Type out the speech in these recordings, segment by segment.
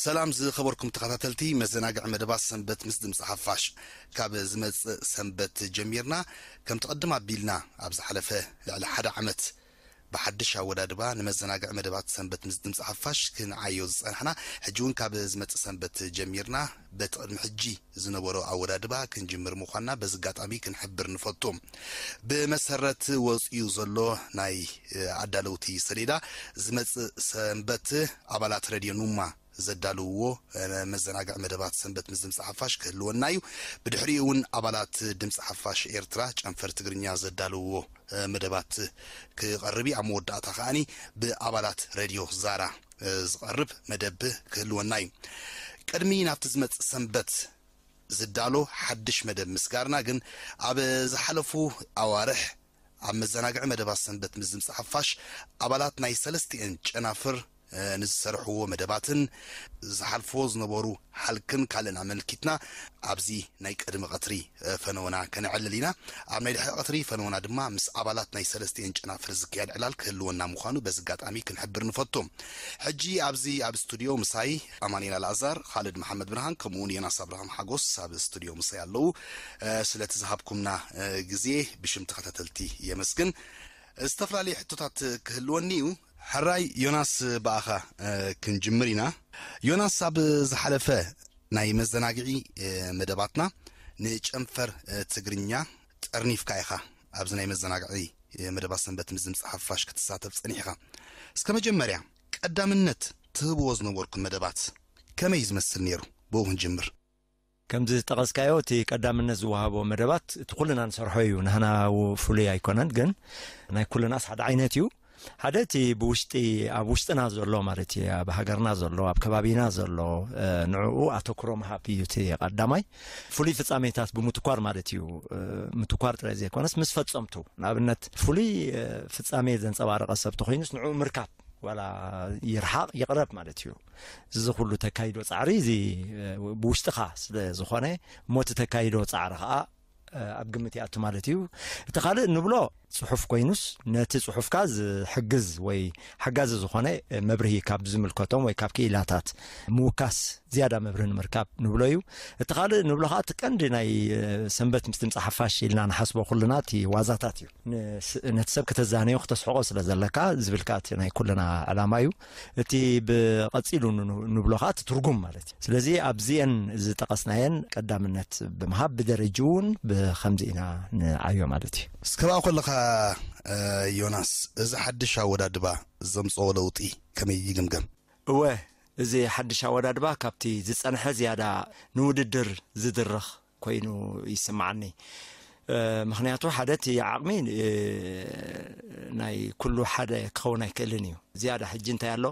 ሰላም ዝኸበርኩም ተኸታተልቲ መዘናግዒ መደባት ሰንበት ምስ ድምፂ ሓፋሽ። ካብ ዝመጽእ ሰንበት ጀሚርና፣ ከምቲ ቅድም ኣቢልና ኣብ ዝሓለፈ ልዕሊ ሓደ ዓመት ብሓድሽ ኣወዳድባ ንመዘናግዒ መደባት ሰንበት ምስ ድምፂ ሓፋሽ ክንዓዮ ዝጸናሕና፣ ሕጂ እውን ካብ ዝመጽእ ሰንበት ጀሚርና በቲ ቅድሚ ሕጂ ዝነበሮ ኣወዳድባ ክንጅምር ምዃንና በዚ ኣጋጣሚ ክንሕብር ንፈቱ። ብመሰረት ወጺኡ ዘሎ ናይ ኣዳለውቲ ሰሌዳ፣ ዝመጽእ ሰንበት ኣባላት ረድዮ ኑማ ዘዳልውዎ መዘናግዒ መደባት ሰንበት ምስ ድምፂ ሓፋሽ ክህልወና እዩ። ብድሕሪኡ እውን ኣባላት ድምፂ ሓፋሽ ኤርትራ ጨንፈር ትግርኛ ዘዳልውዎ መደባት ክቐርብ እዩ። ኣብ መወዳእታ ከዓኒ ብኣባላት ረድዮ ዛራ ዝቐርብ መደብ ክህልወና እዩ። ቅድሚ ናብቲ ዝመጽእ ሰንበት ዝዳሎ ሓድሽ መደብ ምስጋርና ግን፣ ኣብ ዝሓለፉ ኣዋርሕ ኣብ መዘናግዒ መደባት ሰንበት ምስ ድምፂ ሓፋሽ ኣባላት ናይ ሰለስቲኤን ጨናፍር ንዝሰርሕዎ መደባትን ዝሓልፍዎ ዝነበሩ ሃልክን ካልእን ኣመልኪትና ኣብዚ ናይ ቅድሚ ቀትሪ ፈነወና ከነዕልል ኢና። ኣብ ናይ ድሕሪ ቀትሪ ፈነወና ድማ ምስ ኣባላት ናይ ሰለስቲኤን ጨናፍር ዝካየድ ዕላል ክህልወና ምዃኑ በዚ ኣጋጣሚ ክንሕብር ንፈቱ። ሕጂ ኣብዚ ኣብ ስቱድዮ ምሳይ ኣማኑኤል ኣልኣዛር፣ ኻልድ መሓመድ ብርሃን ከምኡ እውን ዮናስ ኣብርሃም ሓጎስ ኣብ ስቱድዮ ምሳይ ኣለዉ። ስለቲ ዝሃብኩምና ግዜ ብሽም ተኸታተልቲ የመስግን። ዝተፈላለዩ ሕቶታት ክህልወኒ እዩ። ሕራይ ዮናስ፣ ብኣኻ ክንጅምር ኢና። ዮናስ፣ ኣብ ዝሓለፈ ናይ መዘናግዒ መደባትና ንጨንፈር ትግርኛ ጠርኒፍካ ኢኻ ኣብዚ ናይ መዘናግዒ መደባት ሰንበት ምስ ድምፂ ሓፋሽ ክትሳተፍ ጸኒሕኻ። እስከ መጀመርያ ቀዳምነት ትህብዎ ዝነበርኩም መደባት ከመይ ዝመስል ነይሩ? ብኡ ክንጅምር። ከምዚ ዝጠቐስካዮ፣ እቲ ቀዳምነት ዝወሃቦ መደባት እቲ ኩልና ንሰርሖ እዩ። ናህና ው-፣ ፍሉይ ኣይኮነን፣ ግን ናይ ኩልናስ ሓደ ዓይነት እዩ። ሓደ እቲ ብውሽጢ፣ ኣብ ውሽጥና ዘሎ ማለት እዩ፣ ኣብ ሃገርና ዘሎ፣ ኣብ ከባቢና ዘሎ፣ እ፣ ንዕኡ ኣተኩሮ ምሃብ እዩ እቲ ቀዳማይ። ፍሉይ ፍጻሜታት ብምትኳር ማለት እዩ። እ፣ ምትኳር ጥራይ ዘይኮነስ ምስ ፈጸምቱ፣ ንኣብነት ፍሉይ፣ እ፣ ፍጻሜ ዘንጸባረቐ ሰብ ተኾይኑስ ንዕኡ ምርካብ፣ ዋላ ይርሓቕ ይቕረብ ማለት እዩ። እዚ ኩሉ ተካይዶ ጻዕሪ እዚ፣ እ፣ ብውሽጥኻ ስለ ዝኾነ፣ እሞ እቲ ተካይዶ ጻዕሪ ኸኣ፣ እ፣ ኣብ ግምት ይኣቱ ማለት እዩ። እቲ ካልእ ንብሎ ጽሑፍ ኮይኑስ፣ ነቲ ጽሑፍካ ዝሕግዝ ወይ ሓጋዚ ዝኾነ፣ እ፣ መብርሂ ካብ ዝምልከቶም ወይ ካብ ክኢላታት ምውካስ ዝያዳ መብርሂ ንምርካብ ንብሎ እዩ። እቲ ካልእ ንብሎ ኸኣ እቲ ቀንዲ ናይ፣ እ፣ ሰንበት ምስ ድምጺ ሓፋሽ ኢልና ንሓስቦ ኩልና እቲ ዋዛታት እዩ። ንስ-፣ ነቲ ሰብ ከተዛንዮ ክተስሕቆ ስለ ዘለካ ዝብልካ እቲ ናይ ኩልና ዕላማ እዩ። እቲ ብቐጺሉ ን-፣ ንብሎ ኸኣ እቲ ትርጉም ማለት እዩ። ስለዚ ኣብዚኤን ዝጠቐስናየን ቀዳምነት ብምሃብ ብደረጅኡ እውን ብኸምዚ ኢና ንዓዮ ማለት እዩ። እስከ ብኣ ከለኻ፣ እ፣ ዮናስ፣ እዚ ሓድሽ ኣወዳድባ ዘምጽኦ ለውጢ ከመይ ይግምገም? እወ፣ እዚ ሓድሽ ኣወዳድባ ካብቲ ዝጸንሐ ዝያዳ ንውድድር ዝድርኽ ኮይኑ ይስምዓኒ። እ፣ ምኽንያቱ ሓደ እቲ ዓቕሚ፣ እ፣ ናይ ኩሉ ሓደ ክኸውን ኣይክእልን እዩ። ዝያዳ ሕጂ እንታይ ኣሎ?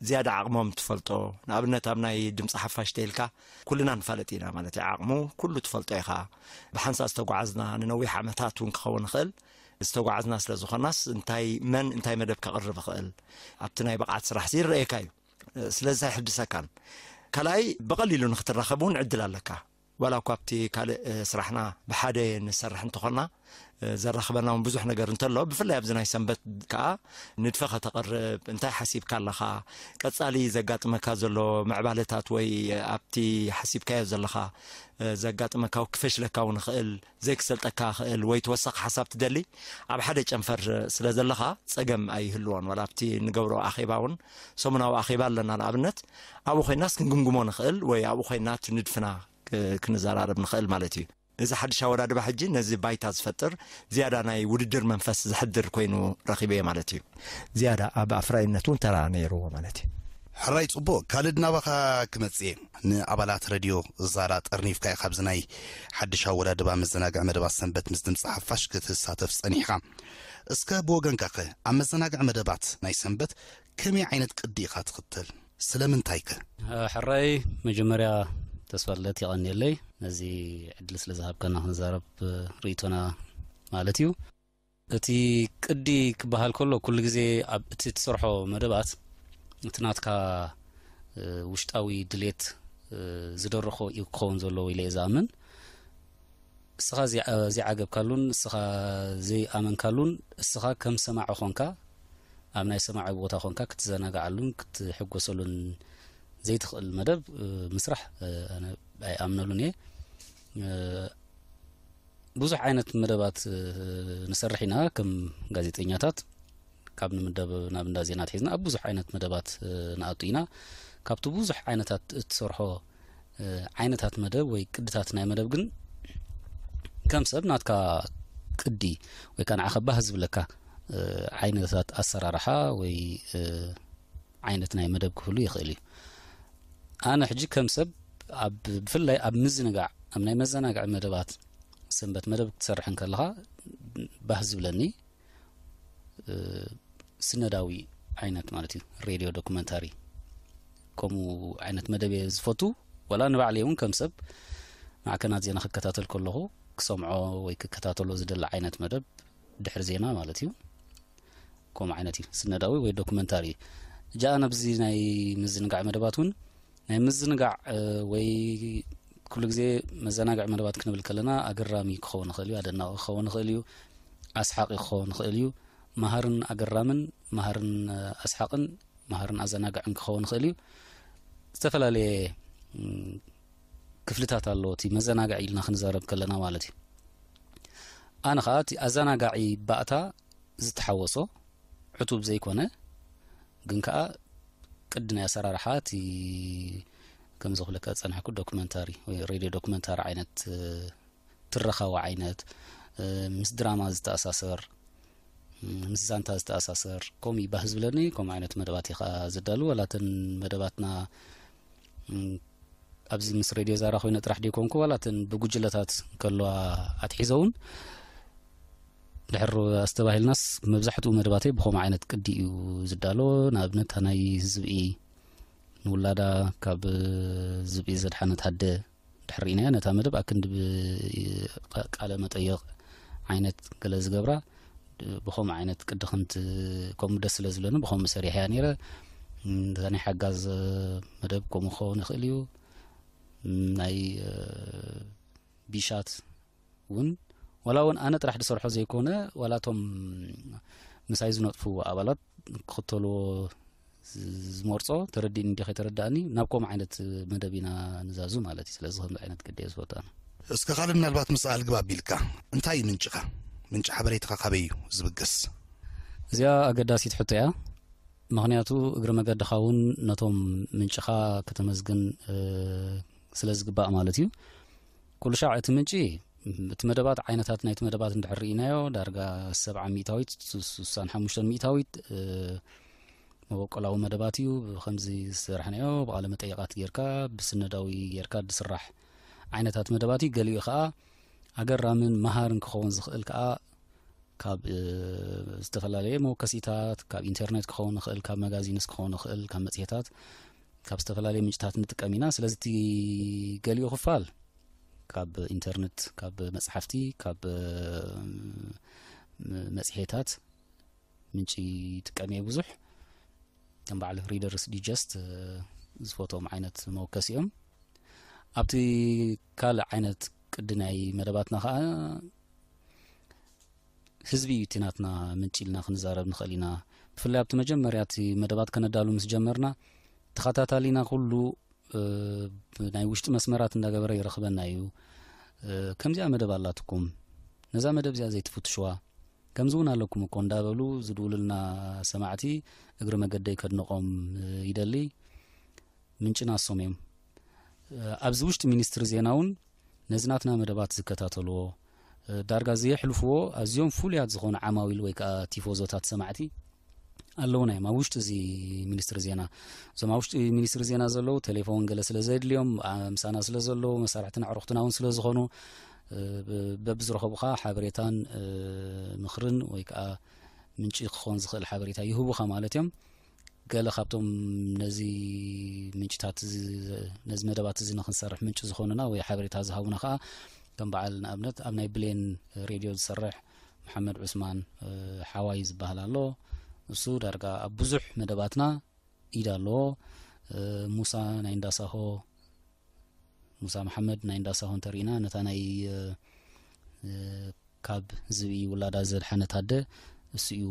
ዝያዳ ዓቕሞም ትፈልጦ። ንኣብነት ኣብ ናይ ድምፂ ሓፋሽ ተይልካ ኩልና ንፋለጥ ኢና ማለት እዩ። ዓቕሙ ኩሉ ትፈልጦ ኢኻ። ብሓንሳእ ዝተጓዓዝና ንነዊሕ ዓመታት እውን ክኸውን ይኽእል። ዝተጓዓዝና ስለ ዝኾናስ እንታይ፣ መን እንታይ መደብ ከቕርብ ይኽእል ኣብቲ ናይ ብቕዓት ስራሕ ይረኣየካ እዩ። ስለዚ ኣይሕድሰካን። ካልኣይ ብቐሊሉ ንክትራኸብ እውን ዕድል ኣለካ። ዋላ እኳ ኣብቲ ካልእ፣ እ፣ ስራሕና ብሓደ ንሰርሕ እንተኾንና፣ እ፣ ዘራኽበና እውን ብዙሕ ነገር እንተሎ፣ ብፍላይ ኣብዚ ናይ ሰንበት ከኣ ንድፈ ከተቕርብ፣ እንታይ ሓሲብካ ኣለኻ፣ ቀጻሊ ዘጋጥመካ ዘሎ ምዕባለታት ወይ ኣብቲ ሓሲብካዮ ዘለኻ፣ እ፣ ዘጋጥመካ ክፈሽለካ እውን ይኽእል፣ ዘይክሰልጠካ ይኽእል ወይ ተወሳኺ ሓሳብ ትደሊ፣ ኣብ ሓደ ጨንፈር ስለ ዘለኻ ጸገም ኣይህልዎን። ዋላ ኣብቲ ንገብሮ ኣኼባ እውን፣ ሰሙናዊ ኣኼባ ኣለና ንኣብነት፣ ኣብኡ ኮይናስ ክንግምግሞ ንኽእል ወይ ኣብኡ ኮይና እቲ ንድፍና ክ-፣ ክንዘራረብ ንኽእል ማለት እዩ። እዚ ሓድሽ ኣወዳድባ ሕጂ ነዚ ባይታ ዝፈጥር፣ ዝያዳ ናይ ውድድር መንፈስ ዘሕድር ኮይኑ ረኺበዮ ማለት እዩ። ዝያዳ ኣብ ኣፍራይነት እውን ተራ ነይርዎ ማለት እዩ። ሕራይ ጽቡቕ። ካልድ፣ ናባኻ ክመጽእ እየ። ንኣባላት ረድዮ ዛራ ጠርኒፍካ ኢኻ ኣብዚ ናይ ሓድሽ ኣወዳድባ መዘናግዒ መደባት ሰንበት ምስ ድምጺ ሓፋሽ ክትሳተፍ ጸኒሕኻ። እስከ ብወገንካኸ ኣብ መዘናግዒ መደባት ናይ ሰንበት ከመይ ዓይነት ቅዲ ኢኻ ትኽተል? ስለምንታይከ? ሕራይ፣ መጀመርያ ተስፋ ልደት የቐንየለይ ነዚ ዕድል ስለ ዝሃብካና ክንዛረብ ርእይቶና ማለት እዩ። እቲ ቅዲ ክበሃል ከሎ፣ ኩሉ ግዜ ኣብ እቲ ትሰርሖ መደባት እቲ ናትካ፣ እ፣ ውሽጣዊ ድሌት፣ እ፣ ዝደረኾ እዩ ክኸውን ዘለዎ ኢለ እየ ዝኣምን። እስኻ ዘይ-፣ ዘይዓገብካሉን እስኻ ዘይኣመንካሉን፣ እስኻ ከም ሰማዒ ኾንካ፣ ኣብ ናይ ሰማዒ ቦታ ኾንካ ክትዘናግዓሉን ክትሕጎሰሉን ዘይትኽእል መደብ ምስራሕ ኣነ ኣይኣምነሉን እየ። ብዙሕ ዓይነት መደባት ንሰርሕ ኢና ከም ጋዜጠኛታት፣ ካብ ንምደብ ናብ እንዳ ዜና ትሒዝና ኣብ ብዙሕ ዓይነት መደባት ንኣቱ ኢና። ካብቲ ብዙሕ ዓይነታት እትሰርሖ ዓይነታት መደብ ወይ ቅድታት ናይ መደብ ግን ከም ሰብ ናትካ ቅዲ ወይ ከዓ ንዓኸ ባህ ዝብለካ ዓይነታት ኣሰራርሓ ወይ ዓይነት ናይ መደብ ክህሉ ይኽእል እዩ። ኣነ ሕጂ ከም ሰብ ኣብ ብፍላይ ኣብ ምዝንጋዕ ኣብ ናይ መዘናግዒ መደባት ሰንበት መደብ ክትሰርሕ እንከለኻ ባህ ዝብለኒ ስነዳዊ ዓይነት ማለት እዩ፣ ሬድዮ ዶኩመንታሪ ከምኡ ዓይነት መደብ እየ ዝፈቱ። ወላ ንባዕለይ እውን ከም ሰብ ማዕከናት ዜና ክከታተል ከለኹ ክሰምዖ ወይ ክከታተሎ ዝደሊ ዓይነት መደብ ድሕሪ ዜና ማለት እዩ። ከምኡ ዓይነት እዩ፣ ስነዳዊ ወይ ዶኩመንታሪ እዩ። እጃ ኣብዚ ናይ ምዝንጋዕ መደባት እውን ናይ ምዝንጋዕ ወይ ኩሉ ግዜ መዘናግዒ መደባት ክንብል ከለና ኣገራሚ ክኸውን ይኽእል እዩ፣ ኣደናቂ ክኸውን ይኽእል እዩ፣ ኣስሓቂ ክኸውን ይኽእል እዩ፣ መሃርን ኣገራምን መሃርን ኣስሓቅን መሃርን ኣዘናግዕን ክኸውን ይኽእል እዩ። ዝተፈላለየ ክፍልታት ኣለዎ እቲ መዘናግዒ ኢልና ክንዛረብ ከለና ማለት እዩ። ኣነ ከዓ እቲ ኣዘናጋዒ ባእታ ዝተሓወሶ ዕቱብ ዘይኮነ ግን ከዓ ቅዲ ናይ ኣሰራርሓ እቲ ከምዚ ክብለካ ዝፀናሕኩ ዶክመንታሪ ወይ ሬድዮ ዶክመንታሪ ዓይነት ትረኻዊ ዓይነት ምስ ድራማ ዝተኣሳሰር ምስ ዛንታ ዝተኣሳሰር ከምኡ ይባህ ዝብለኒ ከምኡ ዓይነት መደባት እዩ ከዓ ዘዳሉ። ዋላተን መደባትና ኣብዚ ምስ ሬድዮ ዛራ ኮይነ ጥራሕ ደይኮንኩ ዋላተን ብጉጅለታት ከለዋ ኣትሒዘውን ድሕር ኣስተባሂልናስ መብዛሕትኡ መደባተይ ብኸምኡ ዓይነት ቅዲ እዩ ዝዳሎ። ንኣብነት ናይ ዝብኢ ንውላዳ ካብ ዝብኢ ዘድሓነት ኣደ ድሕር ርኢናያ ነታ መደብ ኣክንዲ ቃለ መጠየቕ ዓይነት ገለ ዝገብራ ብኸምኡ ዓይነት ቅዲ ከምቲ ከምኡ ደስ ስለ ዝብለኒ ብኸምኡ ሰሪሐያ ነይረ። እታ ናይ ሓጋዝ መደብ ከምኡ ክኸውን ይኽእል እዩ። ናይ ቢሻት እውን ዋላ እውን ኣነ ጥራሕ ዝሰርሖ ዘይኮነ ዋላ እቶም ምሳይ ዝነጥፉ ኣባላት ክኽተልዎ ዝመርጾ ተረዲእኒ እንዲ ከይተረዳእኒ ናብ ከምኡ ዓይነት መደብ ኢና ንዛዙ ማለት እዩ። ስለዚ ከምዚ ዓይነት ቅዲ እየ ዝፈቱ ኣነ። እስከ ካልእ ምናልባት ምስኣ ልግብ ኣቢልካ እንታይ እዩ ምንጭኻ? ምንጪ ሓበሬታኻ ካበይ እዩ ዝብገስ? እዚኣ ኣገዳሲት ሕቶ እያ። ምኽንያቱ እግሪ መገድኻ እውን ነቶም ምንጭኻ ከተመስግን ስለ ዝግባእ ማለት እዩ። ኩሉ ሻዕ እቲ ምንጪ እቲ መደባት ዓይነታት ናይቲ መደባት እንድሕር ርኢናዮ ዳርጋ ሰብዓ ሚእታዊት ስሳን ሓሙሽተን ሚእታዊት መበቆላዊ መደባት እዩ። ብከምዚ ዝሰርሕናዮ ብቃለ መጠይቃት ጌርካ ብስነዳዊ ጌርካ ዝስራሕ ዓይነታት መደባት እዩ። ገሊኡ ከዓ ኣገራምን መሃርን ክኸውን ዝኽእል ከዓ ካብ ዝተፈላለየ መወከሲታት ካብ ኢንተርኔት ክኸውን ይኽእል፣ ካብ መጋዚንስ ክኸውን ይኽእል፣ ካብ መፅሄታት ካብ ዝተፈላለየ ምንጭታት ንጥቀም ኢና። ስለዚ እቲ ገሊኡ ክፋል ካብ ኢንተርኔት፣ ካብ መፅሓፍቲ፣ ካብ መፅሄታት ምንጪ ይጥቀም እየ ብዙሕ። ከም በዓል ሪደርስ ዲጀስት ዝፈትዎም ዓይነት መወከሲ እዮም። ኣብቲ ካልእ ዓይነት ቅዲ ናይ መደባትና ከዓ ህዝቢ እዩ እቲ ናትና ምንጪ ኢልና ክንዛረብ ንኽእል ኢና። ብፍላይ ኣብቲ መጀመርያ እቲ መደባት ከነዳሉ ምስ ጀመርና ተኸታታሊና ኩሉ ናይ ውሽጢ መስመራት እንዳገበረ ይረኽበና እዩ። ከምዚኣ መደብ ኣላትኩም፣ ነዛ መደብ እዚኣ ዘይትፍትሽዋ፣ ከምዚ እውን ኣለኩም እኮ እንዳበሉ ዝድውሉልና ሰማዕቲ እግሪ መገደይ ከድንቖም ይደሊ። ምንጭና እሶም እዮም። ኣብዚ ውሽጢ ሚኒስትሪ ዜና እውን ነዚ ናትና መደባት ዝከታተልዎ ዳርጋ ዘየሕልፍዎ ኣዝዮም ፍሉያት ዝኾኑ ዓማዊል ወይ ከዓ ቲፎዞታት ሰማዕቲ ኣለውና እዮም ኣብ ውሽጢ እዚ ሚኒስትሪ ዜና። እዞም ኣብ ውሽጢ ሚኒስትሪ ዜና ዘለዉ ቴሌፎን ገለ ስለ ዘድልዮም ምሳና ስለ ዘለዉ መሳርሕትን ኣዕሩኽትና እውን ስለ ዝኾኑ በብዝረኸቡኻ ሓበሬታን ምኽርን ወይ ከዓ ምንጪ ክኸውን ዝኽእል ሓበሬታ ይህቡኻ ማለት እዮም። ገለ ካብቶም ነዚ ምንጭታት ነዚ መደባት እዚ ንክንሰርሕ ምንጪ ዝኾኑና ወይ ሓበሬታ ዝሃቡና ከዓ ከም በዓል ንኣብነት ኣብ ናይ ብሌን ሬድዮ ዝሰርሕ መሓመድ ዑስማን ሓዋይ ዝበሃል ኣሎ። እሱ ዳርጋ ኣብ ብዙሕ መደባትና ኢድ ኣለዎ። ሙሳ ናይ እንዳሳሆ ሙሳ መሓመድ ናይ እንዳሳሆ እንተርኢና ነታ ናይ ካብ ዝብኢ ውላዳ ዘድሓነት ኣደ እሱ እዩ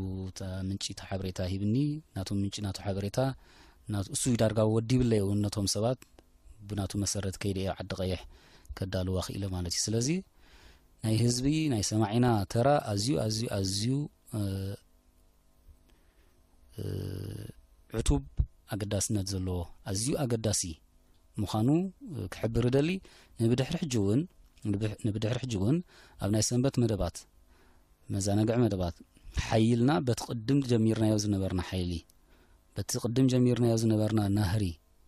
ምንጪ እቲ ሓበሬታ ሂብኒ። ናቱ ምንጪ ናቱ ሓበሬታ ናቱ እሱ ዳርጋ ወዲ ይብለይ እውን ነቶም ሰባት ብናቱ መሰረት ከይደ ዓዲ ቀይሕ ከዳልዋ ክኢለ ማለት እዩ። ስለዚ ናይ ህዝቢ ናይ ሰማዒና ተራ ኣዝዩ ኣዝዩ ኣዝዩ እ፣ እ፣ ዕቱብ ኣገዳስነት ዘለዎ ኣዝዩ ኣገዳሲ ምዃኑ ክሕብር እደሊ። ንብድሕሪ ሕጂ እውን ንብድሕ- ንብድሕሪ ሕጂ እውን ኣብ ናይ ሰንበት መደባት መዘናግዒ መደባት ሓይልና በቲ ቅድም ጀሚርናዮ ዝነበርና ሓይሊ በቲ ቅድም ጀሚርናዮ ዝነበርና ናህሪ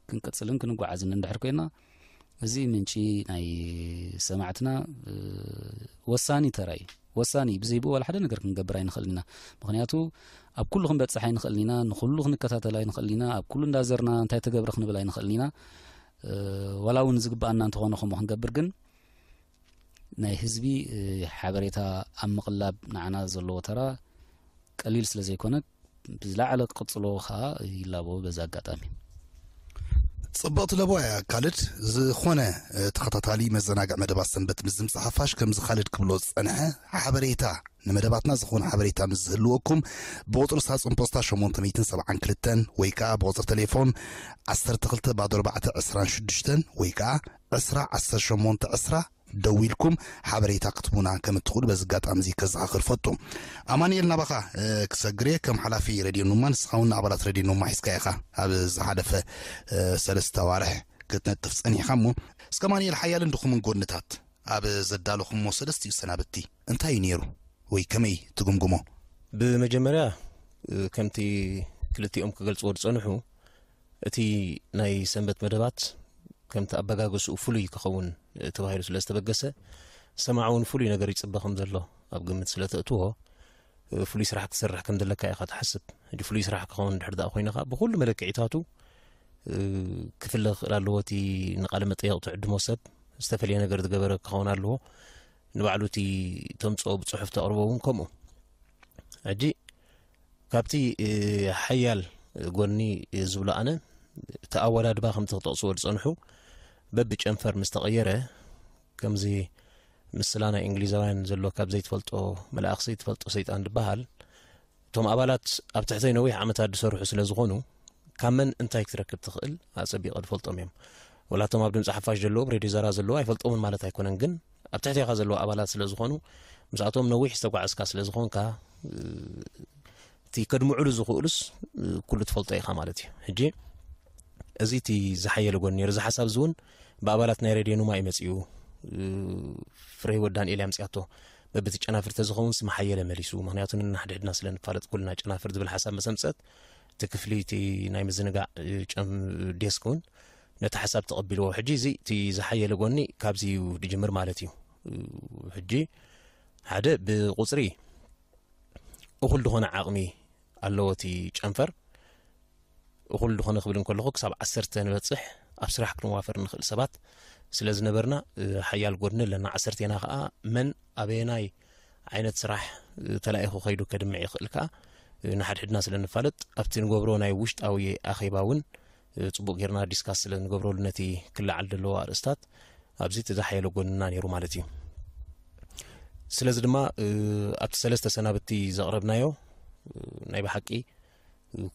ክንቅጽልን ክንጓዓዝን እንድሕር ኮይና እዚ ምንጪ ናይ ሰማዕትና እ፣ ወሳኒ ተራ እዩ። ወሳኒ እዩ። ብዘይብኡ ዋላ ሓደ ነገር ክንገብር ኣይንኽእልን ኢና። ምኽንያቱ ኣብ ኩሉ ክንበጽሕ ኣይንኽእልን ኢና፣ ንኹሉ ክንከታተል ኣይንኽእልን ኢና፣ ኣብ ኩሉ እንዳዘርና እንታይ ተገብረ ክንብል ኣይንኽእልን ኢና። እ፣ ዋላ እውን ዝግብኣና እንተኾነ ከምኡ ክንገብር ግን ናይ ህዝቢ እ፣ ሓበሬታ ኣብ ምቕላብ ንዓና ዘለዎ ተራ ቀሊል ስለ ዘይኮነ ብዝለዓለ ክቕጽሎ ከኣ ይላቦ በዚ ኣጋጣሚ። ጽብቕቲ ለቦ እያ ካልድ። ዝኾነ እ፣ ተኸታታሊ መዘናግዕ መደባት ሰንበት ምስ ዝምጻእ ሓፋሽ ከምዚ ካልድ ክብሎ ዝጸንሐ ሓበሬታ ንመደባትና ዝኾነ ሓበሬታ ምስ ዝህልወኩም ብቁጽሪ ሳጹን ፖስታ ሸሞንተ ሚእትን ሰብዓን ክልተን ወይ ከኣ ብቁጽሪ ቴሌፎን ዓሰርተ ክልተ ባዶ ኣርባዕተ ዕስራን ሽዱሽተን ወይ ከኣ ዕስራ ዓሰርተ ሸሞንተ ዕስራ ደዊልኩም ሓበሬታ ክትቡና ከም እትኽእሉ በዚ ኣጋጣሚ እዚ ከዘኻኽር ፈቱ። ኣማኑኤል ናባኻ እ፣ ክሰግር እየ ከም ሓላፊ ሬድዮ ኑማ ንስኻ እውን ንኣባላት ሬድዮ ኑማ ሒዝካ ኢኻ ኣብ ዝሓለፈ እ፣ ሰለስተ ኣዋርሕ ክትነጥፍ ጸኒሕካ እሞ እስከ ኣማኑኤል ሓያልን ድኹምን ጎድንታት ኣብ ዘዳለኹሞ ሰለስቲኡ ሰናብቲ እንታይ እዩ ነይሩ ወይ ከመይ ትግምግሞ? ብመጀመርያ እ፣ ከምቲ ክልቲኦም ክገልጽዎ ዝጸንሑ እቲ ናይ ሰንበት መደባት ከምቲ ኣበጋገስኡ ፍሉይ ክኸውን እ፣ ተባሂሉ ስለ ዝተበገሰ ሰማዕ እውን ፍሉይ ነገር ይጽበ ከም ዘሎ ኣብ ግምት ስለ ተእትዎ እ፣ ፍሉይ ስራሕ ክትሰርሕ ከም ዘለካ ኢኻ ትሓስብ። ሕጂ ፍሉይ ስራሕ ክኸውን ድሕር ደኣ ኮይንኻ ብኩሉ መለክዒታቱ እ፣ ክፍለ ክኽእል ኣለዎ። እቲ ንቃለ መጠየቕ ትዕድሞ ሰብ ዝተፈለየ ነገር ዝገበረ ክኸውን ኣለዎ። ንባዕሉ እቲ ተምፅኦ ብፅሑፍ ተቕርቦ እውን ከምኡ። ሕጂ ካብቲ እ፣ ሓያል ጎኒ ዝብሎ ኣነ እቲ ኣወዳድባ ከምቲ ክጠቕስዎ ዝፀንሑ በብጨንፈር ምስ ተቐየረ ከምዚ ምስላ ናይ እንግሊዛውያን ዘሎ ካብ ዘይትፈልጦ መልኣኽ ዘይትፈልጦ ሰይጣን ዝበሃል እቶም ኣባላት ኣብ ትሕተይ ነዊሕ ዓመታት ዝሰርሑ ስለ ዝኾኑ ካብ መን እንታይ ክትረክብ ትኽእል ኣጸቢቐ ዝፈልጦም እዮም። ወላ እቶም ኣብ ድምፂ ሓፋሽ ዘለዉ ኣብ ሬድዮ ዘራ ዘለዉ ኣይፈልጦምን ማለት ኣይኮነን፣ ግን ኣብ ትሕቴኻ ዘለዉ ኣባላት ስለ ዝኾኑ ምስኣቶም ነዊሕ ዝተጓዕዝካ ስለ ዝኾንካ እቲ ከድምዑሉ ዝኽእሉስ ኩሉ ትፈልጦ ኢኻ ማለት እዩ። ሕጂ እዚ እቲ ዝሓየለ ጎኒ ነይሩ። እዚ ሓሳብ እዚ እውን ብኣባላት ናይ ሬድዮ ኑማ እዩ መፂኡ። ፍረ ህይወት ዳንኤል እያ ኣምፅኣቶ። በብቲ ጨናፍር ተዝኸውን ስም ሓየለ መሊሱ። ምክንያቱ ንናሕድሕድና ስለ ንፋለጥ ኩልና ጨናፍር ዝብል ሓሳብ መሰምፀት እቲ ክፍሊ እቲ ናይ ምዝንጋዕ ጨም ዴስክ እውን ነቲ ሓሳብ ተቐቢልዎ። ሕጂ እዚ እቲ ዝሓየለ ጎኒ ካብዚ እዩ ዝጅምር ማለት እዩ። ሕጂ ሓደ ብቁፅሪ እኹል ዝኾነ ዓቕሚ ኣለዎ እቲ ጨንፈር። እኹል ዝኾነ ክብል እንከለኹ ክሳብ ዓሰርተ ንበፅሕ ኣብ ስራሕ ክንዋፈር ንኽእል ሰባት ስለ ዝነበርና ሓያል ጎድኒ ኣለና። ዓሰርቴና ከዓ መን ኣበየናይ ዓይነት ስራሕ ተላኢኹ ከይዱ ከድምዕ ይኽእል ከዓ ንሓድሕድና ስለ ንፋለጥ ኣብቲ ንገብሮ ናይ ውሽጣዊ ኣኼባ እውን ፅቡቅ ጌርና ዲስካስ ስለ ንገብረሉ ነቲ ክለዓል ዘለዎ ኣርእስታት ኣብዚ እቲ ዝሓየለ ጎንና ነይሩ ማለት እዩ። ስለዚ ድማ ኣብቲ ሰለስተ ሰናብቲ ዘቕረብናዮ ናይ ብሓቂ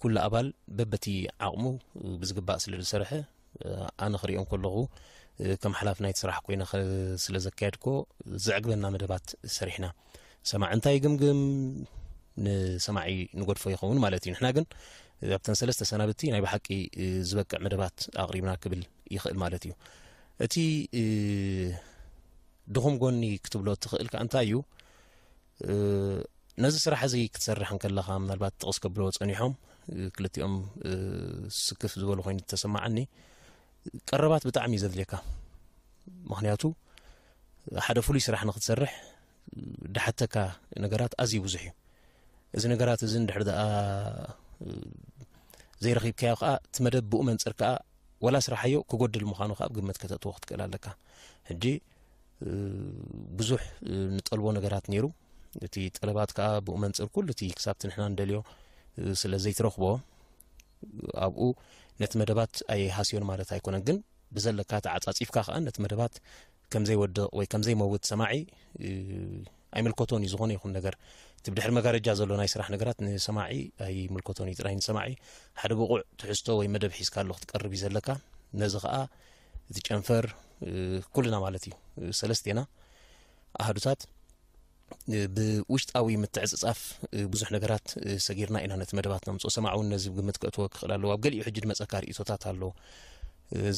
ኩሉ ኣባል በበቲ ዓቕሙ ብዝግባእ ስለ ዝሰርሐ ኣነ ክሪኦ ከለኹ ከም ሓላፊ ናይቲ ስራሕ ኮይነ ስለ ዘካየድኮ ዘዕግበና መደባት ሰሪሕና። ሰማዒ እንታይ ይግምግም ንሰማዒ ንገድፎ ይኸውን ማለት እዩ። ንሕና ግን ኣብተን ሰለስተ ሰናብቲ ናይ ብሓቂ ዝበቅዕ መደባት ኣቕሪብና ክብል ይኽእል ማለት እዩ። እቲ ድኹም ጎኒ ክትብሎ ትኽእል ከኣ እንታይ እዩ? ነዚ ስራሕ እዚ ክትሰርሕ እንከለኻ ምናልባት ጥቕስ ከብልዎ ጸኒሖም ክልቲኦም ስክፍ ዝበሉ ኮይኑ ተሰማዓኒ። ቀረባት ብጣዕሚ እዩ ዘድልየካ። ምክንያቱ ሓደ ፍሉይ ስራሕ ንክትሰርሕ ድሓተካ ነገራት ኣዝዩ ብዙሕ እዩ። እዚ ነገራት እዚ እንድሕር ደኣ ዘይረኺብካዮ ከዓ እቲ መደብ ብኡ መንፅር ከዓ ወላ ስራሓዮ ክጎድል ምዃኑ ከዓ ኣብ ግምት ከተእትዎ ክትክእል ኣለካ። ሕጂ ብዙሕ ንጠልቦ ነገራት ነይሩ። እቲ ጠለባት ከዓ ብኡ መንፅር ኩሉ እቲ ክሳብቲ ንሕና ንደልዮ ስለ ዘይትረኽቦ ኣብኡ ነቲ መደባት ኣይሃስዮን ማለት ኣይኮነን፣ ግን ብዘለካ ተዓፃፂፍካ ከዓ ነቲ መደባት ከም ዘይወድቕ ወይ ከም ዘይመውት ሰማዒ ኣይምልከቶን እዩ። ዝኾነ ይኹን ነገር እቲ ብድሕሪ መጋረጃ ዘሎ ናይ ስራሕ ነገራት ንሰማዒ ኣይምልከቶን እዩ። ጥራይ ንሰማዒ ሓደ ብቑዕ ትሕዝቶ ወይ መደብ ሒዝካ ኣሎ ክትቀርብ እዩ ዘለካ። ነዚ ኸኣ እቲ ጨንፈር ኩልና ማለት እዩ፣ ሰለስቴና ኣሃዱታት ብውሽጣዊ ምትዕጽጻፍ ብዙሕ ነገራት ሰጊርና ኢና ነቲ መደባት ነምጽኦ። ሰማዕ እውን ነዚ ግምት ከእትዎ ክኽእል ኣለዎ። ኣብ ገሊኡ ሕጂ ድመጸካ ርእይቶታት ኣሎ።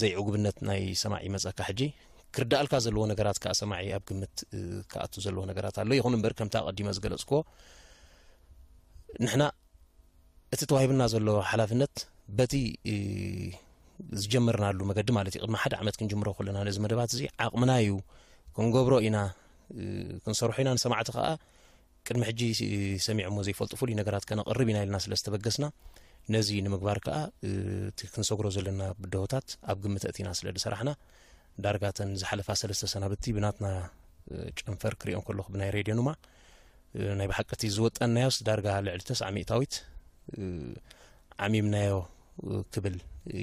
ዘይዕጉብነት ናይ ሰማዕ ይመጸካ። ሕጂ ክርዳእልካ ዘለዎ ነገራት ከኣ ሰማዒ ኣብ ግምት ክኣቱ ዘለዎ ነገራት ኣሎ። ይኹን እምበር ከምቲ ኣቐዲመ ዝገለጽክዎ ንሕና እቲ ተዋሂብና ዘሎ ሓላፍነት በቲ ዝጀመርናሉ መገዲ ማለት እዩ። ቅድሚ ሓደ ዓመት ክንጅምሮ ከለና ነዚ መደባት እዚ ዓቕምና እዩ፣ ክንገብሮ ኢና፣ ክንሰርሖ ኢና። ንሰማዕቲ ከኣ ቅድሚ ሕጂ ሰሚዖሞ ዘይፈልጡ ፍሉይ ነገራት ከነቕርብ ኢና ኢልና ስለ ዝተበገስና ነዚ ንምግባር ከኣ እቲ ክንሰግሮ ዘለና ብድሆታት ኣብ ግምት ኣእቲና ስለ ዝሰራሕና ዳርጋ እተን ዝሓለፋ ሰለስተ ሰናብቲ ብናትና ጨንፈር ክሪኦም ከለኹ ብናይ ሬድዮ ኑማ ናይ ብሓቂ እቲ ዝወጠንናዮስ ዳርጋ ልዕሊ ተስዓ ሚእታዊት ዓሚምናዮ ክብል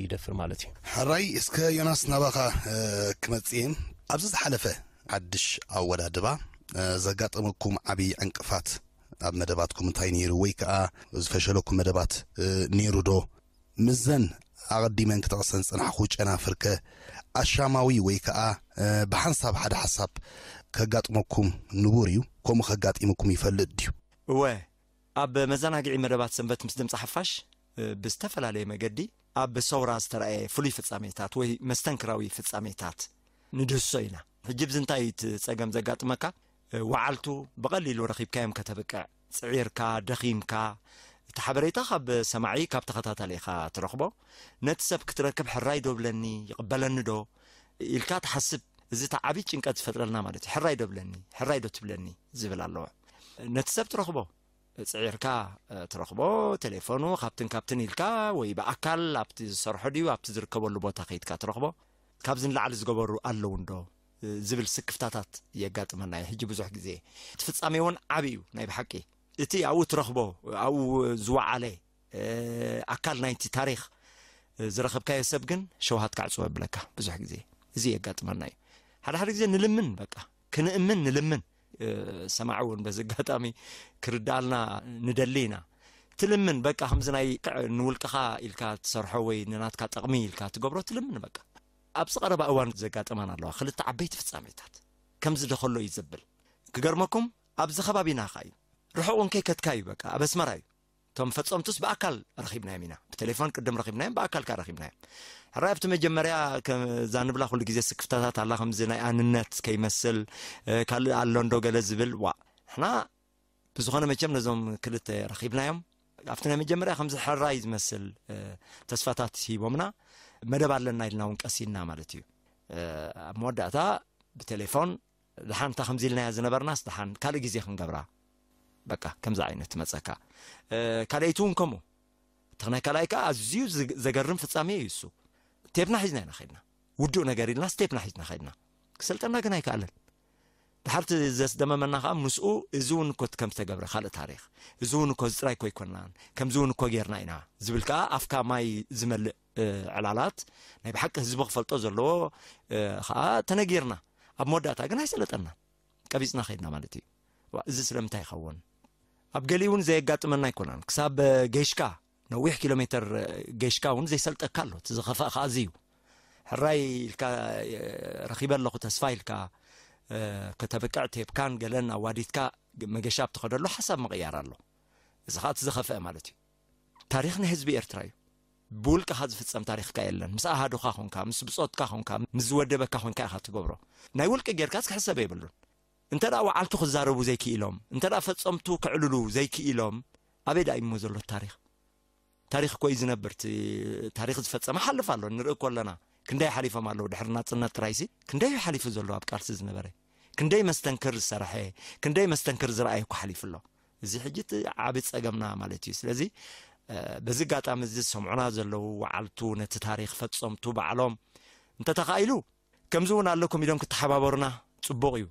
ይደፍር ማለት እዩ። ሕራይ እስከ ዮናስ ናባኻ ክመጽእ እየ። ኣብዚ ዝሓለፈ ሓድሽ ኣወዳድባ ዘጋጠመኩም ዓብዪ ዕንቅፋት ኣብ መደባትኩም እንታይ ነይሩ ወይ ከኣ ዝፈሸለኩም መደባት ነይሩ ዶ? ምስዘን ኣቐዲመን ክጠቕሰን ዝጸናሕኹ ጨናፍርከ ኣሻማዊ ወይ ከኣ ብሓንሳብ ሓደ ሓሳብ ከጋጥመኩም ንቡር እዩ? ከምኡ ከጋጢመኩም ይፈልጥ ድዩ? እወ፣ ኣብ መዘናግዒ መደባት ሰንበት ምስ ድምፂ ሓፋሽ ብዝተፈላለየ መገዲ ኣብ ሰውራ ዝተረኣየ ፍሉይ ፍጻሜታት ወይ መስተንክራዊ ፍጻሜታት ንድህሶ ኢና። ሕጂ ብዚ እንታይ እቲ ጸገም ዘጋጥመካ? ወዓልቱ ብቐሊሉ ረኺብካዮም ከተብቅዕ፣ ጽዒርካ፣ ደኺምካ፣ እቲ ሓበሬታ ካብ ሰማዒ፣ ካብ ተኸታታሊ ኢኻ ትረኽቦ። ነቲ ሰብ ክትረክብ ሕራይ ዶ ብለኒ፣ ይቕበለኒ ዶ ኢልካ ትሓስብ። እዚ እቲ ዓቢ ጭንቀት ዝፈጥረልና ማለት እዩ። ሕራይ ዶ ብለኒ፣ ሕራይ ዶ ትብለኒ ዝብል ኣለዎ። ነቲ ሰብ ትረኽቦ፣ ጽዒርካ ትረኽቦ፣ ቴሌፎኑ ካብትን ካብትን ኢልካ ወይ ብኣካል ኣብቲ ዝሰርሖ ድዩ ኣብቲ ዝርከበሉ ቦታ ከይድካ ትረኽቦ። ካብዚ ንላዕሊ ዝገበሩ ኣለዉ እንዶ ዝብል ስክፍታታት የጋጥመና እዩ። ሕጂ ብዙሕ ግዜ እቲ ፍጻሜ እውን ዓቢ እዩ ናይ ብሓቂ። እቲ ኣብኡ ትረኽቦ፣ ኣብኡ ዝወዓለ ኣካል ናይቲ ታሪኽ ዝረኸብካዮ ሰብ ግን ሸውሃት ካዕጽዎ የብለካ። ብዙሕ ግዜ እዚ የጋጥመና እዩ። ሓደ ሓደ ግዜ ንልምን፣ በቃ ክንእምን ንልምን። ሰማዕ እውን በዚ ኣጋጣሚ ክርዳኣልና ንደሊ ኢና። ትልምን፣ በቃ ከምዚ ናይ ንውልቅኻ ኢልካ ትሰርሖ ወይ ንናትካ ጠቕሚ ኢልካ ትገብሮ ትልምን። በቃ ኣብዚ ቀረባ እዋን ዘጋጠማን ኣለዋ ክልተ ዓበይቲ ፍጻሜታት። ከምዚ ዶ ከሎ እዩ ዘብል። ክገርመኩም ኣብዚ ከባቢና ኸ እዩ፣ ርሑቕ እውን ከይከድካ እዩ። በቃ ኣብ ኣስመራ እዩ። እቶም ፈጸምቱስ ብኣካል ረኺብናዮም ኢና። ብቴሌፎን ቅድም ረኺብናዮም፣ ብኣካል ከኣ ረኺብናዮም። ሕራይ ኣብቲ መጀመርያ ከዛ ንብላ ኩሉ ግዜ ስክፍታታት ኣላ፣ ከምዚ ናይ ኣንነት ከይመስል፣ ካልእ ኣሎ እንዶ ገለ ዝብል። ዋ፣ ንሕና ብዝኾነ መቸም ነዞም ክልተ ረኺብናዮም። ኣብቲ ናይ መጀመርያ ከምዚ ሕራይ ዝመስል ተስፋታት ሂቦምና፣ መደብ ኣለና ኢልና እውን ቀሲንና ማለት እዩ። ኣብ መወዳእታ ብቴሌፎን ደሓን እታ ከምዚ ኢልናያ ዝነበርናስ ደሓን ካልእ ግዜ ክንገብራ፣ በቃ ከምዚ ዓይነት መጸካ። ካልኣይቲ እውን ከምኡ። እቲ ናይ ካልኣይ ከኣ ኣዝዩ ዘገርም ፍጻሜ እዩ እሱ። ቴፕና ሒዝና ኢና ኸድና። ውዱእ ነገር ኢልናስ ቴፕና ሒዝና ኸድና። ክሰልጠና ግን ኣይከኣለን። ድሓር እቲ ዘስደመመና ከኣ ምስኡ እዚ እውን እኮ ከም ዝተገብረ ካልእ ታሪኽ፣ እዚ እውን እኮ እዚ ጥራይ እኮ ኣይኮናን፣ ከምዚ እውን እኮ ጌርና ኢና ዝብል ከኣ ኣፍካ ማይ ዝመልእ ዕላላት ናይ ብሓቂ ህዝቢ ክፈልጦ ዘለዎ ከኣ ተነጊርና። ኣብ መወዳእታ ግን ኣይሰለጠናን። ቀቢጽና ኸድና ማለት እዩ። እዚ ስለምንታይ ይኸውን? ኣብ ገሊኡ እውን ዘየጋጥመና ኣይኮናን። ክሳብ ጌሽካ፣ ነዊሕ ኪሎ ሜተር ጌሽካ እውን ዘይሰልጠካ ኣሎ። እቲ ዝኸፍእ ከኣ እዚ እዩ። ሕራይ ኢልካ ረኺበ ኣለኹ ተስፋ ኢልካ ከተብቅዕ ቴፕካን ገለን ኣዋዲትካ መገሻ ኣብ ትኸደሉ ሓሳብ ምቕያር ኣሎ። እዚ ኸኣ እቲ ዝኸፍአ ማለት እዩ። ታሪኽ ናይ ህዝቢ ኤርትራ እዩ። ብውልቅኻ ዝፍጸም ታሪኽካ የለን። ምስ ኣሃዱኻ ኾንካ፣ ምስ ብጾትካ ኾንካ፣ ምስ ዝወደበካ ኾንካ ኢኻ ትገብሮ። ናይ ውልቂ ጌርካስ ክሕሰብ የብሉን። እንተ ደኣ ወዓልቱ ክዛረቡ ዘይክኢሎም፣ እንተ ደኣ ፈጸምቱ ክዕልሉ ዘይክኢሎም፣ ኣበይ ደኣ እዩሞ ዘሎ ታሪኽ? ታሪኽ እኮ እዩ ዝነብር። እቲ ታሪኽ ዝፈጸመ ሓልፍ ኣሎ፣ ንርኢ እኮ ኣለና። ክንደይ ሓሊፎም ኣለዉ ድሕሪ ናጽነት ጥራይሲ? ክንደይ እዩ ሓሊፉ ዘሎ ኣብ ቃልሲ ዝነበረ? ክንደይ መስተንክር ዝሰርሐ፣ ክንደይ መስተንክር ዝረኣየ እኮ ሓሊፉ ኣሎ። እዚ ሕጂ እቲ ዓቢ ጸገምና ማለት እዩ። ስለዚ በዚ ኣጋጣሚ እዚ ዝሰምዑና ዘለዉ ወዓልቱ ነቲ ታሪኽ ፈጸምቱ ባዕሎም እንተተኻኢሉ ከምዚ እውን ኣለኩም ኢሎም ክተሓባበሩና ጽቡቕ እዩ።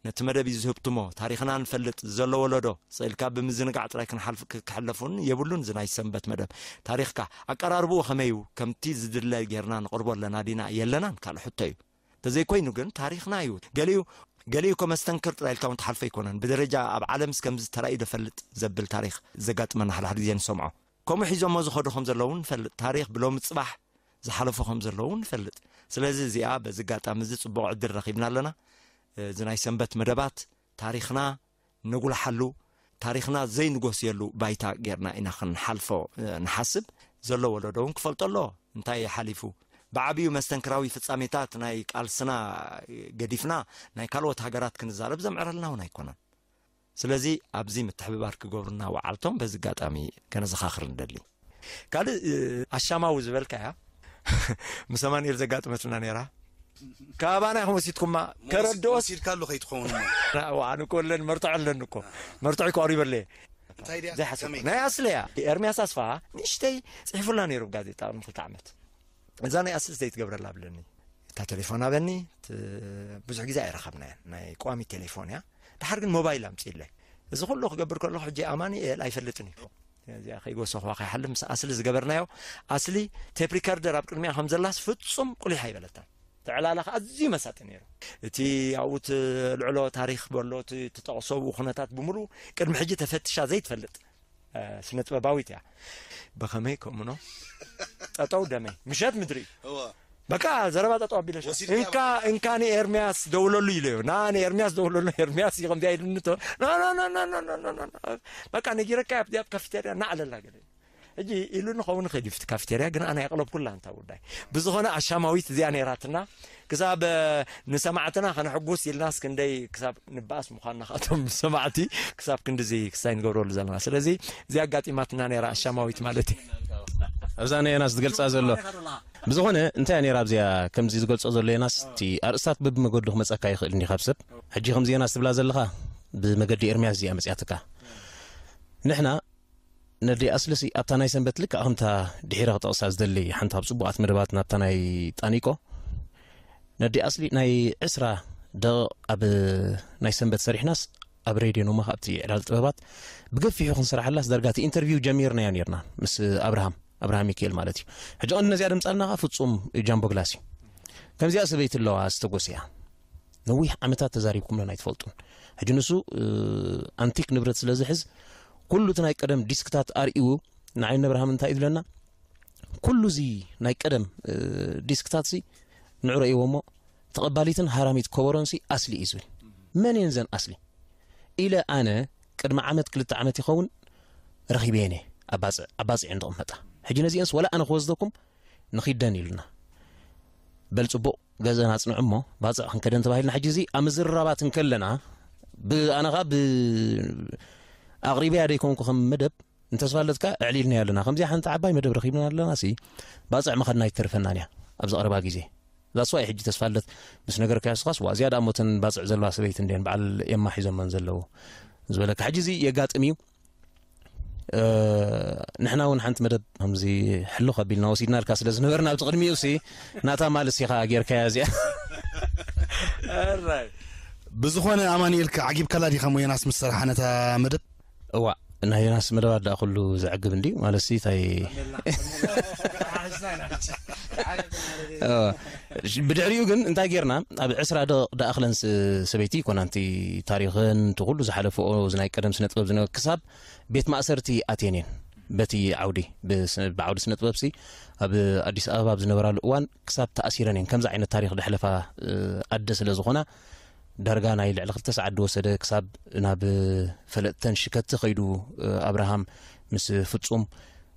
ነቲ መደብ እዩ ዝህብትሞ። ታሪኽና ንፈልጥ፣ ዘሎ ወለዶ ስቕ ኢልካ ብምዝንጋዕ ጥራይ ክንሓልፍ ክሕለፉን የብሉን። እዚ ናይ ሰንበት መደብ ታሪኽካ ኣቀራርብኡ ከመይ እዩ? ከምቲ ዝድለ ጌርና ንቕርቦ ኣለና ዲና የለናን ካልእ ሕቶ እዩ። እንተዘይኮይኑ ግን ታሪኽና እዩ። ገሊኡ ገሊኡ እኮ መስተንክር ጥራይ ኢልካ እውን ትሓልፎ ኣይኮነን። ብደረጃ ኣብ ዓለምስ ከምዚ ተራእዩ ዶ ፈልጥ ዘብል ታሪኽ ዘጋጥመና ሓደ ሓደ ግዜ ንሰምዖ። ከምኡ ሒዞሞ ዝኸዱ ከም ዘለዉ እውን ንፈልጥ። ታሪኽ ብሎሚ ጽባሕ ዝሓለፎ ከም ዘለዉ እውን ንፈልጥ። ስለዚ እዚኣ በዚ ኣጋጣሚ እዚ ጽቡቕ ዕድል ረኺብና ኣለና። እዚ ናይ ሰንበት መደባት ታሪኽና ነጉልሓሉ፣ ታሪኽና ዘይንጎስየሉ ባይታ ጌርና ኢና ክንሓልፎ ንሓስብ። ዘሎ ወለዶ እውን ክፈልጦ ኣለዎ እንታይ ሓሊፉ። ብዓብዩ መስተንክራዊ ፍጻሜታት ናይ ቃልስና ገዲፍና ናይ ካልኦት ሃገራት ክንዛረብ ዘምዕረልና እውን ኣይኮነን። ስለዚ ኣብዚ ምትሕብባር ክገብሩና ወዓልቶም በዚ ኣጋጣሚ ከነዘኻኽር ንደሊ። ካልእ ኣሻማዊ ዝበልካያ ምስ ኣማኑኤል ዘጋጥመትና ነይራ። ካባና ኢኹም ወሲድኩማ። ከረድኦስ ወሲድካ ኣሎ ከይትኸውን እሞ። ዋዓን እኮ ኣለኒ መርትዖ ኣለኒ እኮ። መርትዖ ይኮ ኣሪበለየ። እንታይ ድያ? ዘይሓሰብኩ ከመይ? ናይ ኣስለያ ኤርሚያስ ኣስፋ ንእሽተይ ጽሒፉልና ነይሩ ብጋዜጣ ቅድሚ ክልተ ዓመት። እዛ ናይ ኣስሊ ዘይትገብረላ ብለኒ። እታ ቴሌፎን ኣበኒ። ት- ብዙሕ ግዜ ኣይረኸብናያን፣ ናይ ቋሚ ቴሌፎን እያ። ድሓር ግን ሞባይል ኣምፅኢለይ። እዚ ኩሉ ክገብር ከለኹ ሕጂ ኣማኑኤል ኣይፈልጥን እዩ። እዚኣ ከይጎሰኹዋ ከይሓልፍ ምስ ኣስሊ ዝገበርናዮ። ኣስሊ ቴፕ ሪከርደር ኣብ ቅድሚያ ከም ዘላስ ፍጹም ቁሊሕ ኣይበለታን። ተዕላላኸ ኣዝዩ መሳጢ ነይሩ። እቲ ኣብኡ ትልዕሎ ታሪኽ በሎ፣ እቲ ትጠቕሶ ብኡ ኩነታት ብምሉእ ቅድሚ ሕጂ ተፈትሻ ዘይትፈልጥ ስነ ጥበባዊት እያ። በኸመይ ከምኖ ጠጠው ደመይ ምሸት ምድሪ እዩ። እወ። በቃ ዘረባ ጠጠው ኣቢለ ሸ- ወሲድካ እንካ እንካ ንኤርሚያስ ደውለሉ ኢለዮ። ና ንኤርሚያስ ደውለሉ፣ ኤርሚያስ እዩ ከምዚኣ ኢሉኒ። ቶ- ኖ፣ ኖ፣ ኖ፣ ኖ፣ ኖ፣ ኖ፣ ኖ፣ ኖ። በቃ ነጊረካ ኣብቲ ኣብ ካፊቴርያ እና ኣለላ ገለ። ሕጂ ኢሉ ንኸውን ኸይድ እዩ ካፊቴርያ፣ ግን ኣነ ያቕለብኩላ እንታ ጉዳይ። ብዝኾነ ኣሻማዊት እዚኣ ነይራትና። ክሳብ ንሰማዕትና ከነሕጉስ ኢልናስ ክንደይ ክሳብ ንበኣስ ምዃንና ካብቶም ሰማዕቲ ክሳብ ክንድዚ ክሳይ ንገብረሉ ዘለና። ስለዚ እዚኣ ኣጋጢማትና ነይራ ኣሻማዊት ማለት እዩ። ኣብዛ ናይ ዮናስ ዝገልጻ ዘሎ ብዝኾነ እንታይ ነይራ ኣብዚኣ ከምዚ ዝገልጾ ዘሎ ዮናስ፣ እቲ ኣርእስታት በብመገዱ ክመጸካ ይኽእል እንዲ ካብ ሰብ። ሕጂ ከምዚ ዮናስ ትብላ ዘለኻ ብመገዲ ኤርሚያስ እዚኣ መጽያትካ። ንሕና ነዲ ኣስልሲ ኣብታ ናይ ሰንበት ልክዕ ከምታ ድሒረ ክጠቕሳ ዝደሊ ሓንቲ ካብ ጽቡቓት መደባት ናብታ ናይ ጣኒቆ ነዲ ኣስሊ ናይ ዕስራ ደቕ ኣብ ናይ ሰንበት ሰሪሕናስ ኣብ ሬድዮ ኖማ ካብቲ ዕላል ጥበባት ብገፊሑ ክንሰራሓላስ ዳርጋ እቲ ኢንተርቪው ጀሚርናዮ ነርና ምስ ኣብርሃም ኣብርሃም ሚካኤል ማለት እዩ። ሕጂ ቀንዲ ነዚኣ ደምጻልና ከዓ ፍጹም ጃምቦ ግላስ እዩ። ከምዚኣ ሰበይቲ ኣለዋ ዝተጎስያ ነዊሕ ዓመታት ተዛሪብኩምለን ኣይትፈልጡን። ሕጂ ንሱ ኣንቲክ ንብረት ስለ ዝሕዝ ኩሉ እቲ ናይ ቀደም ዲስክታት ኣርእዩ ንዓይ ነብርሃም እንታይ እዩ ዝብለና፣ ኩሉ እዚ ናይ ቀደም ዲስክታት ሲ ንዑ ረእይዎ እሞ ተቐባሊትን ሃራሚት ከበሮን ሲ ኣስሊ እዩ ዝብል። መን እየን ዘን ኣስሊ ኢለ ኣነ ቅድሚ ዓመት ክልተ ዓመት ይኸውን ረኺበየን እየ ኣባፅዕ ኣባፅዐን ዝቕመጣ። ሕጂ ነዚአንስ ወላ ኣነ ክወስደኩም ንኺደን ኢሉና። በል ፅቡቕ ገዘን ኣፅንዑ እሞ ባፅዕ ክንከደን ተባሂልና። ሕጂ እዚ ኣብ ምዝርራባት እንከለና ብኣነ ኸዓ ብ ኣቕሪበያ ደይኮንኩ ከም መደብ እንተስፋለትካ ኣዕሊልናዮ ኣለና። ከምዚኣ ሓንቲ ዓባይ መደብ ረኺብና ኣለና ሲ ባፅዕ ምኸድና ኣይትተርፈናን እያ ኣብዚ ቀረባ ግዜ። ዛስዋይ ሕጂ ተስፋለት ምስ ነገርካዮ ስኻስ ዋ እዚኣ ደኣ ሞተን ባፅዕ ዘለዋ ሰበይቲ እንዴን በዓል ኤማ ሒዞመን ዘለዉ ዝበለካ ሕጂ እዚ የጋጥም እዩ። ንሕና እውን ሓንቲ መደብ ከምዚ ሕልኽ ኣቢልና ወሲድናልካ ስለ ዝነበርና ኣብቲ ቅድሚኡ ሲ ናታ ማልስ ኢኻ ጌርካያ እዚኣ። ብዝኾነ ኣማኒኤል ከ ዓጊብካላ ዲኻ ሞየናስ ምስ ሰራሓ ነታ መደብ? እዋ ናይ ዮናስ መደባት ደኣ ኩሉ ዘዕግብ እንዲ ማለት ሲ ታይ ብድሕሪኡ ግን እንታይ ጌርና ኣብ ዕስራ ደቕ ደኣኽለን ሰበይቲ ይኮና ንቲ ታሪኽን እቲ ኩሉ ዝሓለፈኦ እዚ ናይ ቀደም ስነ ጥበብ ዝነበ ክሳብ ቤት ማእሰርቲ ኣትየን እየን። በቲ ዓውዲ ብዓውዲ ስነ ጥበብ ሲ ኣብ ኣዲስ ኣበባ ኣብ ዝነበራሉ እዋን ክሳብ ተኣሲረን እየን። ከምዚ ዓይነት ታሪኽ ደሕለፋ ኣደ ስለ ዝኾና ዳርጋ ናይ ልዕሊ ክልተ ሰዓት ዝወሰደ ክሳብ ናብ ፈለጥተን ሽከቲ ከይዱ ኣብርሃም ምስ ፍጹም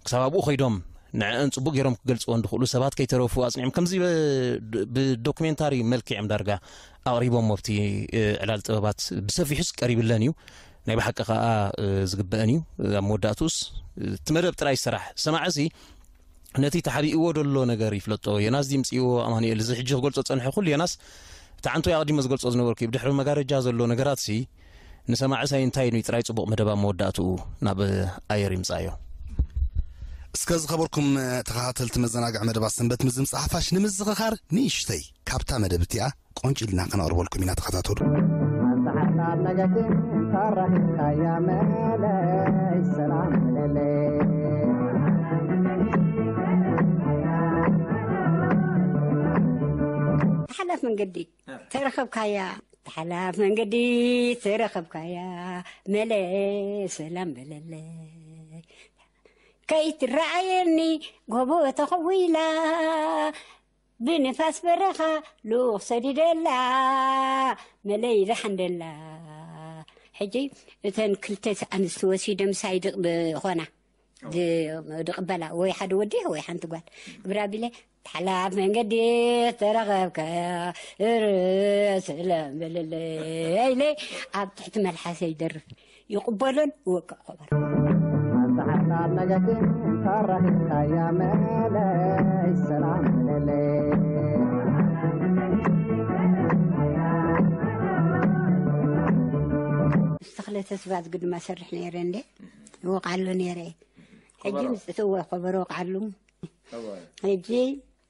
ክሳብ ኣብኡ ከይዶም ንዕአን ጽቡቅ ገይሮም ክገልጽወን ዝኽእሉ ሰባት ከይተረፉ ኣጽኒዖም ከምዚ ብዶክሜንታሪ መልክዕ እዮም ዳርጋ ኣቕሪቦም ኣብቲ ዕላል ጥበባት ብሰፊሑስ ቀሪብለን እዩ። ናይ ብሓቂ ከኣ ዝግበአን እዩ። ኣብ መወዳእቱስ እቲ መደብ ጥራይ ይሰራሕ ሰማዕሲ ነቲ ተሓቢእዎ ደሎ ነገር ይፍለጦ። ዮናስ ድምፅዎ ኣማኑኤል እዚ ሕጂ ክገልጾ ጸንሐ ኩሉ ዮናስ እቲ ዓንቶ ኣቕዲሞ ዝገልጾ ዝነበርኩ ብድሕሪ መጋረጃ ዘሎ ነገራት ሲ ንሰማዕሳይ እንታይ ኑ ጥራይ ጽቡቕ መደብ ኣብ መወዳእትኡ ናብ ኣየር ይምጻዮ። እስከ ዝኸበርኩም ተኸታተልቲ መዘናግዒ መደባት ሰንበት ምስ ድምፂ ሓፋሽ ንምዝኽኻር ንእሽተይ ካብታ መደብ እቲኣ ቆንጭ ኢልና ከነቕርበልኩም ኢና ተኸታተሉ። ሓሳብ ነገድን ተራኺብካያ መለይ ሰላም ለለይ ሓለፍ መንገዲ ተረኸብካያ ሓላፍ መንገዲ ተረኸብካያ፣ መለ ሰላም በለለይ። ከይትረኣየኒ ጎቦ ተኸዊላ፣ ብንፋስ በረኻ ልኡኽ ሰዲደላ፣ መለይ ደሓንደላ። ሕጂ እተን ክልተ ኣንስቲ ወሲደ ምሳይ ድቕ ብኾና፣ ድ-፣ ድቕበላ፣ ወይ ሓደ ወዲ ወይ ሓንቲ ጓል። ግብረ ኣቢለ፣ ሓላፍ መንገዲ ተረኸብካያ፣ ርእስ ለምብልለይ ኢለ ኣብ ትሕቲ መልሓሰ ይደርፍ። ይቕበሎን ይወቅዕ ከበሮ። መጽሓፍና መገዲ ተረኺብካያ፣ መለይ ሰላም ለለይ። ምስ ተኽለ ተስፋዝጊ ድማ ሰርሕ ነይረ እንዴ፣ ይወቃሉ ነይረ። ሕጂ ከበሮ። ምስ እትወ ከበሮ ወቃሉ። እወ። ሕጂ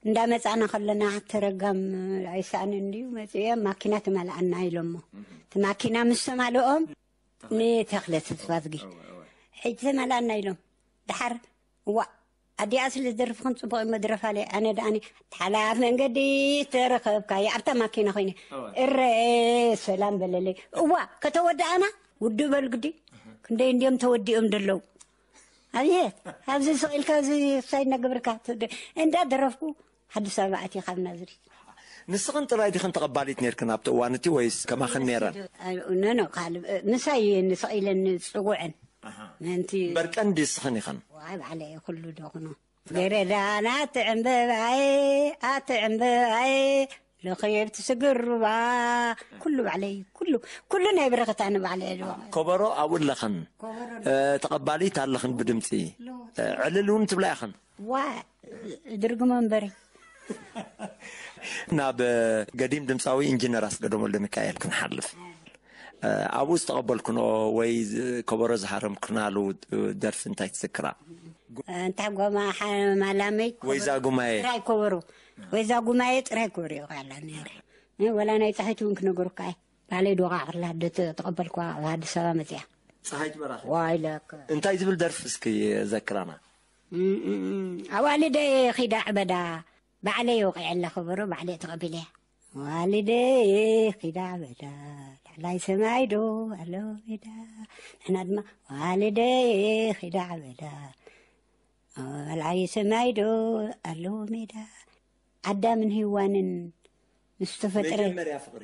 እንዳመጻና ከለና፣ ተረጋም ኣይሰኣንን እንድዩ፣ መጺኦም ማኪና ትመልኣና ኢሎሞ። እቲ ማኪና ምስ ተማልኦም፣ ንተኽለ ተስፋዝጊ። እወ፣ እወ። ሕጂ ተመላና ኢሎም። ድሓር፣ እዋ፣ ኣዲኣ ስለ ዝደርፍ ከም ጽቡቕ እሞ ድረፍ ኣለ። ኣነ ደኣኒ፣ ሓላፍ መንገዲ ተረኸብካዮ፣ ኣብታ ማኪና ኮይነ፣ እወ። እረ፣ ሰላም በለለይ። እዋ፣ ከተወድኣና? ውድእ በል ግዲ። ክንደይ እንድዮም ተወዲኦም ደለዉ። ኣብየት፣ ኣብዚ ስቕ ኢልካ፣ እዚ ሳይድ ነግብርካ፣ ትድ-፣ እንዳ ደረፍኩ፣ ኣዲስ ኣበባ ኣትየ ካብ ናዝሬት። ንስኽን ጥራይ ዲኽን ተቐባሊት ነርክን ኣብቲ እዋን እቲ፣ ወይስ ከማኽን ነረን? ኖ፣ ኖ፣ ካልእ፣ ምሳይ እየን ስቕ ኢለን ዝጽውዐን። ኣሃ። ምእንቲ እምበር ቀንዲ ንስኽን ኢኽን? ዋይ፣ ባዕለይ እየ ኩሉ ዶ ኩኖ። ገረዳና ትዕምበባይ፣ ኣትዕምበባይ፣ ለኸየብቲ ስግር ሩባ፣ ኩሉ ባዕለይ፣ ኩሉ፣ ኩሉ ናይ በረኸት ኣነ ባዕለይ እየ። ከበሮ ኣብኡ ኣለኽን? ከበሮ እ፣ ተቐባሊት ኣለኽን ብድምጺ። ሎ። እ፣ ዕልል እውን ትብላ ኢኽን? ዋ፣ ድርግሞ እምበሪ። ናብ ገዲም ድምፃዊ ኢንጂነር ኣስገዶም ወልደ ሚካኤል ክንሓልፍ። እ፣ ኣብኡ ዝተቐበልክንኦ ወይ ዝ-፣ ከበሮ ዝሃረምክናሉ ደርፊ እንታይ ትዝክራ? እንታይ ጓማ ሓ-፣ ማላመይ ወይዛ ጉማየ? ጥራይ ከበሮ። ወይዛ ጉማየ ጥራይ ከበሮ ይውቃላ ነይረ። እ፣ ወላ ናይ ፀሓይቱ እውን ክነገሩካ እየ። ባዕለይ ዶቓ ክላ ደ-፣ ተቐበልኩዋ ኣብ ኣዲስ ኣበባ መፅያ። ፀሓይቱ በራኺ? ዋይ ለከ። እንታይ ዝብል ደርፊ እስኪ ዘክራና? እም፣ እም፣ እም። ኣዋልደ ኺዳ ዕበዳ፣ ባዕለይ ወቒዐላ ከበሮ፣ ባዕለይ ተቐቢለያ። ዋልደ ኺዳ ዕበዳ፣ ላዕላይ ሰማይ ዶ ኣሎ ሜዳ። ንሕና ድማ ዋልደ ኺዳ ዕበዳ፣ ላዕላይ ሰማይ ዶ ኣሎ ሜዳ። ኣዳምን ሄዋንን ምስ ተፈጥረ መጀመርያ ፍቕሪ።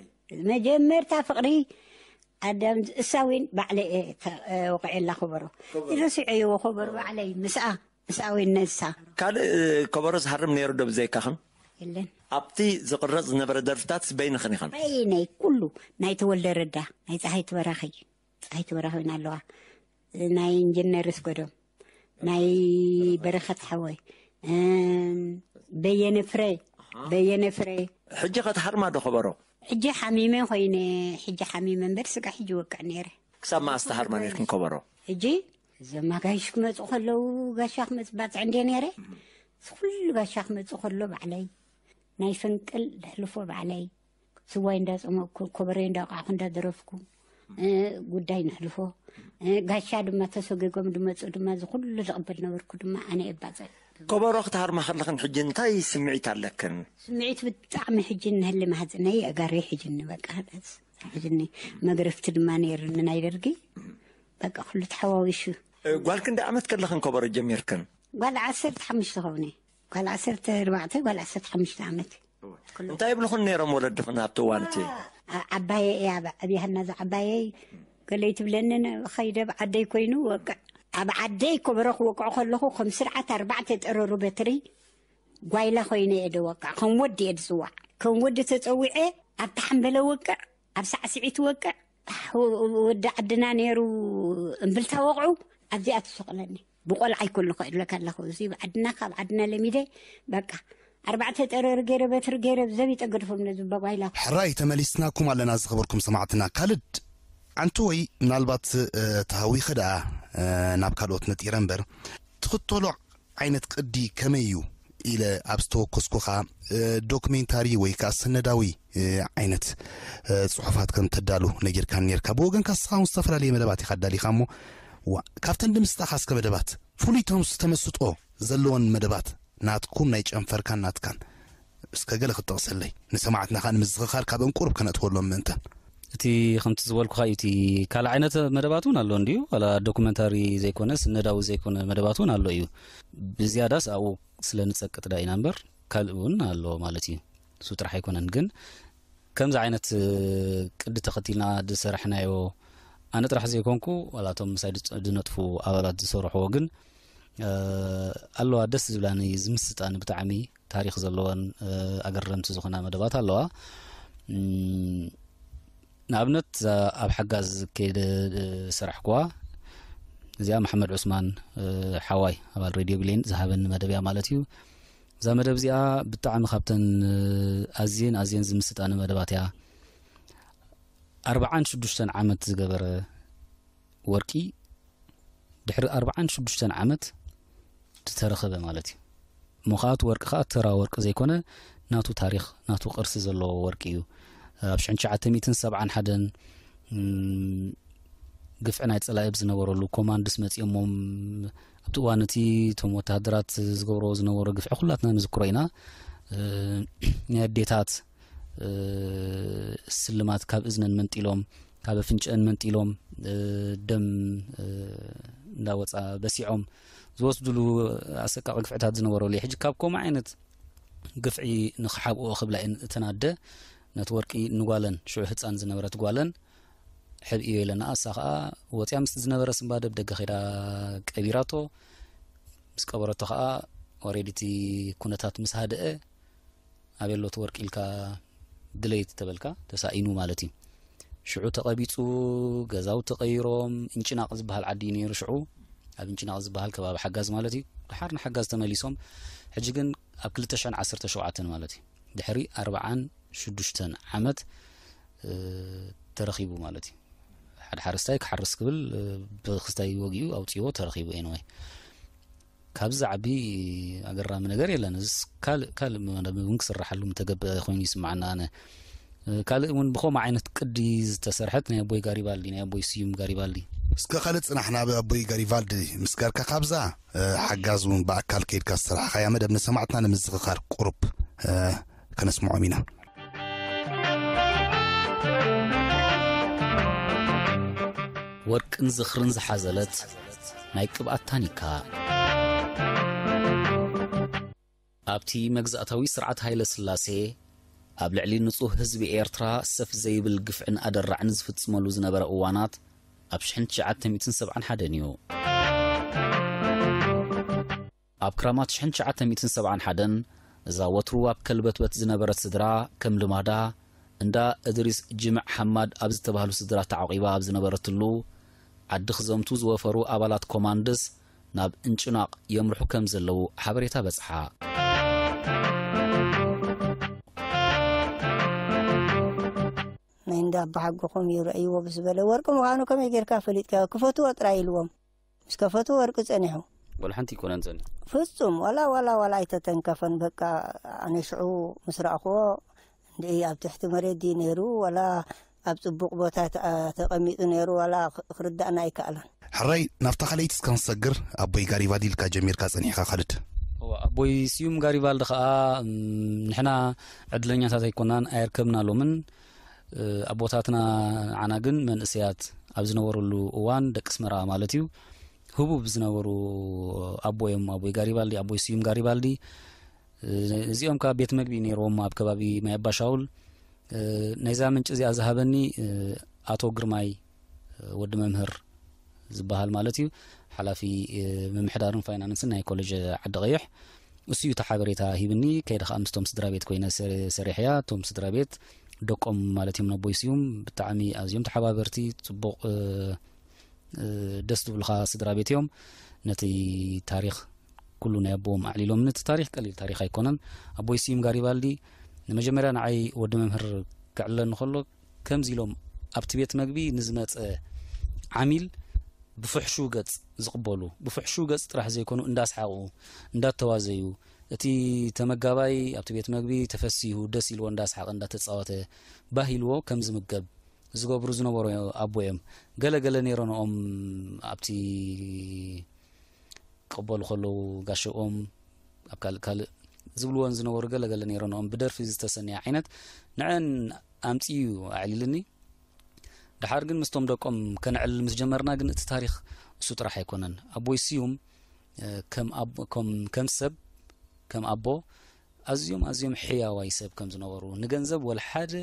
መጀመርታ ፍቕሪ ኣዳም እሳዊን ባዕለ፣ እ፣ ተ-፣ እ፣ ወቕዐላ ከበሮ። ከበሮ። ረሲዐዮ ከበሮ ባዕለይ ምስኣ፣ ምስኣዊን ነሳ። ካልእ፣ እ፣ ከበሮ ዝሃርም ነይሩ ዶ ብዘይካኽን? የለን። ኣብቲ ዝቕረጽ ዝነበረ ደርፍታትስ በይንኽን ኢኽን? በይነይ ኩሉ ናይ ተወልደ ረዳ፣ ናይ ፀሃይ ትበራኸይ፣ ፀሃይ ትበራኸይን ኣለዋ። ናይ ኢንጂነር እስጎዶም፣ ናይ በረኸት ሓወይ፣ እም፣ በየነ ፍረ፣ ኣሃ። በየነ ፍረ። ሕጂ ኸትሃርማ ዶ ከበሮ? ሕጂ ሓሚመ ኮይነ፣ ሕጂ ሓሚመ እምበር ስጋ ሕጂ ወቅዕ ነይረ። ክሳብ መኣስ ትሃርማ ነርክን ከበሮ? ሕጂ እዞም ኣጋይሽ ክመጹ ከለዉ፣ ጋሻ ክመጽ ባጽዕ እንድየ ነይረ። እዚ ኩሉ ጋሻ ክመጽእ ከሎ ባዕለይ ናይ ፈንቅል ዘሕልፎ ባዕለይ፣ ስዋይ እንዳጸመቕኩ፣ ኮበሮይ እንዳወቃዕኩ እንዳደረፍኩ፣ እ፣ ጉዳይ ነሕልፎ። እ፣ ጋሻ ድማ ተሰጎጎም ድመጹ ድማ፣ እዚ ኩሉ ዝቕበል ነበርኩ ድማ ኣነ እባጸዕ። ከበሮ ክትሃርማ ከለኽን ሕጂ እንታይ ስምዒት ኣለክን? ስምዒት ብጣዕሚ ሕጂ ንህሊ ማህጽነይ ኣጋሪ ሕጅኒ፣ በቃ፣ ሕጅኒ። መግረፍቲ ድማ ነይሩኒ ናይ ደርጊ። በቃ፣ ኩሉ ተሓዋዊሱ። እ፣ ጓል ክንደይ ዓመት ከለኽን ከበሮ ጀሚርክን? ጓል ዓሰርተ ሓሙሽተ ኸውን እየ። ጓል ዓሰርተ ኣርባዕተ፣ ጓል ዓሰርተ ሓሙሽተ ዓመት። እንታይ ይብልኹን ነይሮም ወለድኽን ኣብቲ እዋን እቲ? ዓ-፣ ዓባየ እያ፣ ኣብ-፣ ኣብያህና እዛ ዓባየይ። ገለይ ትብለንን ኸይደ ኣብ ዓደይ ኮይኑ ወቅዕ። ኣብ ዓደይ ከበሮ ክወቅዖ ከለኹ ከም ስርዓት ኣርባዕተ ጠረሩ በትሪ ጓይላ ኮይነ እየ ደወቅዕ። ከም ወዲ እየ ዝጽዋዕ። ከም ወዲ ተጸዊዐ ኣብቲ ሓምበለ ወቅዕ፣ ኣብ ሳዕስዒት ወቅዕ፣ ወዲ ዓድና ነይሩ እምብልታ ወቕዑ፣ ኣብዚኣ ትሰቕለኒ። ብቆልዓ ይኮልኹ እብለካ ኣለኹ። እዚ ዓድና፣ ካብ ዓድና ለሚደ፣ በቃ፣ ኣርባዕተ ጠረር ገይረ፣ በትሪ ገይረ፣ ብዘብ ይጠገድፎም ነዚ በጓይላ። ሕራይ ተመሊስናኩም ኣለና፣ ዝኸበርኩም ሰማዕትና። ካልድ፣ ኣንቱ ወይ ምናልባት፣ እ፣ ተሃዊኸ ደኣ፣ እ፣ ናብ ካልኦት ነጢረ እምበር፣ ትኽተሎ ዓይነት ቅዲ ከመይ እዩ ኢለ ኣብ ዝተወከስኩኻ፣ እ፣ ዶክሜንታሪ ወይ ከኣ ሰነዳዊ፣ እ፣ ዓይነት፣ እ፣ ጽሑፋት ከም ተዳሉ ነጊርካን ነርካ። ብወገንካ ንስኻ እውን ዝተፈላለየ መደባት ኢኻ ኣዳሊኻ እሞ፣ ዋ-፣ ካብተን ድምስጣኻ እስከ መደባት፣ ፍሉይ ተምስ-፣ ተመስጦ ዘለወን መደባት ናትኩም ናይ ጨንፈርካን ናትካን እስከ ገለ ክትጠቕሰለይ፣ ንሰማዕትና ከኣ ንምዝኽኻር ካብ እንቁርብ ከነእትወሎም ምእንታን። እቲ ከምቲ ዝበልኩኻ እዩ፣ እቲ ካልእ ዓይነት መደባት እውን ኣሎ እንድዩ። ዋላ ዶኩመንታሪ ዘይኮነ፣ ስነዳዊ ዘይኮነ መደባት እውን ኣሎ እዩ። ብዝያዳስ ኣብኡ ስለ ንጸቅጥ ዳ ኢና እምበር፣ ካልእ እውን ኣሎ ማለት እዩ። እሱ ጥራሕ ኣይኮነን፣ ግን ከምዚ ዓይነት፣ እ፣ ቅዲ ተኸቲልና ዝሰራሕናዮ፣ ኣነ ጥራሕ ዘይኮንኩ፣ ዋላ እቶም ምሳይ ዝጸ-፣ ዝነጥፉ ኣባላት ዝሰርሕዎ ግን፣ እ፣ ኣለዋ ደስ ዝብላኒ፣ ዝምስጣኒ ብጣዕሚ ታሪኽ ዘለወን፣ እ፣ ኣገረምቲ ዝኾና መደባት ኣለዋ። እም፣ ንኣብነት፣ እዛ ኣብ ሓጋዝ ከይደ ዝሰራሕኩዋ፣ እዚኣ መሓመድ ዑስማን፣ እ፣ ሓዋይ ኣባል ሬድዮ ብሌን ዝሃበኒ መደብ እያ ማለት እዩ። እዛ መደብ እዚኣ ብጣዕሚ ካብተን፣ እ፣ ኣዝየን ኣዝየን ዝምስጣኒ መደባት እያ። ኣርብዓን ሽዱሽተን ዓመት ዝገበረ ወርቂ ድሕሪ ኣርብዓን ሽዱሽተን ዓመት ዝተረኸበ ማለት እዩ። እሞ ኸኣ እቲ ወርቂ ኸኣ ተራ ወርቂ ዘይኮነ፣ ናቱ ታሪኽ፣ ናቱ ቅርሲ ዘለዎ ወርቂ እዩ። ኣብ ሽሕን ትሽዓተ ሚእትን ሰብዓን ሓደን፣ እም፣ ግፍዒ ናይ ጸላኢ ኣብ ዝነበረሉ፣ ኮማንድስ መጺኦሞም ኣብቲ እዋን እቲ እቶም ወተሃደራት ዝገብርዎ ዝነበሩ ግፍዒ ኩላትና ንዝክሮ ኢና። እ፣ ናይ ኣዴታት፣ እ፣ ስልማት ካብ እዝነን መንጢሎም፣ ካብ ኣፍንጭአን መንጢሎም፣ እ፣ ደም፣ እ፣ እንዳወጻ በሲዖም ዝወስድሉ ኣሰቃቂ ግፍዕታት ዝነበረሉ እዩ። ሕጂ ካብ ከምኡ ዓይነት ግፍዒ ንኽሓብኦ ክብላ እየን እተን ኣደ ነቲ ወርቂ ንጓለን፣ ሽዑ ህጻን ዝነበረት ጓለን፣ ሕብእዮ ኢለና። እሳ ኸኣ ወጽያ ምስቲ ዝነበረ ስንባደ ብደገ ኸይዳ ቀቢራቶ። ምስ ቀበረቶ ኸኣ ኦሬዲ እቲ ኩነታት ምስ ሃደአ፣ ኣበይ ኣሎ እቲ ወርቂ ኢልካ ድለይት ተበልካ፣ ተሳኢኑ ማለት እዩ። ሽዑ ተቐቢጹ፣ ገዛውቲ ተቐይሮም፣ እንጭናቕ ዝበሃል ዓዲ እዩ ነይሩ ሽዑ። ኣብ እንጭናቕ ዝበሃል ከባቢ ሓጋዝ ማለት እዩ። ደሓር ንሓጋዝ ተመሊሶም። ሕጂ ግን ኣብ ክልተ ሽሕን ዓሰርተ ሸውዓተን ማለት እዩ። ድሕሪ ኣርብዓን ሽዱሽተን ዓመት፣ እ፣ ተረኺቡ ማለት እዩ። ሓደ ሓረስታይ ክሓርስ ክብል፣ እ፣ ብክስታይ ወጊኡ ኣውጺዎ ተረኺቡ። ኤንወይ፣ ካብዚ ዝዓቢ ኣገራሚ ነገር የለን። እዚስ ካልእ፣ ካልእ መደብ እውን ክስራሓሉ ምተገብአ ኮይኑ ይስምዓና ኣነ። እ፣ ካልእ እውን ብኸምኡ ዓይነት ቅዲ ዝተሰርሐት ናይ ኣቦይ ጋሪባልዲ፣ ናይ ኣቦይ ስዩም ጋሪባልዲ። እስከ ካልእ ጽናሕ ናብ ኣቦይ ጋሪባልዲ ምስጋርካ ካብዛ፣ እ፣ ሓጋዝ እውን ብኣካል ከይድካ ዝሰራሕኻያ መደብ ንሰማዕትና ንምዝኽኻር ቁሩብ፣ እ፣ ከነስምዖም ኢና። ወርቅን ዝኽርን ዝሓዘለት ናይ ቅብኣት ታኒካ። ኣብቲ መግዛእታዊ ስርዓት ሃይለ ስላሴ ኣብ ልዕሊ ንጹህ ህዝቢ ኤርትራ ሰፍ ዘይብል ግፍዕን ኣደራዕን ዝፍጽመሉ ዝነበረ እዋናት ኣብ ሽሕን ትሽዓተ ሚእትን ሰብዓን ሓደን እዩ። ኣብ ክራማት ሽሕን ትሽዓተ ሚእትን ሰብዓን ሓደን እዛ ወትሩ ኣብ ከልበትበት ዝነበረት ስድራ ከም ልማዳ እንዳ እድሪስ ጅምዕ ሓማድ ኣብ ዝተባህሉ ስድራ ተዓቂባ ኣብ ዝነበረትሉ ዓዲ ክዘምቱ ዝወፈሩ ኣባላት ኮማንድስ ናብ እንጭናቕ የምርሑ ከም ዘለዉ ሓበሬታ በጽሓ። ናይ እንዳ ኣባሓጎኹም እዩ ረእይዎ ብዝበለ ወርቂ ምዃኑ ከመይ ጌርካ ፈሊጥካዮ? ክፈትዎ ጥራይ ኢልዎም። ምስ ከፈቱ ወርቂ ጸኒሑ። ወላ ሓንቲ ኣይኮነን ጸኒሑ። ፍጹም ዋላ፣ ዋላ፣ ዋላ ኣይተተንከፈን። በቃ ኣነ ሽዑ ምስ ረኣኽዎ እንድዒ ኣብ ትሕቲ መሬት ድዩ ነይሩ ዋላ ኣብ ጽቡቕ ቦታ ተኣ-፣ ተቐሚጡ ነይሩ ዋላ ክ-፣ ክርዳእና ኣይከኣለን። ሕራይ ናብታ ካልኣይቲ እስከ ክንሰግር፣ ኣቦይ ጋሪባልዲ ኢልካ ጀሚርካ ጸኒሕካ ካልድ። እወ፣ ኣቦይ ስዩም ጋሪባልዲ ከኣ፣ እም፣ ንሕና ዕድለኛታት ኣይኮናን፣ ኣየርከብናሎምን። እ፣ ኣቦታትና ንዓና ግን መንእሰያት ኣብ ዝነበሩሉ እዋን፣ ደቂ ኣስመራ ማለት እዩ፣ ህቡብ ዝነበሩ ኣቦ እዮም፣ ኣቦይ ጋሪባልዲ፣ ኣቦይ ስዩም ጋሪባልዲ። እ፣ እዚኦም ከኣ ቤት መግቢ ነይርዎም ኣብ ከባቢ ማይ ኣባሻውል። እ፣ ናይዛ ምንጪ እዚኣ ዝሃበኒ፣ እ፣ ኣቶ ግርማይ፣ እ፣ ወዲ መምህር ዝበሃል ማለት እዩ፣ ሓላፊ፣ እ፣ ምምሕዳርን ፋይናንስን ናይ ኮሌጅ ዓዲ ቀይሕ። እሱ እዩ እቲ ሓበሬታ ሂብኒ። ከይደ ከኣ ምስቶም ስድራ ቤት ኮይነ ሰ-፣ ሰሪሐያ። እቶም ስድራ ቤት ደቆም ማለት እዮም ነቦይ ስዩም ብጣዕሚ ኣዝዮም ተሓባበርቲ፣ ጽቡቕ፣ እ፣ እ፣ ደስ ዝብሉኻ ስድራ ቤት እዮም። ነቲ ታሪኽ ኩሉ ናይ ኣቦኦም ኣዕሊሎም። ነቲ ታሪኽ ቀሊል ታሪኽ ኣይኮነን። ኣቦይ ስዩም ጋሪባልዲ ንመጀመርያ ንዓይ ወዲ መምህር ከዕልለኒ ከሎ ከምዚ ኢሎም ኣብቲ ቤት መግቢ ንዝመጸ ዓሚል ብፍሕሹው ገጽ ዝቕበሉ፣ ብፍሕሹው ገጽ ጥራሕ ዘይኮኑ እንዳስሓቑ፣ እንዳተዋዘዩ፣ እቲ ተመጋባይ ኣብቲ ቤት መግቢ ተፈሲሁ፣ ደስ ኢልዎ፣ እንዳስሓቐ፣ እንዳተጻወተ፣ ባህ ኢልዎ ከም ዝምገብ ዝገብሩ ዝነበሩ ኣቦ እዮም። ገለ ገለ ነይረንኦም ኣብቲ ክቕበሉ ከለዉ ጋሸኦም ኣብ ካልእ ካልእ ዝብልወን ዝነበሩ ገለ ገለ ነይረንኦም ብደርፊ ዝተሰነያ ዓይነት ንዐን ኣምጺኡ ኣዕሊልኒ። ድሓር ግን ምስቶም ደቆም ከነዕልል ምስ ጀመርና ግን እቲ ታሪኽ እሱ ጥራሕ ኣይኮነን። ኣቦይ ስዩም፣ እ፣ ከም ኣቦ፣ ከም፣ ከም ሰብ፣ ከም ኣቦ ኣዝዮም፣ ኣዝዮም ሕያዋይ ሰብ ከም ዝነበሩ፣ ንገንዘብ ወላ ሓደ፣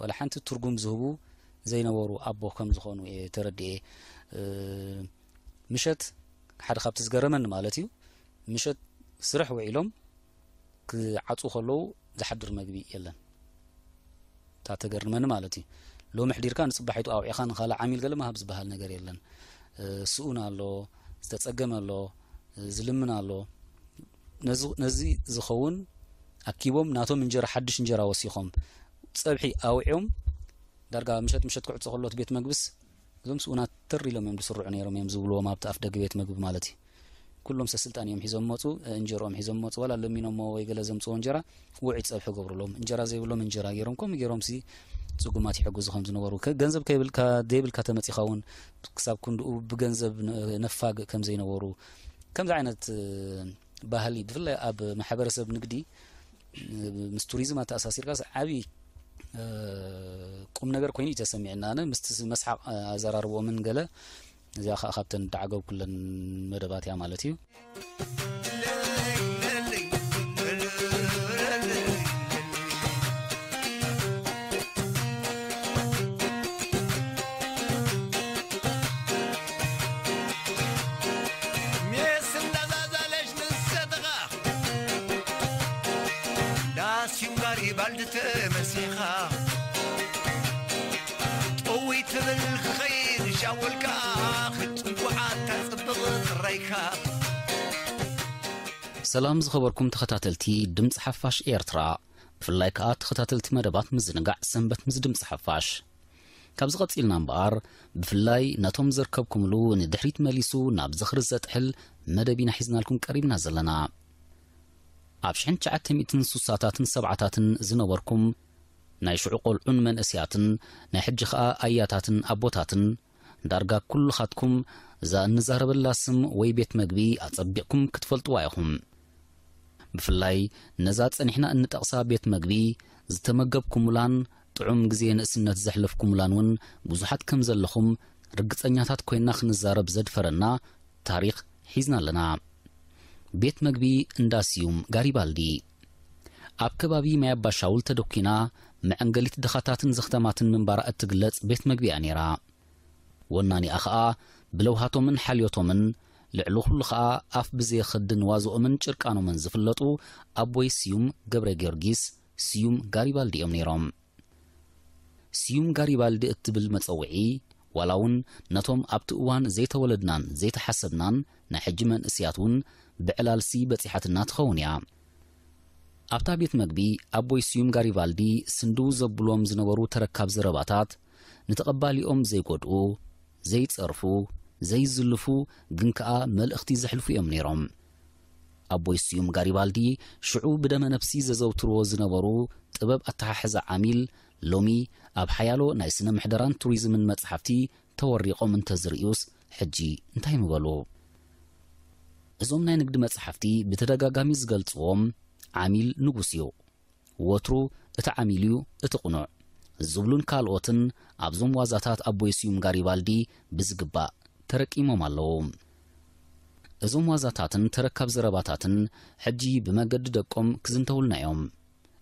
ወላ ሓንቲ ትርጉም ዝህቡ ዘይነበሩ ኣቦ ከም ዝኾኑ እየ ተረዲኤ። እ፣ ምሸት ሓደ ካብቲ ዝገረመኒ ማለት እዩ፣ ምሸት ስራሕ ውዒሎም ክዓጹ ከለዉ ዝሓድር መግቢ የለን። እታ ተገርመኒ ማለት እዩ። ሎሚ ሕዲርካ ንጽባሒቱ ኣውዒኻ ንኻልእ ዓሚል ገለ ምሃብ ዝበሃል ነገር የለን። እ፣ ስኡን ኣሎ፣ ዝተጸገመ ኣሎ፣ እ፣ ዝልምን ኣሎ። ነዚ፣ ነዚ ዝኸውን ኣኪቦም ናቶም እንጀራ፣ ሓድሽ እንጀራ ወሲኾም፣ ጸብሒ ኣውዒዮም፣ ዳርጋ ምሸት ምሸት ክዕጾ ከሎ እቲ ቤት መግብስ እዞም ስኡናት ተር ኢሎም እዮም ዝስርዑ ነይሮም እዮም ዝብልዎም ኣብቲ ኣፍ ደገ ቤት መግቢ ማለት እዩ። ኩሎም ሰስልጣን እዮም ሒዞም መጹ፣ እንጀርኦም ሒዞም መጹ፣ ዋላ ለሚኖሞ ወይ ገለ ዘምጽዎ እንጀራ ውዒ ጸብሒ ገብሩሎም። እንጀራ ዘይብሎም እንጀራ ገይሮም፣ ከምኡ ገይሮም ሲ ጽጉማት ይሕግዙ ከም ዝነበሩ። ከ-፣ ገንዘብ ከይብልካ፣ ዘይብልካ ተመጺኻ እውን ክሳብ ክንድኡ ብገንዘብ ነ-፣ ነፋግእ ከም ዘይነበሩ፣ ከምዚ ዓይነት፣ እ፣ ባህሊ ብፍላይ ኣብ ማሕበረሰብ ንግዲ፣ እ፣ ምስ ቱሪዝም ኣተኣሳሲርካስ ዓቢ፣ እ፣ ቁም ነገር ኮይኑ እዩ ተሰሚዕና። ኣነ ምስቲ መስሓቕ ኣዘራርብኦምን ገለ እዚኣ ኸኣ ካብተን ዳዓገብ ኩለን መደባት እያ ማለት እዩ። ሜስ እንዳዛዛለሽ ንሰተኻ ዳስዩም ጋሪባልዲ ተመሲኻ ጥውይ ትብል ክኸይድ ሻወልካ ክትንኩዓ ተጽብቕ ጥራይካ። ሰላም ዝኸበርኩም ተኸታተልቲ ድምፂ ሓፋሽ ኤርትራ፣ ብፍላይ ከኣ ተኸታተልቲ መደባት ምዝንጋዕ ሰንበት ምስ ድምፂ ሓፋሽ። ካብዚ ቀጺልና እምበኣር፣ ብፍላይ ነቶም ዘርከብኩምሉ ንድሕሪት መሊሱ ናብ ዝኽሪ ዘጥሕል መደብ ኢና ሒዝናልኩም ቀሪብና ዘለና። ኣብ ሽሕን ትሽዓተ ሚእትን ስሳታትን ሰብዓታትን ዝነበርኩም ናይ ሽዑ ቆልዑን መንእስያትን ናይ ሕጂ ኸኣ ኣያታትን ኣቦታትን ዳርጋ ኩልኻትኩም እዛ እንዛረበላ ስም ወይ ቤት መግቢ ኣጸቢቕኩም ክትፈልጥዋ ኢኹም። ብፍላይ ነዛ ጸኒሕና እንጠቕሳ ቤት መግቢ ዝተመገብኩሙላን ጥዑም ግዜ ንእስነት ዘሕለፍኩሙላን እውን ብዙሓት ከም ዘለኹም ርግጸኛታት ኮይና ክንዛረብ ዘድፈረና ታሪኽ ሒዝና ኣለና። ቤት መግቢ እንዳ ስዩም ጋሪባልዲ። ኣብ ከባቢ ማይ ኣባሻውል ተደኲና መዐንገሊት ድኻታትን ዘኽተማትን ምንባራ እትግለጽ ቤት መግቢ እያ ነይራ። ወናኒኣ ኸኣ ብለውሃቶምን ሓልዮቶምን ልዕሊ ኩሉ ኸኣ ኣፍ ብዘየኸድን ዋዝኦምን ጭርቃኖምን ዝፍለጡ ኣቦይ ስዩም ገብረ ጊዮርጊስ፣ ስዩም ጋሪባልዲ እዮም ነይሮም። ስዩም ጋሪባልዲ እትብል መጸውዒ፣ ዋላ እውን ነቶም ኣብቲ እዋን ዘይተወለድናን ዘይተሓሰብናን ናይ ሕጂ መንእስያት እውን ብዕላልሲ በጺሓትና ትኸውን እያ። ኣብታ ቤት መግቢ ኣቦይ ስዩም ጋሪባልዲ ስንድው ዘብሎም ዝነበሩ ተረካብ ዘረባታት፣ ንተቐባሊኦም ዘይጎድኡ፣ ዘይጸርፉ፣ ዘይዝልፉ፣ ግን ከኣ መልእኽቲ ዘሕልፉ እዮም ነይሮም። ኣቦይ ስዩም ጋሪባልዲ ሽዑ ብደመ ነፍሲ ዘዘውትርዎ ዝነበሩ ጥበብ ኣተሓሕዛ ዓሚል፣ ሎሚ ኣብ ሓያሎ ናይ ስነ ምሕደራን ቱሪዝምን መጽሓፍቲ ተወሪቖም እንተዝርእዩስ፣ ሕጂ እንታይ ምበሉ? እዞም ናይ ንግዲ መጽሓፍቲ ብተደጋጋሚ ዝገልጽዎም፣ ዓሚል ንጉስ እዩ። ወትሩ እቲ ዓሚል እዩ እቲ ቅኑዕ ዝብሉን ካልኦትን ኣብዞም ዋዛታት ኣቦይ ስዩም ጋሪባልዲ ብዝግባእ ተረቂሞም ኣለዉ። እዞም ዋዛታትን ተረካብ ዘረባታትን ሕጂ ብመገዲ ደቆም ክዝንተውልና እዮም።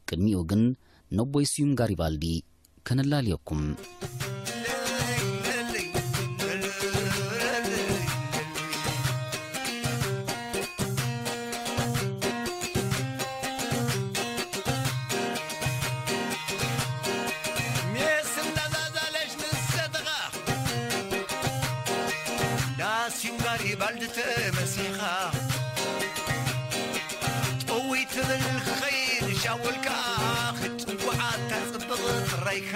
ቅድሚኡ ግን ነቦይ ስዩም ጋሪባልዲ ከነላልየኩም። ሜስ እንዳዛዛለሽ ንሰተኻ ዳስዩም ጋሪባልዲ ተመሲኻ ጥውይ ትብል ክኸይድ ሻወልካ ክትንኩዓ ተጽብቕ ጥራይካ።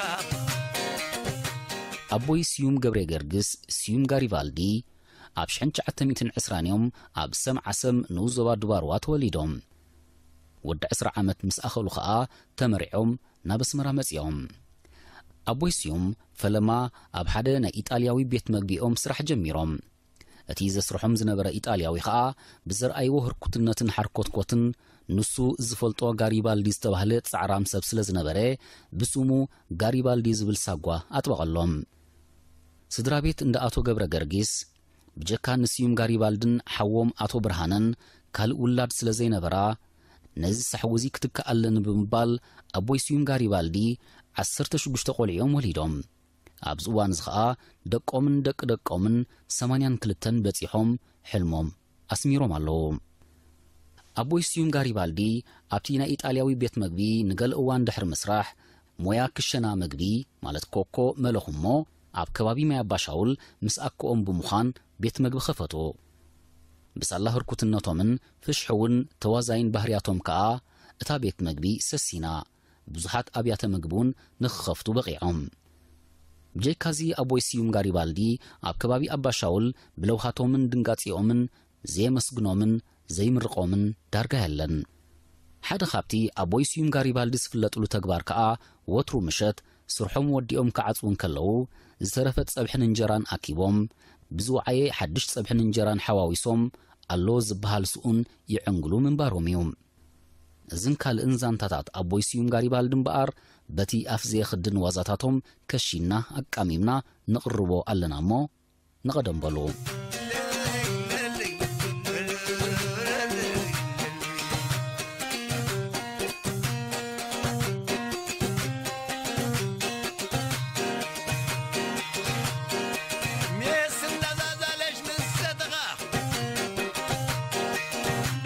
ኣቦይ ስዩም ገብረ ገርግስ ስዩም ጋሪባልዲ ኣብ ሽሕን ትሽዓተ ሚእትን ዕስራን እዮም ኣብ ሰም ዓሰም ንኡስ ዞባ ዱባርዋ ተወሊዶም። ወዲ ዕስራ ዓመት ምስ ኣኸሉ ኸኣ ተመሪዖም ናብ ኣስመራ መጺኦም። ኣቦይ ስዩም ፈለማ ኣብ ሓደ ናይ ኢጣልያዊ ቤት መግቢኦም ስራሕ ጀሚሮም። እቲ ዘስርሖም ዝነበረ ኢጣልያዊ ኸኣ ብዘርኣይዎ ህርኩትነትን ሓርኮትኮትን ንሱ ዝፈልጦ ጋሪባልዲ ዝተባህለ ጻዕራም ሰብ ስለ ዝነበረ ብስሙ ጋሪባልዲ ዝብል ሳጓ ኣጥበቐሎም። ስድራ ቤት እንዳ ኣቶ ገብረ ገርጊስ፣ ብጀካ ንስዩም ጋሪባልድን ሓዎም ኣቶ ብርሃነን ካልእ ውላድ ስለ ዘይነበራ፣ ነዚ ሳሕዊ እዚ ክትካእ ኣለኒ ብምባል፣ ኣቦይ ስዩም ጋሪባልዲ ዓሰርተ ሽዱሽተ ቆልዑ እዮም ወሊዶም። ኣብዚ እዋን እዚ ኸኣ ደቆምን ደቂ ደቆምን ሰማንያን ክልተን በጺሖም፣ ሕልሞም ኣስሚሮም ኣለዉ። ኣቦይ ስዩም ጋሪባልዲ ኣብቲ ናይ ኢጣልያዊ ቤት መግቢ ንገለ እዋን ድሕሪ ምስራሕ፣ ሞያ ክሸና መግቢ፣ ማለት ኮኮ፣ መለኹ እሞ፣ ኣብ ከባቢ ማይ ኣባሻውል ምስ ኣኮኦም ብምዃን ቤት መግቢ ኸፈቱ። ብሳላ ህርኩትነቶምን ፍሽሕውን ተዋዛይን ባህርያቶም ከኣ እታ ቤት መግቢ ሰሲና፣ ብዙሓት ኣብያተ መግቢ እውን ንኽኸፍቱ በቒዖም። ብጀካዚ ኣቦይ ስዩም ጋሪባልዲ ኣብ ከባቢ ኣባሻውል ብለውሃቶምን ድንጋጺኦምን ዘየመስግኖምን ዘይምርቖምን ዳርጋ የለን። ሓደ ካብቲ ኣቦይ ስዩም ጋሪባልዲ ዝፍለጥሉ ተግባር ከኣ ወትሩ ምሸት ስርሖም ወዲኦም ክዓጽዉ እንከለዉ ዝተረፈ ጸብሕን እንጀራን ኣኪቦም ብዝወዓየ ሓድሽ ጸብሕን እንጀራን ሓዋዊሶም ኣሎ ዝበሃል ስኡን ይዕንግሉ ምንባሮም እዩ። እዝን ካልእን ዛንታታት ኣቦይ ስዩም ጋሪባልዲ እምበኣር በቲ ኣፍ ዘየኽድን ዋዛታቶም ከሺና ኣቃሚምና ነቕርቦ ኣለና እሞ ንቐደም በሉ። ሜስ እንዳዛዛለሽ ምስ ሰተኻ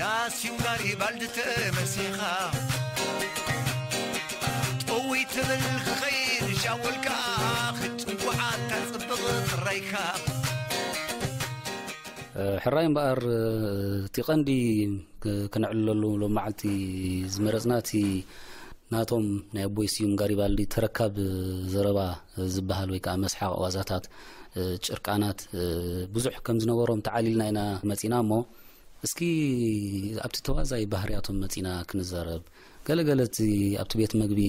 ዳስዩም ጋር ይባልድ ተመሲኻ ጥውይ ትብል ክኸይድ ሻወልካ ክትንኩዓት ታጽብቕ ጥራይካ። ሕራይ እምበኣር፣ እቲ ቀንዲ ክ-፣ ክነዕልለሉ ሎም መዓልቲ ዝመረጽና፣ እቲ ናቶም ናይ ኣቦይ ስዩም ጋሪባልዲ ተረካብ ዘረባ ዝበሃል ወይ ከኣ መስሓቕ ዋዛታት፣ ጭርቃናት፣ ብዙሕ ከም ዝነበሮም ተዓሊልና ኢና መጺና እሞ፣ እስኪ ኣብቲ ተዋዛይ ባህርያቶም መጺና ክንዛረብ። ገለገለ እቲ ኣብቲ ቤት መግቢ፣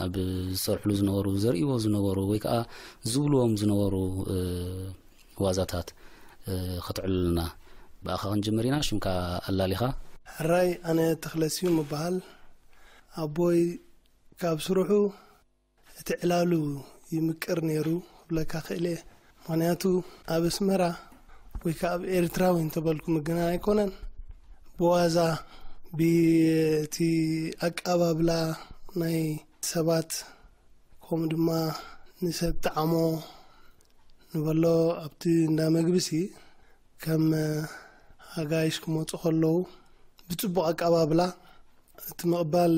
ኣብ ዝሰርሕሉ ዝነበሩ፣ ዘርእይዎ ዝነበሩ ወይ ከኣ ዝብልዎም ዝነበሩ፣ ዋዛታት፣ እ፣ ከተዕልልና ብኣኻ ክንጅምር ኢና። ሽምካ ኣላሊኻ። ሕራይ፣ ኣነ ተኽለ ስዩም እበሃል። ኣቦይ ካብ ስርሑ እቲ ዕላሉ ይምቅር ነይሩ ክብለካ ክእል እየ። ምኽንያቱ ኣብ ኣስመራ ወይ ከኣ ኣብ ኤርትራዊ እንተበልኩ ምግናን ኣይኮነን። ብዋዛ፣ ብቲ ኣቀባብላ ናይ ሰባት፣ ከምኡ ድማ ንሰብ ጣዕሞ ንበሎ ኣብቲ እንዳ መግብሲ ከም ኣጋይሽ ክመጹ ከለዉ ብጽቡቕ ኣቀባብላ እቲ ምቕባል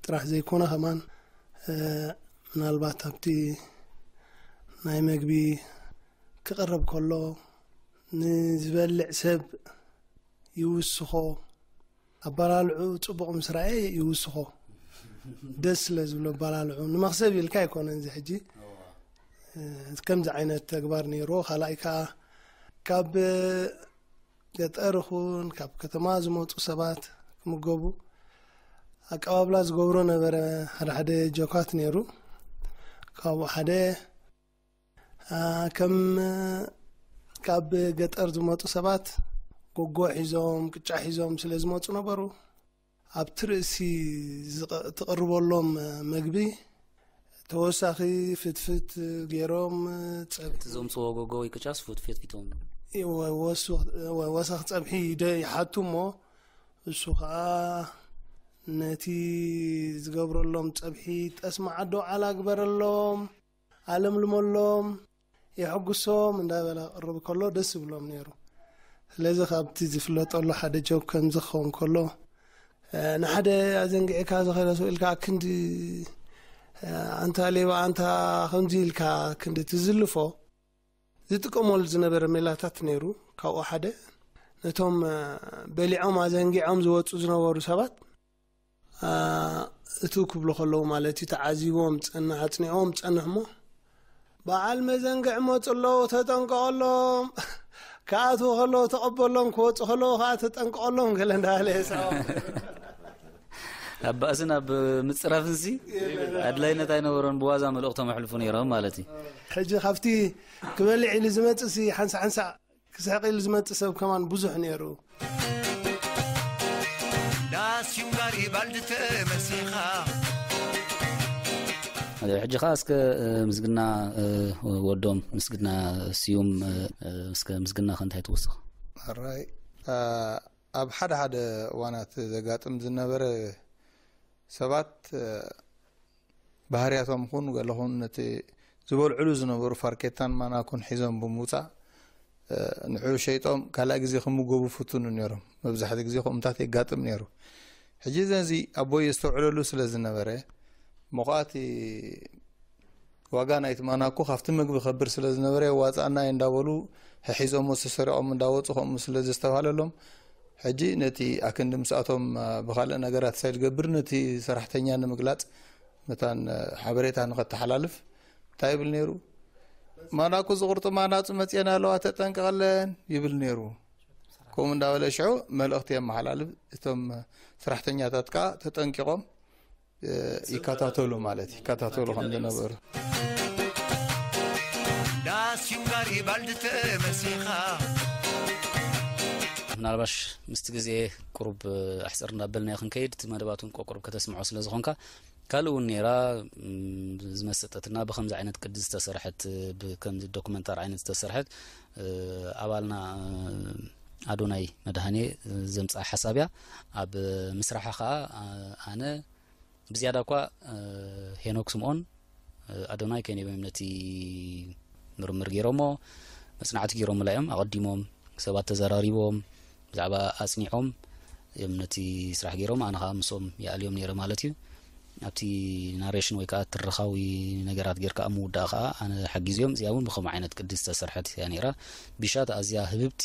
ጥራሕ ዘይኮነ ከማን፣ እ፣ ምናልባት ኣብቲ ናይ መግቢ ክቕረብ ከሎ ንዝበልዕ ሰብ ይውስኾ። ኣበላልዑ ጽቡቕ ምስ ረኣየ ይውስኾ። ደስ ስለ ዝብሎ ኣበላልዑ። ንመኽሰብ ኢልካ ኣይኮነን እዚ ሕጂ። እዋ። እ፣ ከምዚ ዓይነት ተግባር ነይርዎ። ካልኣይ ከኣ ካብ ገጠር ይኹን ካብ ከተማ ዝመጹ ሰባት ክምገቡ ኣቀባብላ ዝገብሮ ነበረ። ሓደ ሓደ ጆካት ነይሩ። ካብኡ ሓደ ኣ፣ ከም ካብ ገጠር ዝመጹ ሰባት ጎጎ ሒዞም፣ ቅጫ ሒዞም ስለ ዝመጹ ነበሩ። ኣብቲ ርእሲ ዝቐ-፣ ትቕርበሎም መግቢ ተወሳኺ ፍትፍት ገይሮም፣ ጸብ-፣ እቲ ዘምጽዎ ጎጎ ወይ ቅጫስ ፍትፍት ፊቶም? ወ-፣ ወሱ-፣ ወ-፣ ወሰኽ ጸብሒ ይደ-፣ ይሓቱ እሞ፣ እሱ ኸኣ ነቲ ዝገብረሎም ጸብሒ ጠስሚ ዓዶ ዓላ ግበረሎም። ኣለምልመሎም፣ የሐጉሶም እንዳበለ ክቕርብ ከሎ ደስ ይብሎም ነይሩ። ስለዚ ካብቲ ዝፍለጠሉ ሓደ ጆክ ከምዚ ክኸውን ከሎ፣ እ፣ ንሓደ ኣዘንጊዕካ ዝኸደ ሰው ኢልካ ክንዲ፣ እ፣ ኣንታ ሌባ፣ ኣንታ ከምዚ ኢልካ ክንዲ ትዝልፎ ዝጥቀመሉ ዝነበረ ሜላታት ነይሩ። ካብኡ ሓደ ነቶም፣ እ፣ በሊዖም ኣዘንጊዖም ዝወጹ ዝነበሩ ሰባት ኣ፣ እቱ ክብሉ ከለዉ ማለት እዩ፣ ተዓዚቦም ጸንሕ፣ ኣጽኒዖም ጸንሕ እሞ፣ በዓል መዘንግዕ መጹ ኣለዉ፣ ተጠንቀቐሎም። ክኣትዉ ከለዉ ተቐበሎም፣ ክወጹ ከለዉ ከኣ ተጠንቀቐሎም፣ ገለ እንዳበለ የስዕቦም። ኣብ ባእስን ኣብ ምጽራፍንሲ ኣድላይነት ኣይነበሮን፣ ብዋዛ መልእኽቶም ኣሕልፉ ነይሮም ማለት እዩ። ሕጂ ካብቲ ክበልዕ ኢሉ ዝመጽእሲ ሓንሳእ ሓንሳእ ክስሕቕ ኢሉ ዝመጽእ ሰብ ከማን ብዙሕ ነይሩ። ዳስዩም ጋሪባልዲ ተመሲኻ ሕጂ ኸዓ እስከ ምስግና ወዶም ምስግና ስዩም እስከ ምስግና ከ እንታይ ትወስኽ? ራይ ኣብ ሓደ ሓደ እዋናት ዘጋጥም ዝነበረ ሰባት ባህርያቶም ኹን ገለኹን ነቲ ዝበልዕሉ ዝነበሩ ፋርኬታን ማናኩን ሒዞም ብምውፃእ ንዑ ሸይጦም ካልኣ ግዜ ክምገቡ ፍትኑ ነይሮም። መብዛሕቲ ግዜ ከምኡታት የጋጥም ነይሩ። ሕጂ ዘዚ ኣቦይ የስተውዕለሉ ስለ ዝነበረ ምዃቲ ዋጋ ናይቲ ማናኩ ካብቲ ምግቢ ከብር ስለ ዝነበረ የዋፅኣና እዩ እንዳበሉ ሕሒዞሞ ተሰሪቖም እንዳወፁ ከምኡ ስለ ዘስተባሃለሎም ሕጂ ነቲ ኣክንዲ ምስኣቶም ብካልእ ነገራት ሳይ ዝገብር ነቲ ሰራሕተኛ ንምግላፅ መታን ሓበሬታ ንኸተሓላልፍ እንታይ ይብል ነይሩ? ማናኩ ዝቕርጡ ማናፁ መፅኤና ኣለዋ ተጠንቀቐለን ይብል ነይሩ። ከምኡ እንዳበለ ሽዑ መልእኽቲ የመሓላልፍ። እቶም ሰራሕተኛታት ከዓ ተጠንቂቖም ይከታተሉ ማለት ይከታተሉ ከም ዝነበሩ ዳስ ዩንጋሪ ባልድ ተመሲኻ ምናልባሽ ምስቲ ግዜ ቁሩብ ኣሕፅር እንዳበልና ክንከይድ እቲ መደባት እውን ቆቁሩብ ከተስምዖ ስለ ዝኾንካ ካልእ እውን ነይራ ዝመሰጠትና ብከምዚ ዓይነት ቅዲ ዝተሰርሐት ከምዚ ዶክመንታር ዓይነት ዝተሰርሐት ኣባልና ኣዶናይ መድሃኔ ዘምፅኣ ሓሳብ እያ ኣብ ምስራሓ ከዓ ኣነ ብዝያዳ እኳ ሄኖክ ስምኦን ኣዶናይ ከይነይቦም ነቲ ምርምር ገይሮሞ መፅናዕቲ ገይሮምላ እዮም ኣቐዲሞም ሰባት ተዘራሪቦም ብዛዕባ ኣፅኒዖም እዮም ነቲ ስራሕ ገይሮም ኣነ ከዓ ምሶም ይኣልዮም ነይረ ማለት እዩ ኣብቲ ናሬሽን ወይ ከዓ ትረኻዊ ነገራት ጌርካ ኣብ ምውዳእ ከዓ ኣነ ሓጊዝዮም እዚኣ እውን ብከምኡ ዓይነት ቅዲ ዝተሰርሐት እያ ነይራ ቢሻት ኣዝያ ህብብቲ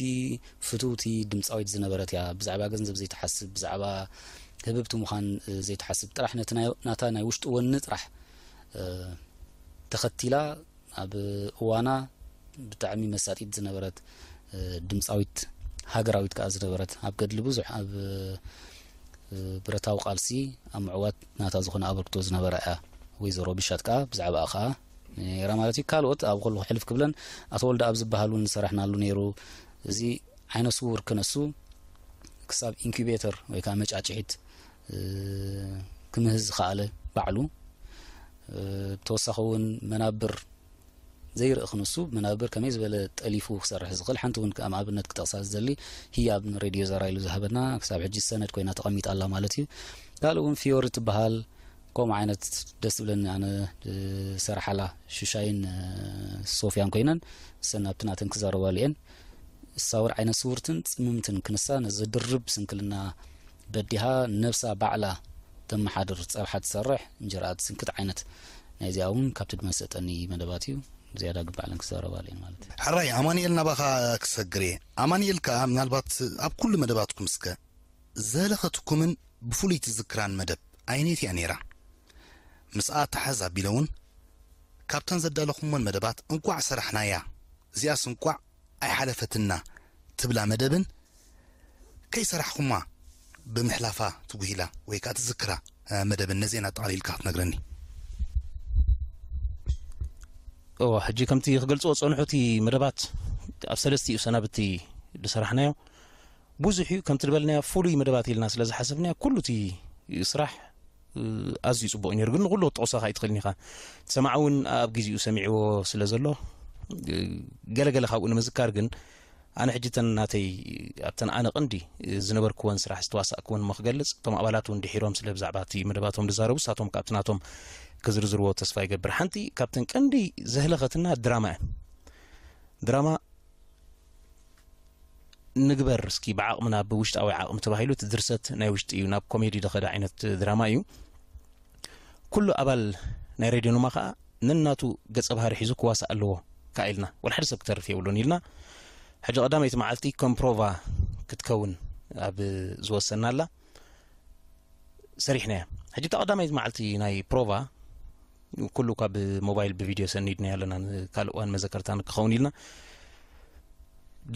ፍትውቲ ድምፃዊት ዝነበረት እያ ብዛዕባ ገንዘብ ዘይትሓስብ ብዛዕባ ህብብቲ ምዃን ዘይትሓስብ ጥራሕ ነቲ ናታ ናይ ውሽጢ ወኒ ጥራሕ ተኸቲላ ኣብ እዋና ብጣዕሚ መሳጢት ዝነበረት ድምፃዊት ሃገራዊት ከዓ ዝነበረት ኣብ ገድሊ ብዙሕ ኣብ ብረታዊ ቃልሲ ኣብ ምዕዋት ናታ ዝኾነ ኣበርክቶ ዝነበራ እያ ወይዘሮ ብሻት ከዓ ብዛዕባ ከዓ ነራ ማለት እዩ ካልኦት ኣብ ከሉ ሕልፍ ክብለን ኣቶ ወልደ ኣብ ዝበሃል እውን ዝሰራሕናሉ ነይሩ እዚ ዓይነ ስውር ክነሱ ክሳብ ኢንኩቤተር ወይ ከዓ መጫጭሒት ክምህዝ ዝኸኣለ ባዕሉ ብተወሳኺ እውን መናብር ዘይርኢ ክንሱ መናብር ከመይ ዝበለ ጠሊፉ ክሰርሕ ዝኽእል ሓንቲ እውን ከም ኣብነት ክጠቕሳ ዝደሊ ህያብ ንሬድዮ ዘራ ኢሉ ዝሃበና ክሳብ ሕጂ ሰነድ ኮይና ተቐሚጣ ኣላ ማለት እዩ ካልእ እውን ፊዮሪ ትበሃል ከምኡ ዓይነት ደስ ዝብለኒ ኣነ ዝሰርሓላ ሽሻይን ሶፍያን ኮይነን ሰን ኣብቲ ናተን ክዛረባሉ እየን ሳውር ዓይነት ስውርትን ጽምምትን ክንሳ ነዚ ድርብ ስንክልና በዲሃ ነብሳ ባዕላ ተመሓድር ጸብሓ ትሰርሕ እንጀራ ትስንክት ዓይነት ናይዚኣ እውን ካብቲ ድመሰጠኒ መደባት እዩ ዝያዳ ግባዕለን ክዛረባሉ እየን ማለት እዩ ሕራይ ኣማንኤል ናባኻ ክሰግር እየ ኣማንኤል ከዓ ምናልባት ኣብ ኩሉ መደባትኩም እስከ ዘለኸትኩምን ብፍሉይ ትዝክራን መደብ ኣየነይቲ እያ ነይራ ምስኣ ተሓዝ ኣቢለ እውን ካብተን ዘዳለኹሞን መደባት እንቋዕ ሰራሕናያ እዚኣስ እንቋዕ ኣይሓለፈትና ትብላ መደብን ከይሰራሕኹማ ብምሕላፋ ትጉሂላ ወይ ከዓ ትዝክራ መደብን ነዜና ኣጠቓሊልካ ክትነግረኒ እዋ ሕጂ ከምቲ ክገልፅዎ ፀንሑ እቲ መደባት ኣብ ሰለስቲኡ ሰናብቲ ዝሰራሕናዮ ብዙሕ እዩ ከምቲ ዝበልናዮ ፍሉይ መደባት ኢልና ስለ ዝሓሰብናዮ ኩሉ እቲ ስራሕ ኣዝዩ ፅቡቅ ነይሩ ግን ንኩሉ ክትጠቕሶ ከይትኽእልን ኢኻ ሰማዕ እውን ኣብ ግዜኡ ሰሚዕዎ ስለ ዘሎ ገለገለ ካብኡ ንምዝካር ግን ኣነ ሕጂ ተን ናተይ ኣብተን ኣነ ቅንዲ ዝነበርክወን ስራሕ ዝተዋሳእክወን እሞ ክገልፅ እቶም ኣባላት እውን ድሒሮም ስለ ብዛዕባ እቲ መደባቶም ዝዛረቡ ሳቶም ካብቲ ናቶም ክዝርዝርዎ ተስፋ ይገብር ሓንቲ ካብተን ቀንዲ ዘህለኸትና ድራማ እያ ድራማ ንግበር እስኪ ብዓቕምና ብውሽጣዊ ዓቕሚ ተባሂሉ እቲ ድርሰት ናይ ውሽጢ እዩ ናብ ኮሜዲ ደኸደ ዓይነት ድራማ እዩ ኩሉ ኣባል ናይ ሬድዮንማ ከዓ ነናቱ ገጸ ባህሪ ሒዙ ክዋሳእ ኣለዎ ከዓ ኢልና ወላ ሓደ ሰብ ክተርፍ የብሉን ኢልና ሕጂ ቀዳመይቲ መዓልቲ ከም ፕሮቫ ክትከውን ኣብ ዝወሰናላ ሰሪሕናያ ሕጂ እታ ቀዳመይቲ መዓልቲ ናይ ፕሮቫ ኩሉ ካብ ሞባይል ብቪድዮ ሰኒድና ኣለና ካልእ እዋን መዘከርታ ክኸውን ኢልና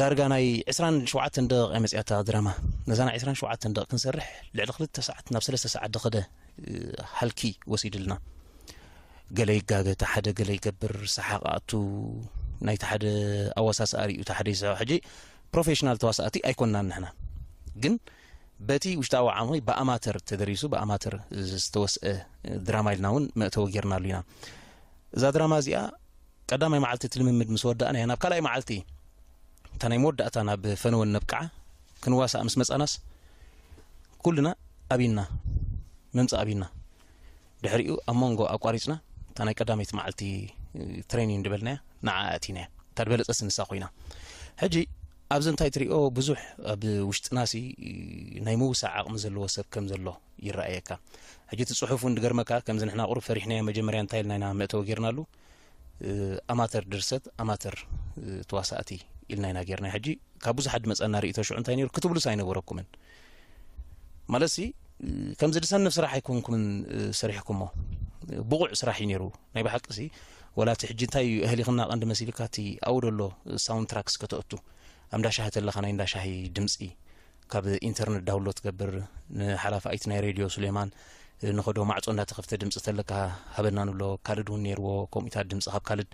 ዳርጋ ናይ ዕስራን ሸውዓተን ደቂቕ እያ መፅያታ ድራማ ነዛ ናይ ዕስራን ሸውዓተን ደቂቕ ክንሰርሕ ልዕሊ ክልተ ሰዓት ናብ ሰለስተ ሰዓት ደኸደ ሃልኪ ወሲድልና ገለ ይጋገ እቲ ሓደ ገለ ይገብር ሰሓቕ ኣቱ ናይቲ ሓደ ኣወሳስኣ ሪኡ እቲ ሓደ ይስሕቕ ሕጂ ፕሮፌሽናል ተዋሳእቲ ኣይኮንናን ንሕና ግን በቲ ውሽጣዊ ዓቕሚ ብኣማተር ተደሪሱ ብኣማተር ዝተወስአ ድራማ ኢልና እውን መእተዊ ጌርናሉ ኢና። እዛ ድራማ እዚኣ ቀዳማይ መዓልቲ እቲ ልምምድ ምስ ወዳእናያ ናብ ካልኣይ መዓልቲ እታ ናይ መወዳእታ ናብ ፈነወ ነብቅዓ ክንዋሳእ ምስ መጻናስ ኩልና ኣብና ምምጻእ ኣብና። ድሕሪኡ ኣብ መንጎ ኣቋሪጽና እታ ናይ ቀዳመይቲ መዓልቲ ትሬኒንግ ዝበልናያ ንዓ ኣእቲናያ። እታ ዝበለጸት ንሳ ኮይና። ሕጂ ኣብዚ እንታይ ትሪኦ ብዙሕ ኣብ ውሽጥናሲ ናይ ምውሳዕ ዓቕሚ ዘለዎ ሰብ ከም ዘሎ ይረኣየካ። ሕጂ እቲ ጽሑፍ እውን ድገርመካ ከምዚ ንሕና ቁሩብ ፈሪሕናዮ መጀመርያ እንታይ ኢልና ኢና መእተዊ ጌርናሉ። ኣማተር ድርሰት ኣማተር ተዋሳእቲ ኢልና ኢና ጌርና። ሕጂ ካብ ብዙሓት ድመጸና ርእይቶ ሽዑ እንታይ ነይሩ ክትብሉስ ኣይነበረኩምን። ማለትሲ ከምዚ ድሰንፍ ስራሕ ኣይኮንኩምን ሰሪሕኩሞ። ብቑዕ ስራሕ እዩ ነይሩ ናይ ብሓቂ ሲ። ወላ እቲ ሕጂ እንታይ እዩ ኣህሊኽና ቀንዲ መሲልካ እቲ ኣብኡ ደሎ ሳውንድ ትራክስ ከተእቱ ኣብ እንዳሻሂ ተለኻ ናይ እንዳሻሂ ድምፂ ካብ ኢንተርነት ዳውንሎድ ትገብር ንሓላፋይቲ ናይ ሬድዮ ሱሌማን ንኸዶ ማዕፆ እንዳተኸፍተ ድምፂ ተለካ ሃበና ንብሎ ካልድ እውን ነይርዎ ከምኡታት ድምፂ ካብ ካልድ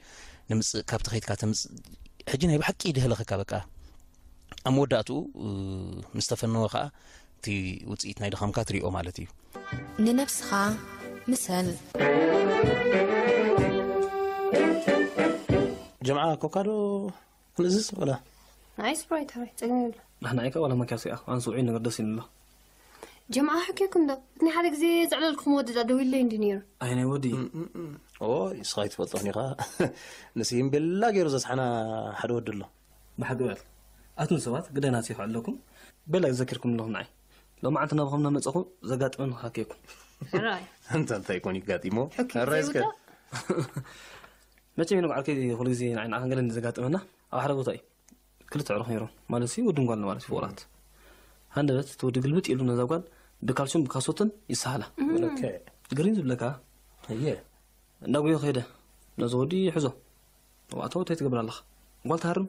ንምፅእ ካብቲ ከይድካ ተምፅእ ሕጂ ናይ ብሓቂ ይድህለኸካ በቃ ኣብ መወዳእትኡ ምስ ተፈነወ ከዓ እቲ ውፅኢት ናይ ድኻምካ ትሪኦ ማለት እዩ። ንነብስኻ ምሰል። ጀምዓ ኮካ ዶ ክንእዝዝ ወላ? ንዓይ ስፕራይት ሃበይ፣ ጸገም የብሎ። ንሕና ኢካ ዋላ ማኪያቶ ኢኻ፣ ኣንስ ውዑይ ነገር ደስ ይብሎ። ጀምዓ ሓኪኩም ዶ? እቲ ናይ ሓደ ግዜ ዘዕለልኩም ወዲ ዳ ደዊለይ እንዲ ነይሩ። ኣይ ናይ ወዲ። ኦ፣ ንስኻ ኣይትፈልጦን ኢኻ። ንስሂም ቤላ ገይሩ ዘስሓና ሓደ ወዲ ኣሎ። ብሓቂ በል። ኣቱም ሰባት ግዳይ ናት ኢኻ ኣለኩም። ቤላ ዘኪርኩም ኣለኹም ንዓይ። ሎማዓንቲ ናባኹም እናመጸኹ ዘጋጥመኒ ክሓክየኩም። ሕራይ። እንተ እንታይ ኮን ይጋጢሞ? ሕራይ እስከ። መቸም ይንጉ ዓርከይ ኩሉ ግዜ ንዓይ ንዓኸን ገለ እንዲ ዘጋጥመና ኣብ ሓደ ቦታ እዩ። ክልተ ኣዕሩኽ ነይሮም። ማለት ሲ ወድን ጓልን ማለት እዩ ፍቑራት። ሃንደበት እቲ ወዲ ግልብጥ ኢሉ ነዛ ጓል ብካልሲዮን ብካሶትን ይሰሃላ። ኦኬ። ግሪን ዝብለካ። ኣየ። እንዳጉዮ ከይደ። ነዚ ወዲ ይሕዞ። ዋእቶ እንታይ ትገብር ኣለኻ? ጓል ትሃርም?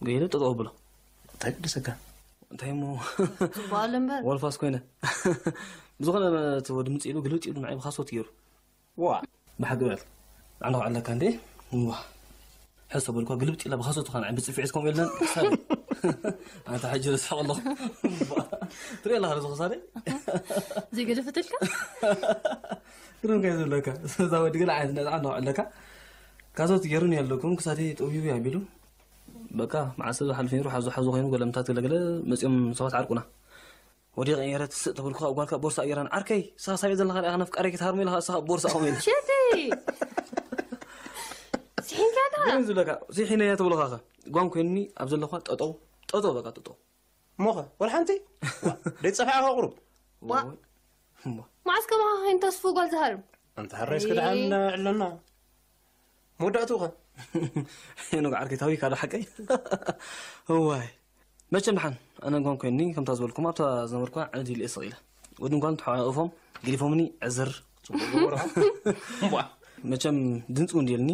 ገይረ ጠጠው ብሎ። እንታይ ቅድሰካ? እንታይ እሞ? ጽቡቕ ኣሎ እምበር። ወልፋስ ኮይነ። ብዝኾነ እቲ ወዲ ምጽእ ኢሉ ግልብጥ ኢሉ ንዓይ ብኻሶት ገይሩ። ዋ። ብሓቂ በል። ኣዕንኻ ኣለካ እንዴ? ዋ። ሕሶ በልኳ ግልብጥ ኢላ ብኻሶት ኻን ብጽፊዕት ከምኡ የለን። ኣንታ ሕጂ ርስሐ ኣለኹ። ትርኢ ኣለኻ ርዝኹ ሳደይ? ዘይገደፈትልካ? ግርም ከይ ዝብለካ። እዛ ወዲ ገለ ዓይነት ነፃ ኣለዋ ኣለካ። ካሶት ገይሩን ያለኩም ክሳደይ ጠውዩ ያቢሉ። በቃ መዓሰብ ዝሓልፍ ነይሩ ሓዞ ሓዞ ኮይኑ ገለምታት ገለገለ መፂኦም ሰባት ዓርቁና። ወዲቐ ነይረ ትስእ ተበልኩ፣ ካብ ጓልካ ቦርሳ ገይራን፣ ዓርከይ፣ ንስኻ ሳብ ዘለኻ ርኢኻ ነፍቃረይ ክትሃርሞ ኢልኻ፣ ንስኻ ቦርሳ ኣቑም ኢለ። ሸተይ! ስሒንካ ዶ? ግን ዝብለካ፣ ስሒነ እያ ትብለኻ ኸ? ጓን ኮይኑኒ ኣብ ዘለኳ ጠጠው፣ ጠጠው በቃ ጠጠው። እሞኸ፣ ወላ ሓንቲ? ዋ፣ ደይጸፋዕኻ ቁሩብ። ዋ። ዋ። እሞ። መዓስ ከማኻ ኸይኑ ተስፉ ጓል ዝሃርም? ኣንተ ሓራይ እስከ ደሓን ዕለና። መወዳእትኡ ኸ? ሄኖክ ዓርከይ ታዊካ ዶ ሓቀይ? እዋይ። መቸም ደሓን፣ ኣነ እንኳን ኮይኒ፣ ከምታ ዝበልኩም ኣብታ ዝነበርኩዋ ዓንዲ ኢለ ስቕ ኢለ። ወድን ጓልን ተሓቋቒፎም፣ ገዲፎምኒ ዕዝር። ጽቡቕ ገበሩ። እምቧ። መቸም ድምጺ እውን ድየልኒ።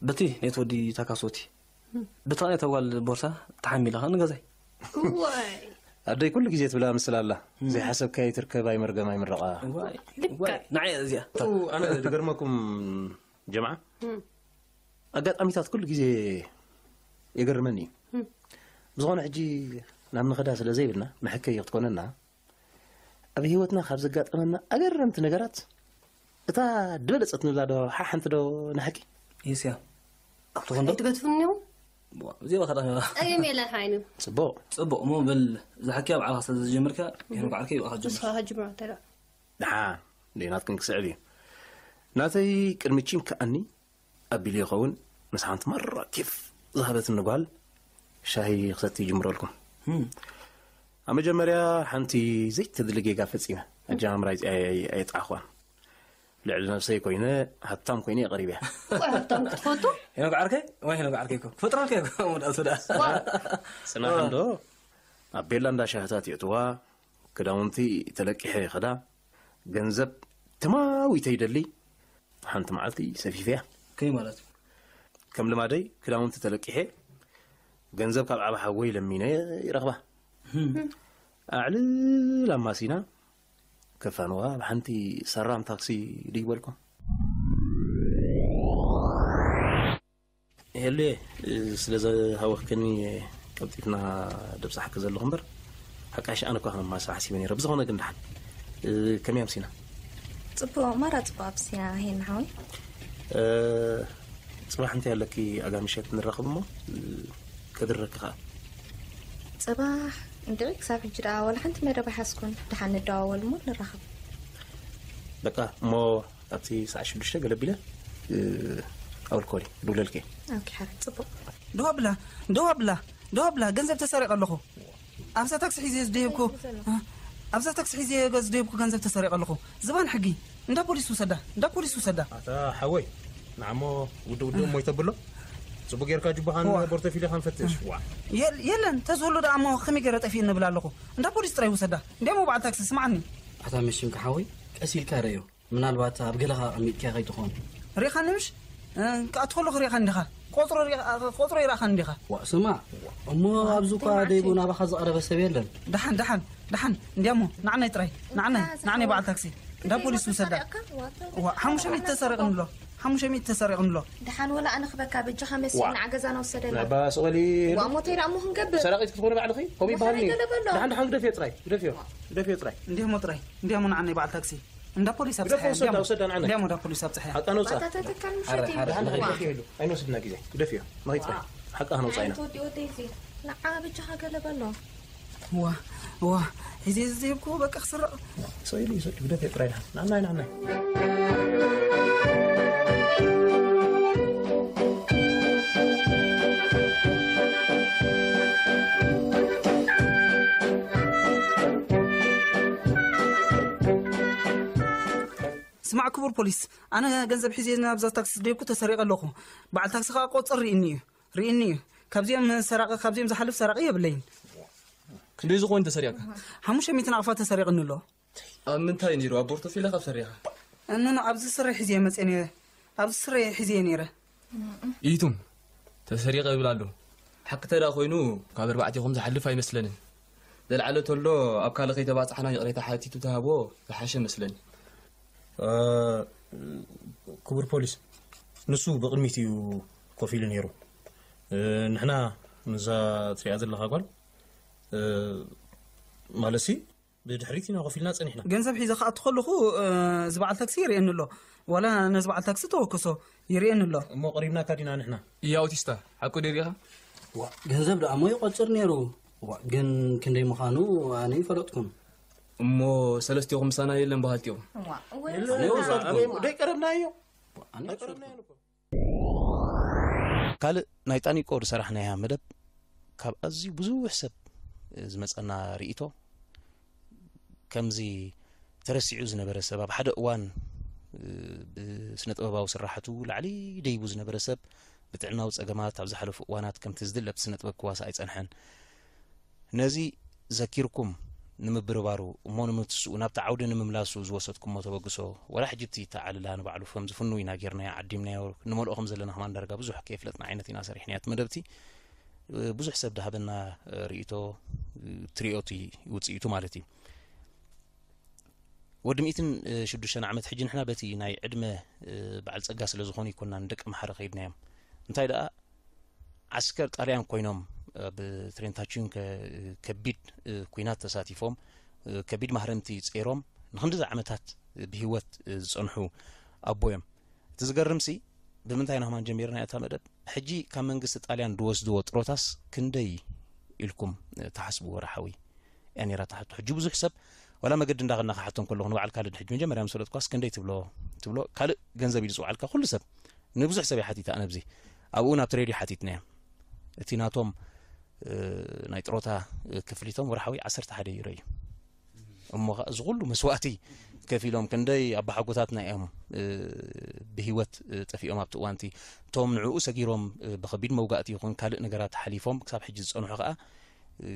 በቲ ናይቲ ወዲ ታካሶቲ። በታ ናይታ ጓል ቦርሳ ተሓሚላ ኸኣ ንገዛይ። እዋይ። ኣደይ ኩሉ ግዜ ትብላ ምስላ ኣላ። ዘይሓሰብካዮ ትርከብ ኣይመርገም ኣይምረቓ። እዋይ። ልክዕ። እዋይ። ንዓይ እዚኣ። ኣነ ድገርመኩም ጀምዓ፣ ኣጋጣሚታት ኩሉ ግዜ የገርመኒ እዩ። ብዝኾነ ሕጂ ናብ ንኸዳ ስለ ዘይብልና፣ መሐከዪ ክትኮነና፣ ኣብ ህይወትና ካብ ዘጋጠመና ኣገረምቲ ነገራት፣ እታ ድበለጸት ንብላ ዶ ሓ-፣ ሓንቲ ዶ ንሓቂ? ይስያ። ትኾን ዶ? ኣይትገድፉኒ ኢኹም? ዋ፣ እዚኣ ኸዳ ጸገም የለን ሓይኑ። ጽቡቕ። ጽቡቕ፣ እሞ በል፣ እዛ ሓኪያ ባዕልኻ ስለ ዝጀመርካ፣ ይህን ባዕልካ ይብኣኻ ጀምር። ንስኻ ኸጅምራ ተራ። ደሓን፣ ደይ ናትክን ክስዕብ እዩ። ናተይ ቅድሚ ቺም ከኣኒ ኣቢሉ ይኸውን፣ ምስ ሓንቲ ማራ ኬፍ ዝሃበትኒ ጓል ሻሂ ክሰቲ ይጅምረልኩም። ህም። ኣብ መጀመርያ ሓንቲ ዘይተድሊ ጌጋ ፈጺመ። ኣጀማምራ ኣይ-፣ ኣይ-፣ ኣየጥዓኽዋን። ልዕሊ ነብሰይ ኮይነ፣ ሃብታም ኮይነ እየ ቀሪበያ። ቆይ፣ ሃብታም ክትፈቱ? ሄኖክ ዓርከይ? ወይ ሄኖክ ዓርከይ እኮ። ክፈጥረልካ እኮ፣ መውዳእቱ ደኣ። ዋ። ጽናሕ እንዶ፣ ኣብ ቤላ እንዳ ሻህታት የእትዋ፣ ክዳውንቲ ተለቂሐ ይኸዳ፣ ገንዘብ ትማዊተይ ይደሊ፣ ሓንቲ መዓልቲ ሰፊፈያ። ከይ ማለት? ከም ልማደይ ክዳውንቲ ተለቂሐ፣ ገንዘብ ካብ ዓቢ ሓወይ ለሚነ ይረኽባ። ህም። ኣዕልል ኣማሲና፣ ከፋንዋ ብሓንቲ ሰራም ታክሲ ድዩ በልኳ። ሄሉየ፣ ስለ ዝሃወኽክኒ ቀልጢፍና ደብጻሕኪ ዘለኹ እምበር፣ ሓቃሽ ኣነ እኳ ከነማሳ ሓሲበ ነይረ። ብዝኾነ ግን ደሓን፣ እ፣ ከመይ ኣምሲና? ጽቡቕ፣ ማራ ጽቡቕ ኣምሲና፣ ሄና ሓወይ። እ፣ ጽባሕ እንታይ ኣለኪ? ኣጋ ምሸት ንራኸብ እሞ፣ እ፣ ከድረኪ ከኣ። ጽባሕ እንድዒ ክሳብ ሕጂ ደኣ ዋላ ሓንቲ መደብ ኣይሓዝኩን። ደሓን ንደዋወል እሞ ንራኸብ። በቃ እሞ ኣብቲ ሰዓት ሽዱሽተ ገለ ቢለ፣ እ፣ ኣውል ኮሊ ድውለልኪ። ኦኬ፣ ሓረ፣ ጽቡቕ። ደው ኣብላ፣ ደው ኣብላ፣ ደው ኣብላ፣ ገንዘብ ተሰሪቐ ኣለኹ። ኣብዛ ታክሲ ሒዘ ዝደየብኩ፣ ኣብዛ ታክሲ ሒዘ ዝደየብኩ ገንዘብ ተሰሪቐ ኣለኹ። ዝባን ሕጊ፣ እንዳ ፖሊስ ውሰዳ፣ እንዳ ፖሊስ ውሰዳ። ኣታ ሓወይ፣ ንዓሞ ውድእ ውድእ እሞ ይተብሎ። ጽቡቅ ጌርካ ጅባኻን ዋ። ቦርተፊሊኻን ፈትሽ። ዋ። የል-፣ የለን፣ ተዝህሉ ደኣ እሞ ከመይ ገይረ ጠፊእ ንብል ኣለኹ። እንዳ ፖሊስ ጥራይ ውሰዳ። እንዲያሞ በዓል ታክሲ፣ ስምዓኒ። ኣታ መሽንካ ሓወይ፣ ቀስ ኢልካ ረዮ። ምናልባት ኣብ ገለኻ ኣቐሚጥካ ከይትኾን። ሪኢኻኒ ምሽ? እ፣ ክኣቱ ከለኹ ሪኢኻኒ ዲኻ? ቆጽሮ ሪኢኻ-፣ ቆጽሮ ይረኣኻኒ ዲኻ? ዋእ፣ ስማዕ፣ እሞ ኣብዚ እኳ ደይቡ ናባኻ ዝቐረበ ሰብ የለን። ደሓን፣ ደሓን፣ ደሓን፣ እንዲያሞ፣ ንዓናይ ጥራይ፣ ንዓናይ፣ ንዓናይ በዓል ታክሲ። እንዳ ፖሊስ ውሰዳ። ዋ፣ ሓሙሽተ ሚእቲ ተሰሪቕኒ ኣሎ፣ ሓሙሽተ ሚእቲ ተሰሪቕኒ ኣሎ። ደሓን ወላ ኣነ ክበካ በጃኻ መሲልና ገዛና ውሰደና። ናባ ስቐሊ ዋ፣ ሞተይ ደኣ እሞ ክንገብር። ሰራቒት ክትኾኒ ባዕልኺ? ከምኡ ይበሃል ገለ በሎ። ደሓን፣ ደሓን፣ ግደፍዮ ጥራይ፣ ግደፍዮ፣ ግደፍዮ ጥራይ። እንዲያሞ ጥራይ፣ እንዲያሞ ንዓናይ በዓል ታክሲ። እንዳ ፖሊስ ኣብ ግደፎ፣ ጸሓያ፣ ውሰዳ፣ እንዲያሞ። ውሰዳ፣ ንዓና። እንዲያሞ እንዳ ፖሊስ ኣብ ጸሓያ። ሓቃ ነውጻ። ኣታ ተተካል ምሸት ሓረ፣ እዩ። ሓረ፣ ዋ። ንኸይድ የብሉ። ኣይንወስድና ግዜ። ግደፍዮ፣ ንኸይድ ጸሓያ። ሓቃ ነውጻ ኢና። ኣይትወዲኦ ደይዚ። ንዓ በጃኻ ገለ በሎ። ዋ፣ ዋ፣ ሒዜ ዝዘይብኩ በቃ ክስረቕ። ሰው ኢሉ ይሰድ፣ ግደፍዮ ጥራይ ኢና። ንዓና፣ ንዓና። ስማዕ ክቡር ፖሊስ፣ ኣነ ገንዘብ ሒዘ ናብዛ ታክሲ ዝደየብኩ ተሰሪቐ ኣለኹ። በዓል ታክሲ ኸኣ ቆጽር ርኢኒ እዩ፣ ርኢኒ እዩ። ካብዚኦም ሰራቂ፣ ካብዚኦም ዝሓልፍ ሰራቂ የብለይን። ክንደይ ዝኾይኑ ተሰሪቕካ? ሓሙሽተ ሚእቲ ናቕፋ ተሰሪቕኒ ኣሎ። ኣብ ምንታይ ነይሩ? ኣብ ቦርቶፊለ ካብ ሰሪኻ? እነኖ ኣብዚ ስረ ሒዘ መጽየ ነይረ። ኣብዚ ስረ ሒዘ ነይረ። ኢቱም፣ ተሰሪቐ ይብል ኣሎ። ሓቂ ተዳ ኮይኑ ካብ ኣርባዕቴኹም ዝሓልፍ ኣይመስለንን። ዘልዓለ ተሎ ኣብ ካልእ ከይተባጻሕና ይቕሬታ ሓቲቱ ተሃቦ ዝሓሸ መስለኒ። እ፣ ክቡር ፖሊስ፣ ንሱ ብቕድሚት እዩ ኮፍ ኢሉ ነይሩ። እ፣ ንሕና ነዛ ትሪኣ ዘለኻ ጓል፣ እ፣ ማለትሲ ብድሕሪት ኢና ኮፍ ኢልና ጸኒሕና። ገንዘብ ሒዘ ክኣቱ ከለኹ፣ እ፣ እዚ በዓል ታክሲ ይርእየኒ ኣሎ። ዋላ ነዚ በዓል ታክሲ ተወክሶ ይርእየኒ ኣሎ። እሞ ቀሪብናካ ዲና ንሕና? እያ ኣውቲስታ፣ ሓቁ ድዩ ሪኢኻ? ዋ፣ ገንዘብ ደኣ እሞ ይቆጽር ነይሩ። ዋ፣ ግን ክንደይ ምዃኑ ኣነ ይፈለጥኩን። እሞ ሰለስቲኹም ምሳና የለን በሃልቲኹም። ዋ፣ ወይ የለን፣ ኣነ ይወሰድኩ። ኣነ ደይ ቀረብናዮ። ኣነ ኣይቀረብናዮን እኮ። ካልእ ናይ ጣኒቆ ዝሰራሕናያ መደብ ካብ ኣዝዩ ብዙሕ ሰብ ዝመጸና ርእይቶ፣ ከምዚ ተረሲዑ ዝነበረ ሰብ፣ ኣብ ሓደ እዋን ብስነ ጥበባዊ ስራሕቱ ላዕሊ ደይቡ ዝነበረ ሰብ፣ ብጥዕናዊ ጸገማት ኣብ ዝሓለፉ እዋናት ከምቲ ዝድለ ኣብቲ ስነ ጥበብ ክዋሳእ ኣይጸንሐን። ነዚ ዘኪርኩም ንምብርባሩ እሞ ንምትስኡ ናብቲ ዓውዲ ንምምላሱ ዝወሰድኩሞ ተበግሶ፣ ወላ ሕጂ እቲ ተዓልላ ንባዕሉ ከም ዝፍኑ ኢና ጌርናዮ፣ ዓዲምናዮ፣ ንመልኦ ከም ዘለና ከማን ዳርጋ ብዙሕ ከየፍለጥና ዓይነት ኢና ሰሪሕናዮ። እቲ መደብቲ ብዙሕ ሰብ ዝሃበና ርእይቶ፣ ትሪኦቲ ውፅኢቱ ማለት እዩ። ወዲ ሚእትን ሽዱሽተን ዓመት ሕጂ ንሕና በቲ ናይ ዕድመ በዓል ፀጋ ስለ ዝኾኑ ይኮንና ንደቂ መሓረ ከይድናዮም። እንታይ ደኣ ዓስከር ጣልያን ኮይኖም ኣብ ትሬንታችንከ ከቢድ ኲናት ተሳቲፎም፣ ከቢድ ማህረምቲ ጸይሮም ንኽንድዚ ዓመታት ብህይወት ዝጸንሑ ኣቦ እዮም። እቲ ዝገርምሲ ብምንታይ ኢና ከማን ጀሚርና እታ መደብ? ሕጂ ካብ መንግስቲ ጣልያን ዝወስድዎ ጥሮታስ ክንደይ ኢልኩም ትሓስቡ ወርሓዊ? እያ ነይራ እታ ሕቶ። ሕጂ ብዙሕ ሰብ ዋላ መገዲ እንዳኸድና ክሓቶም ከለኹ ንባዕልካ ልድ ሕጂ መጀመርያ ምስ ፈለጥኳስ ክንደይ ትብሎ? ትብሎ ካልእ ገንዘብ እዩ ዝጽውዓልካ ኩሉ ሰብ። ንብዙሕ ሰብ እየ ሓቲተ ኣነ ኣብዚ። ኣብኡ ናብቲ ሬድዮ ሓቲትናዮ። እቲ ናቶም፣ እ፣ ናይ ጥሮታ፣ እ፣ ክፍሊቶም ወርሓዊ ዓሰርተ ሓደ ዩሮ እዩ። እሞ ኸኣ እዚ ኩሉ መስዋእቲ ከፊሎም ክንደይ ኣቦሓጎታትና እዮም፣ እ፣ ብህይወት፣ እ፣ ጠፊኦም ኣብቲ እዋንቲ። እቶም ንዕኡ ሰጊሮም፣ እ፣ ብኸቢድ መውጋእቲ ይኹን ካልእ ነገራት ሓሊፎም ክሳብ ሕጂ ዝጸንሑ ኸኣ፣ እ፣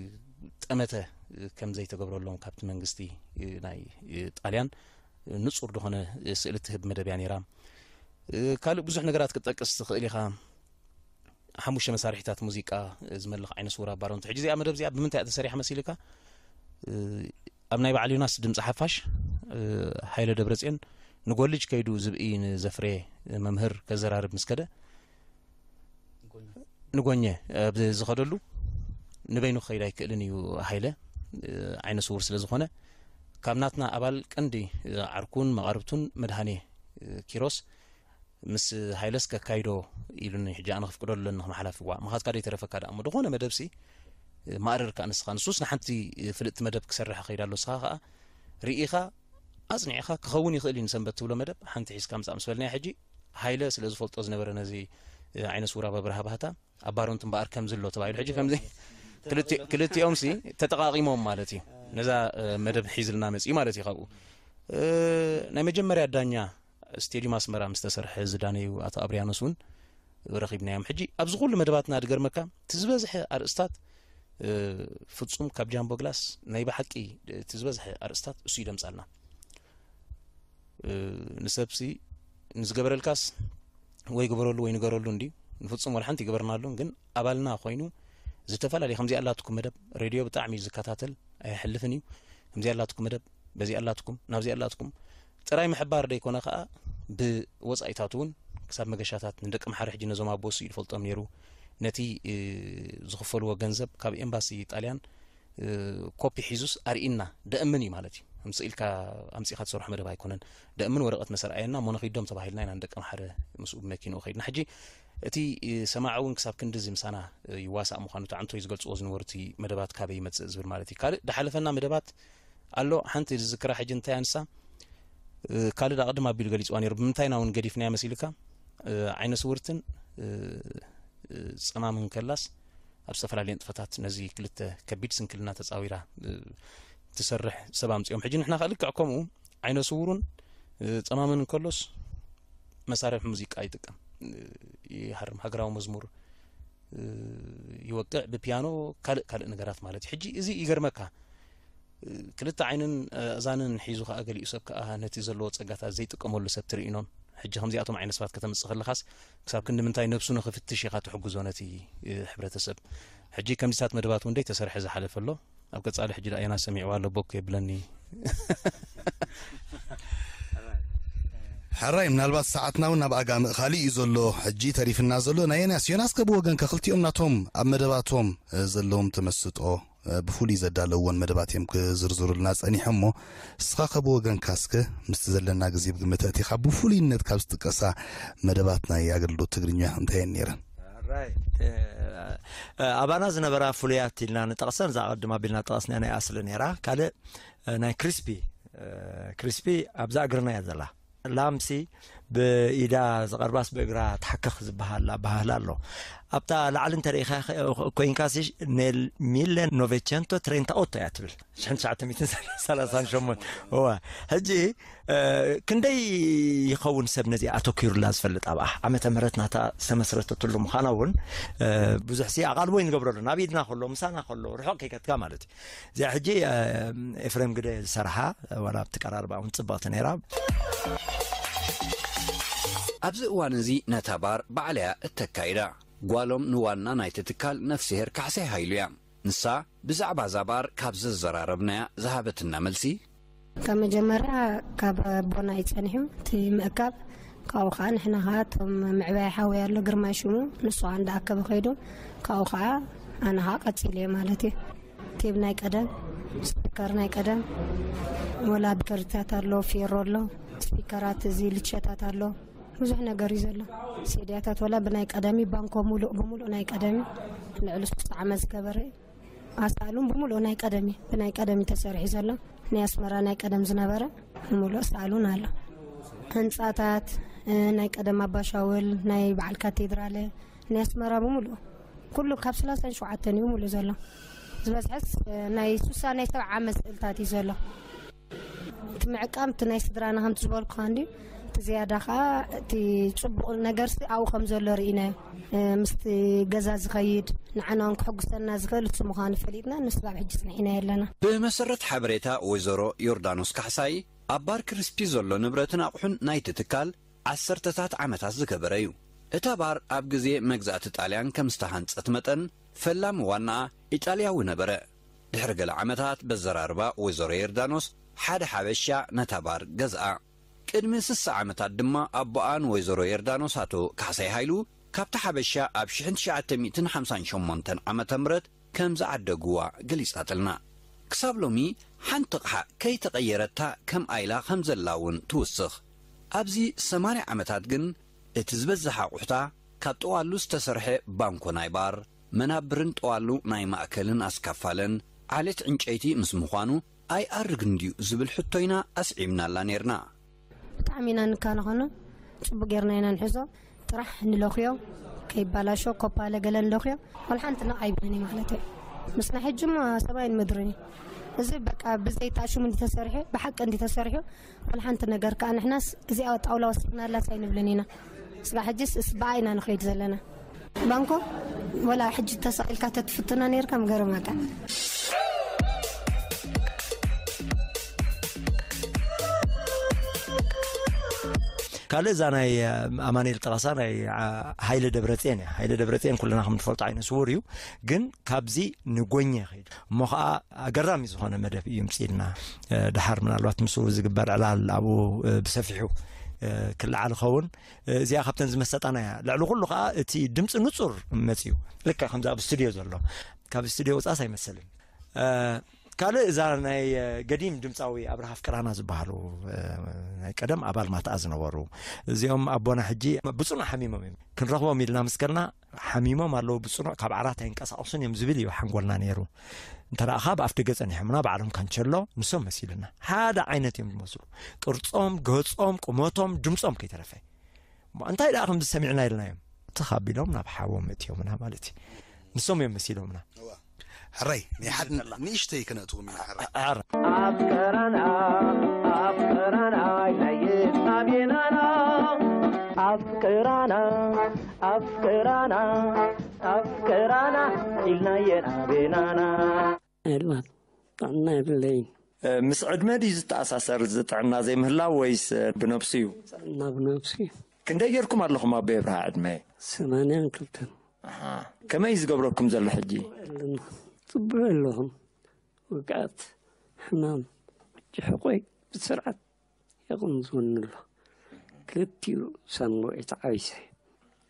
ጠመተ፣ እ፣ ከም ዘይተገብረሎም ካብቲ መንግስቲ፣ እ፣ ናይ፣ እ፣ ጣልያን፣ እ፣ ንጹር ዝኾነ፣ እ፣ ስእሊ ትህብ መደብ እያ ነይራ። እ፣ ካልእ ብዙሕ ነገራት ክትጠቅስ ትኽእል ኢኻ። ሓሙሽተ መሳርሒታት ሙዚቃ፣ እ፣ ዝመልኽ ዓይነ ስውር ኣባሮንት። ሕጂ እዚኣ መደብ እዚኣ ብምንታይ እያ ተሰሪሓ መሲልካ? እ፣ ኣብ ናይ በዓል ዮናስ ድምጺ ሓፋሽ፣ እ፣ ሃይለ ደብረጽዮን ንጎልጅ ከይዱ ዝብኢ ንዘፍረየ መምህር ከዘራርብ ምስ ከደ፣ ንጎኘ ኣብ ዝኸደሉ ንበይኑ ክኸይድ ኣይክእልን እዩ ሃይለ። ዓይነ ስውር ስለ ዝኾነ ካብ ናትና ኣባል ቀንዲ ዓርኩን መቓርብቱን መድሃኔ ኪሮስ ምስ ሃይለስ ከካይዶ ኢሉኒ። ሕጂ ኣነ ክፍቅዶ ኣለኒ ክመሓላፍ። ዋ ምኻትካ ደይተረፈካ ደኣ እሞ ዝኾነ መደብሲ ማእርር ከኣ ንስኻ ንሱስ ንሓንቲ ፍልጥቲ መደብ ክሰርሕ ከይዳ ኣሎ። ንስኻ ከኣ ርኢኻ ኣጽኒዕኻ ክኸውን ይኽእል እዩ ንሰንበት ትብሎ መደብ ሓንቲ ሒዝካ ምጻእ ምስ በልናዮ ሕጂ ሃይለ ስለ ዝፈልጦ ዝነበረ ነዚ ዓይነ ስውራ በብርሃ ባህታ ኣብ ባሮንት እምበኣር ከምዚ ኣሎ ተባሂሉ። ሕጂ ከምዚ ክልቲ- ክልቲኦም ሲ ተጠቃቂሞም ማለት እዩ። ነዛ መደብ ሒዝልና መፅኢ ማለት እዩ። ካብኡ ናይ መጀመርያ ዳኛ ስቴዲየም ኣስመራ ምስ ተሰርሐ ዝዳነዩ ኣቶ ኣብርያኖስ እውን ረኺብናዮም። ሕጂ ኣብዚ ኩሉ መደባትና ድገርመካ እቲ ዝበዝሐ ኣርእስታት ፍፁም ካብ ጃምቦ ግላስ ናይ ብሓቂ እቲ ዝበዝሐ ኣርእስታት እሱ ይደምፃልና። ንሰብሲ ንዝገበረልካስ ወይ ግበረሉ ወይ ንገረሉ እንዲ ንፍፁም ወላ ሓንቲ ይገበርናሉን ግን ኣባልና ኮይኑ ዝተፈላለዩ ከምዚ ኣላትኩም መደብ ሬድዮ ብጣዕሚ እዩ ዝከታተል ኣይሕልፍን እዩ። ከምዚ ኣላትኩም መደብ በዚ ኣላትኩም ናብዚ ኣላትኩም ጥራይ ምሕባር ደይኮነ ከዓ ብወፃኢታት እውን ክሳብ መገሻታት ንደቂ ምሓረ ሕጂ ነዞም ኣቦ እሱ እዩ ዝፈልጦም ነይሩ። ነቲ ዝኽፈልዎ ገንዘብ ካብ ኤምባሲ ጣልያን ኮፒ ሒዙስ ኣርእና ደእምን እዩ ማለት እዩ። ኣምፅእ ኢልካ ኣምፂእካ ትሰርሖ መደብ ኣይኮነን። ደእምን ወረቐት መሰ ረኣየና እሞ ንኺዶም ተባሂልና ኢና ንደቂ ኣምሓረ ምስኡ ብመኪንኡ ከይድና። ሕጂ እቲ ሰማዒ እውን ክሳብ ክንድዚ ምሳና ይዋሳእ ምዃኑ እቲ ዓንቶይ ዝገልፅዎ ዝነበሩ እቲ መደባት ካበይ ይመፅእ ዝብል ማለት እዩ። ካልእ ድሓለፈና መደባት ኣሎ። ሓንቲ ዝዝክራ ሕጂ እንታይ ኣንሳ ካልእ ኣቕድም ኣቢሉ ገሊፅዋ ነይሩ። ብምንታይና እውን ገዲፍናያ መሲልካ ዓይነ ስውርትን ፀማምን ከላስ ኣብ ዝተፈላለየ ንጥፈታት ነዚ ክልተ ከቢድ ስንክልና ተፃዊራ ትሰርሕ ሰብ ኣምፅኦም። ሕጂ ንሕና ከ ልክዕ ከምኡ ዓይነ ስውሩን ፀማምን እንከሎስ መሳርሒ ሙዚቃ ይጥቀም፣ ይሃርም፣ ሃገራዊ መዝሙር ይወቅዕ፣ ብፒያኖ ካልእ ካልእ ነገራት ማለት እዩ። ሕጂ እዚ ይገርመካ ክልተ ዓይንን ኣእዛንን ሒዙ ከኣ ገሊኡ ሰብ ከኣ ነቲ ዘለዎ ጸጋታት ዘይጥቀመሉ ሰብ ትርኢ ኢኖን። ሕጂ ከምዚኣቶም ዓይነት ሰባት ከተምጽእ ከለኻስ ክሳብ ክንዲ ምንታይ ነብሱ ንኽፍትሽ ኢኻ ትሕግዞ ነቲ ሕብረተሰብ። ሕጂ ከምዚታት መደባት እውን ደይተሰርሐ ዝሓለፈ ኣሎ። ኣብ ቀጻሊ ሕጂ ደኣ የና ሰሚዕዋ ኣሎ ቦክ የብለኒ። ሕራይ ምናልባት ሰዓትና እውን ናብ ኣጋምእ ካልእ እዩ ዘሎ። ሕጂ ተሪፍና ዘሎ ናይ ዮናስ። ዮናስ ከብወገንከ ክልቲኦም ናቶም ኣብ መደባቶም ዘለዎም ተመስጦ ብፍሉይ ዘዳለውወን መደባት እዮም ክዝርዝሩልና ጸኒሖም እሞ እስኻ ከብወገንካ እስከ ምስቲ ዘለና ግዜ ብግምት ኣእቲኻ ብፍሉይነት ካብ ዝጥቀሳ መደባት ናይ ኣገልግሎት ትግርኛ እንታይ እየን ነይረን? ኣባና ዝነበራ ፍሉያት ኢልና ንጠቕሰን እዛ ቅድም ኣቢልና ጠቐስና ናይ ኣስሊ ነይራ። ካልእ ናይ ክሪስፒ ክሪስፒ ኣብዛ እግርና እያ ዘላ። ላምሲ ብኢዳ ዝቐርባስ ብእግራ ትሓክኽ ዝበሃል ኣበሃህላ ኣሎ። ኣብታ ላዕሊ እንተሪኢኻ ኮይንካ ሲ ኔል ሚለ ኖቬቸንቶ ትሬንታ ኦቶ እያ ትብል። ሽሕን ትሽዓተ ሚእትን ሰላሳን ሸሞንተ እዋ ሕጂ ክንደይ ይኸውን ሰብ ነዚ ኣተኪሩላ ዝፈልጥ ኣብኣ ዓመተ ምህረት ናታ ዝተመስረተትሉ ምዃና እውን ብዙሕ ሲ ኣቓልቦ ይንገብረሉ ናብ ኢድና ከሎ ምሳና ከሎ ርሑቕ ከይከትካ ማለት እዩ። እዚኣ ሕጂ ኤፍሬም ግደ ዝሰርሓ ዋላ ኣብቲ ቀራርባ እውን ፅብቕቲ ነይራ። ኣብዚ እዋን እዚ ነታ ባር ባዕለያ እተካይዳ ጓሎም ንዋና ናይቲ ትካል ነፍስሄር ካሕሳይ ሃይሉ እያ። ንሳ ብዛዕባ እዛ ባር ካብ ዘዘራረብናያ ዝሃበትና መልሲ፣ ካብ መጀመርያ ካብ ኣቦና እዩ ጸኒሑ እቲ ምእካብ። ካብኡ ከዓ ንሕና ከዓ እቶም ምዕባይ ሓወይ ኣሎ ግርማይ ሽሙ ንሱ ከዓ እንዳኣከበ ከይዱ። ካብኡ ከዓ ኣነ ከዓ ቀፂለ እየ ማለት እዩ። ቴብ ናይ ቀደም፣ ስፒከር ናይ ቀደም፣ ወላ ስፒከርታት ኣሎ፣ ፌሮ ኣሎ፣ ስፒከራት እዚ ልቸታት ኣሎ፣ ብዙሕ ነገር እዩ ዘሎ። ሴድያታት ወላ ብናይ ቀደም እዩ፣ ባንኮ ሙሉእ ብሙሉእ ናይ ቀደም እዩ። ልዕሊ ሶስተ ዓመት ዝገበረ እዩ። ኣሳእሉን ብሙሉእ ናይ ቀደም እዩ፣ ብናይ ቀደም እዩ ተሰሪሑ ዘሎ። ናይ ኣስመራ ናይ ቀደም ዝነበረ ሙሉእ ሳሉን ኣሎ። ህንፃታት ናይ ቀደም ኣባሻውል ናይ በዓል ካቴድራለ ናይ ኣስመራ ብምሉእ ኩሉ ካብ ሰላሳን ሸውዓተን እዩ ሙሉእ ዘሎ። ዝበዝሐስ ናይ ሱሳ ናይ ሰብዓ ዓመት ስእልታት እዩ ዘሎ። እቲ ምዕቃም እቲ ናይ ስድራና ከምቲ ዝበልኩ እንዲ እቲ ዝያዳ ከዓ እቲ ፅቡቕ ነገርሲ ኣብኡ ከም ዘሎ ርኢናዮ። ምስቲ ገዛ ዝኸይድ ንዓና እውን ክሕጉሰና ዝኽእል እሱ ምዃኑ ፈሊጥና ንሱ ካብ ሕጂ ፅንሒናዮ ኣለና። ብመሰረት ሓበሬታ ወይዘሮ ዮርዳኖስ ካሕሳይ ኣብ ባር ክሪስፒ ዘሎ ንብረትን ኣቑሑን ናይቲ ትካል ዓሰርተታት ዓመታት ዝገበረ እዩ። እታ ባር ኣብ ግዜ መግዛእቲ ጣልያን ከም ዝተሃንጸት መጠን ፈላሚ ዋናኣ ኢጣልያዊ ነበረ። ድሕሪ ገለ ዓመታት በዘራርባ ወይዘሮ ዮርዳኖስ ሓደ ሓበሻ ነታ ባር ገዝኣ። ቅድሚ ስሳ ዓመታት ድማ ኣቦኣ ንወይዘሮ ዮርዳኖስ ኣቶ ካሕሳይ ሃይሉ ካብቲ ሓበሻ ኣብ ሽሕን ትሽዓተ ሚእትን ሓምሳን ሸሞንተን ዓመተ ምህረት ከም ዝዓደግዋ ገሊጻትልና። ክሳብ ሎሚ ሓንቲ ኣቕሓ ከይተቐየረታ ከምኣ ኢላ ከም ዘላ እውን ትውስኽ። ኣብዚ ሰማንያ ዓመታት ግን እቲ ዝበዝሕ ኣቑሑታ ካብ ጠዋሉ ዝተሰርሐ ባንኮ ናይ ባር፣ መናብርን ጠዋሉ ናይ ማእከልን ኣስካፋለን ዓሌት ዕንጨይቲ ምስ ምዃኑ ኣይኣርግን ድዩ ዝብል ሕቶ ኢና ኣስዒብናላ ነይርና። ብጣዕሚ ኢና ንካናኸኖ፣ ፅቡቅ ጌርና ኢና ንሕዞ። ጥራሕ ንለኽዮ፣ ከይባላሾ ኮፓለ ገለ ንለኽዮ። ወላ ሓንቲ ነቕ ኣይብልን እዩ ማለት እዩ። ምስና ሕጂ እሞ ሰማይን ምድርን እዩ። እዚ በቃ ብዘይታ ሽሙ እንዲ ተሰሪሑ፣ ብሓቂ እንዲ ተሰሪሑ፣ ወላ ሓንቲ ነገር ከዓ ንሕናስ እዚኣ ጣውላ ወሲኽናላስ ኣይንብልን ኢና። ስጋ ሕጂስ እስ ብኣ ኢና ንኸይድ ዘለና። ባንኮ ወላ ሕጂ ተሳኢልካ ተትፍትና ነርካ ምገርመካ። ካልእ እዛ ናይ ኣማኑኤል ጠቐሳ ናይ ሃይለ ደብረፅየን እያ። ሃይለ ደብረፅየን ኩልና ከም ንፈልጦ ዓይነ ስውር እዩ፣ ግን ካብዚ ንጎኘ ከይዱ እሞ ከዓ ኣገራሚ ዝኾነ መደብ እዩ ምፅኢልና። ድሓር ምናልባት ምስኡ ዝግበር ዕላል ኣብኡ ብሰፊሑ ክለዓል ይኸውን። እዚኣ ካብተን ዝመሰጣና እያ። ልዕሊ ኩሉ ከዓ እቲ ድምፂ ንፁር መፅዩ፣ ልክዕ ከምዚ ኣብ ስቱድዮ ዘሎ፣ ካብ ስቱድዮ ውፃእስ ኣይመሰልን። ካልእ እዛ ናይ ገዲም ድምፃዊ ኣብርሃ ኣፍቅራና ዝበሃሉ ናይ ቀደም ኣባል ማትኣ ዝነበሩ፣ እዚኦም ኣቦና ሕጂ ብፅኑዕ ሓሚሞም እዮም። ክንረኽቦም ኢልና ምስ ከድና ሓሚሞም ኣለዉ፣ ብፅኑዕ ካብ ዓራት ኣይንቀሳቐሱን እዮም ዝብል እዩ ሓንጎልና ነይሩ። እንተ ደኣ ካብ ኣፍ ደገ ጸኒሖምና ባዕሎም ካንቸሎ ንሶም መሲሉና ሓደ ዓይነት እዮም ዝመስሉ፣ ቅርጾም፣ ገጾም፣ ቁመቶም፣ ድምጾም ከይተረፈ። እሞ እንታይ ደኣ ከምዚ ሰሚዕና ኢልናዮም። ትኽ ኣቢሎም ናብ ሓዎም እትዮምና ማለት እዩ። ንሶም እዮም መሲሎምና። ሕራይ ናይ ሓድ ንእሽተይ ከነእትዎም ኢና ሕራይ። ኣፍቀራና ኣፍቀራና ኢላየ ኣቤናና ኣፍቀራና ኣፍቀራና ኣፍቀራና ኢልናየ ኣቤናና። ዕድመ ጥዕና የብለይን። ምስ ዕድመ ድዩ ዝተኣሳሰር እዚ ጥዕና ዘይምህላው ወይስ ብነብሱ እዩ? ጥዕና ብነብሱ እዩ። ክንደይ ጌርኩም ኣለኹም ኣቦይ ኣብርሃ ዕድመ? ሰማንያን ክልተን። ኣሃ። ከመይ እዩ ዝገብረኩም ዘሎ ሕጂ? ኣለና። ጽቡቕ ኣለኹም። ውግኣት፣ ሕማም፣ ጭሕቆይ ብስርዓት የቐምዝወኒ ኣሎ። ክልቲኡ ሳንቡዐይ ተዓቢሰ።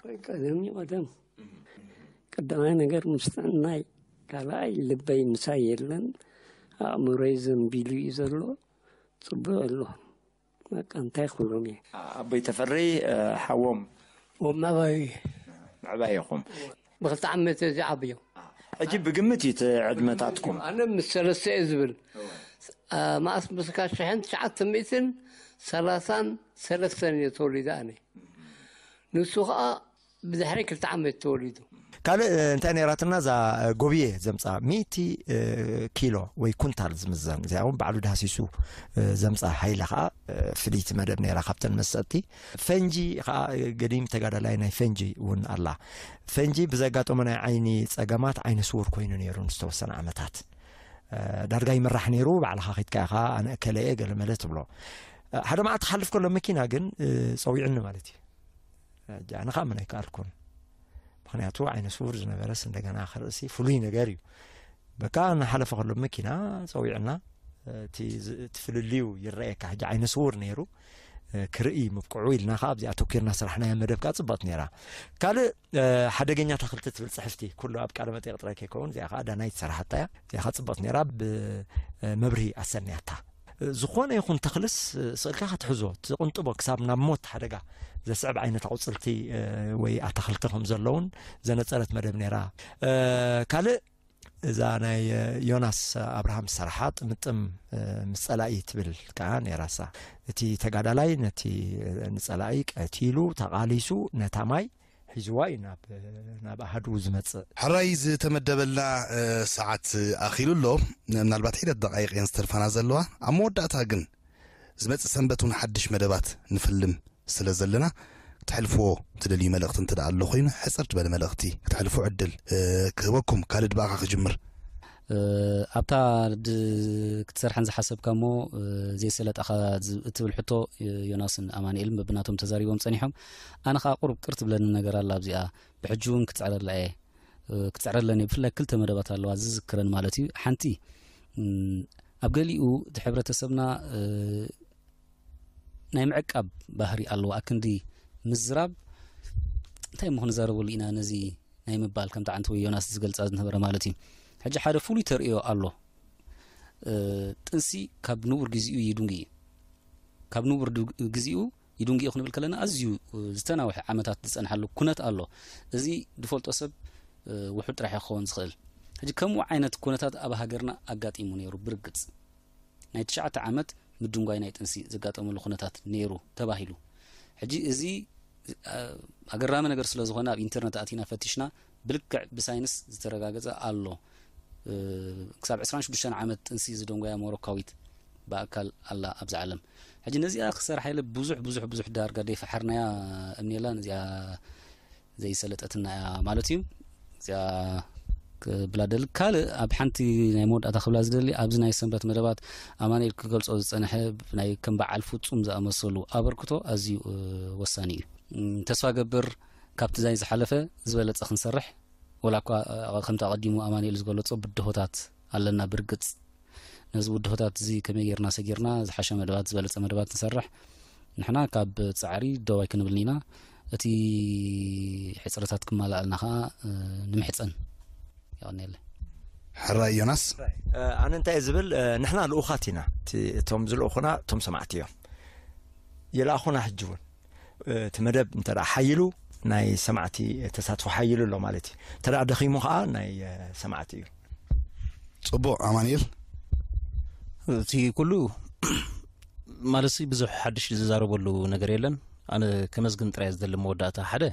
ወይ ቀደም እዩ ቀደም። ቀዳማይ ነገር ምስ ጥዕናይ፣ ካልኣይ ልበይ ምሳይ የለን። ኣእምሮይ ዘንቢሉ እዩ ዘሎ። ጽቡቕ ኣሎ። በቃ እንታይ ክብሎም እየ። ኣቦይ ተፈሪ ሓዎም። ወማባይ። ምዕባይ ኢኹም። ብክልተ ዓመት እዚ ዓብዮም። ሕጂ ብግምት እዩ እቲ ዕድመታትኩም። ኣነ ምስ ሰለስተ እየ ዝብል። መኣስ ምስካ ሽሕን ትሽዓተ ሚእትን ሰላሳን ሰለስተን እየ ተወሊደ ኣነ። ንሱ ከዓ ብድሕሪ ክልተ ዓመት ተወሊዱ። ካልእ እንታይ ነይራትና እዛ ጎብየ ዘምፃ ሚእቲ ኪሎ ወይ ኩንታል ዝምዘን፣ እዚኣ እውን ባዕሉ ዳህሲሱ ዘምፃ። ሃይለ ከዓ ፍልይቲ መደብ ነይራ ካብተን መሰጥቲ። ፈንጂ ከዓ ገዲም ተጋዳላይ ናይ ፈንጂ እውን ኣላ። ፈንጂ ብዘጋጠሞ ናይ ዓይኒ ፀገማት ዓይነ ስውር ኮይኑ ነይሩ ንዝተወሰነ ዓመታት። ዳርጋ ይምራሕ ነይሩ። ባዕልኻ ኺድካ ኢኻ ኣነ እከለ እየ ገለመለ ትብሎ። ሓደ መዓልቲ ክሓልፍ ከሎ መኪና ግን ፀዊዑኒ ማለት እዩ። ኣነ ከዓ ምን ኣይከኣልኩን። ምክንያቱ ዓይነ ስውር ዝነበረስ እንደገና ክርእሲ ፍሉይ ነገር እዩ። በቃ እናሓለፈ ከሎ መኪና ፀዊዕና። እቲ ፍልልዩ ይረኣየካ። ሕጂ ዓይነ ስውር ነይሩ ክርኢ ምብቅዑ ኢልና ከዓ ኣብዚኣ ኣተኪርና ስራሕናያ መደብ ከዓ ፅብቕቲ ነይራ። ካልእ ሓደገኛ ተኽልቲ ትብል ፅሕፍቲ ኩሉ ኣብ ቃለ መጠይቕ ጥራይ ከይከውን እዚኣ ከዓ ዳናይት ዝሰራሓታ እያ። እዚኣ ከዓ ፅብቕቲ ነይራ፣ ብመብርሂ ኣሰንያታ። ዝኾነ ይኹን ተኽልስ ስእልካ ክትሕዞ ትቕንጥቦ ክሳብ ናብ ሞት ሓደጋ ዘስዕብ ዓይነት ኣቑፅልቲ ወይ ኣታኽልቲ ከም ዘለውን ዘነፀረት መደብ ነይራ። ካልእ እዛ ናይ ዮናስ ኣብርሃም ዝሰርሓ ጥምጥም ምስ ጸላኢ ትብል ከዓ ነይራሳ። እቲ ተጋዳላይ ነቲ ንጸላኢ ቀቲሉ ተቓሊሱ ነታ ማይ ሒዝዋ እዩ ናብ ናብ ኣሃዱ ዝመጽእ። ሕራይ ዝተመደበልና ሰዓት ኣኺሉ ኣሎ። ምናልባት ሒደት ደቃይቕ እየን ዝተርፋና ዘለዋ። ኣብ መወዳእታ ግን ዝመጽእ ሰንበት እውን ሓድሽ መደባት ንፍልም ስለ ዘለና ክተሕልፍዎ ትደልዩ መልእኽቲ እንተ ደኣ ኣሎ ኮይኑ ሕጽር ዝበለ መልእኽቲ ክተሕልፉ ዕድል ክህበኩም። ካልድ ብኣኻ ክጅምር። ኣብታ ክትሰርሐን ዝሓሰብካ እሞ ዘይሰለጠኻ እትብል ሕቶ ዮናስን ኣማንኤልን በብናቶም ተዛሪቦም ጸኒሖም። ኣነ ኸኣ ቁሩብ ቅር ትብለኒ ነገር ኣላ ኣብዚኣ። ብሕጂ እውን ክጽዕረላ እየ። ክጽዕረለን እየ። ብፍላይ ክልተ መደባት ኣለዋ ዝዝክረን ማለት እዩ። ሓንቲ ኣብ ገሊኡ እቲ ሕብረተሰብና ናይ ምዕቃብ ባህሪ ኣለዎ። ኣክንዲ ምዝራብ እንታይ እሞ ክንዛረበሉ ኢና ነዚ ናይ ምባል ከምቲ ዓንተ ወይ ዮናስ ዝገልጻ ዝነበረ ማለት እዩ። ሕጂ ሓደ ፍሉይ ተርእዮ ኣሎ። ጥንሲ ካብ ንቡር ግዜኡ ይድንጉ እዩ። ካብ ንቡር ግዜኡ ይድንጉ እዩ ክንብል ከለና ኣዝዩ ዝተናውሐ ዓመታት ዝጸንሓሉ ኩነት ኣሎ። እዚ ዝፈልጦ ሰብ ውሑድ ጥራሕ ክኸውን ዝኽእል። ሕጂ ከምኡ ዓይነት ኩነታት ኣብ ሃገርና ኣጋጢሙ ነይሩ። ብርግጽ ናይ ትሽዓተ ዓመት ምድንጓይ ናይ ጥንሲ ዘጋጠመሉ ኩነታት ነይሩ ተባሂሉ። ሕጂ እዚ ኣገራሚ ነገር ስለ ዝኾነ ኣብ ኢንተርነት ኣቲና ፈቲሽና፣ ብልክዕ ብሳይንስ ዝተረጋገጸ ኣሎ። ክሳብ ዕስራን ሽዱሽተን ዓመት ጥንሲ ዝደንጎያ ሞሮካዊት ብኣካል ኣላ ኣብዛ ዓለም። ሕጂ ነዚኣ ክሰርሓ ኢለ ብዙሕ ብዙሕ ብዙሕ ዳርጋ ደይፈሓርናያ እምኒ የላን። እዚኣ ዘይሰለጠትና እያ ማለት እዩ። እዚኣ ክብላ ደሊ ካልእ ኣብ ሓንቲ ናይ መወዳእታ ክብላ ዝደሊ ኣብዚ ናይ ሰንበት መደባት ኣማኑኤል ክገልጾ ዝጸንሐ ናይ ከም በዓል ፍጹም ዝኣመሰሉ ኣበርክቶ ኣዝዩ ወሳኒ እዩ። ተስፋ ገብር ካብቲ ናይ ዝሓለፈ ዝበለጸ ክንሰርሕ ወላ እኳ ከምቲ ኣቐዲሙ ኣማኑኤል ዝገለጾ ብድሆታት ኣለና ብርግጽ። ነዚ ብድሆታት እዚ ከመይ ጌርና ሰጊርና ዝሓሸ መደባት ዝበለጸ መደባት ንሰርሕ። ንሕና ካብ ጻዕሪ ደው ኣይክንብልን ኢና። እቲ ሕጽረታት ክማልኣልና ከኣ ንምሕጸን። የቐንየለይ። ሕራይ ዮናስ። ኣነ እንታይ ዝብል ንሕና ልኡኻት ኢና። እቶም ዝልእኹና እቶም ሰማዕቲ እዮም። ይልኣኹና ሕጂ እውን እቲ መደብ እንተ ሓይሉ ናይ ሰማዕቲ ተሳትፎ ሓይሉ ኣሎ ማለት እዩ። እንተ ደኺሙ ከዓ ናይ ሰማዕቲ እዩ። ፅቡቅ ኣማኒኤል። እቲ ኩሉ ማለት ብዙሕ ሓድሽ ዝዛረበሉ ነገር የለን። ኣነ ከመስግን ጥራይ ዝደሊ መወዳእታ ሓደ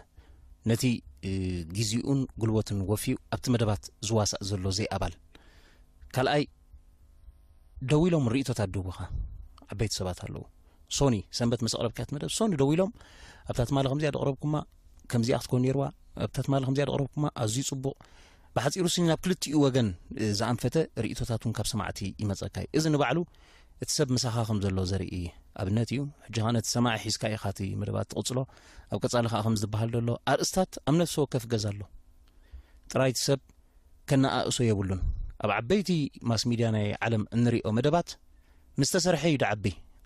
ነቲ ግዜኡን ጉልበቱን ወፊዩ ኣብቲ መደባት ዝዋሳእ ዘሎ ዘይኣባል ካልኣይ ደው ኢሎም ርእይቶታት ድህቡኻ ዓበይቲ ሰባት ኣለዉ። ሶኒ ሰንበት ምስ ኣቕረብካት መደብ ሶኒ ደው ኢሎም ኣብታ ትማሊ ከምዚኣ ደቕረብኩማ ከምዚኣ ክትኮን ነይርዋ ኣብታ ትማሊ ከምዚኣ ደቕረብኩማ ኣዝዩ ጽቡቕ። ብሓጺሩ ስኒ ናብ ክልቲኡ ወገን ዝኣንፈተ ርእይቶታት እውን ካብ ሰማዕቲ ይመጸካ እዩ። እዚ ንባዕሉ እቲ ሰብ ምሳኻ ከም ዘሎ ዘርኢ ኣብነት እዩ። ሕጂ ኸዓ ነቲ ሰማዒ ሒዝካ ኢኻ እቲ መደባት ትቕጽሎ። ኣብ ቀጻሊ ኸዓ ከም ዝበሃል ዘሎ ኣርእስታት ኣብ ነፍሲ ወከፍ ገዛ ኣሎ። ጥራይ እቲ ሰብ ከነኣእሶ የብሉን። ኣብ ዓበይቲ ማስ ሚድያ ናይ ዓለም እንሪኦ መደባት ምስ ተሰርሐ እዩ ድዓቢ።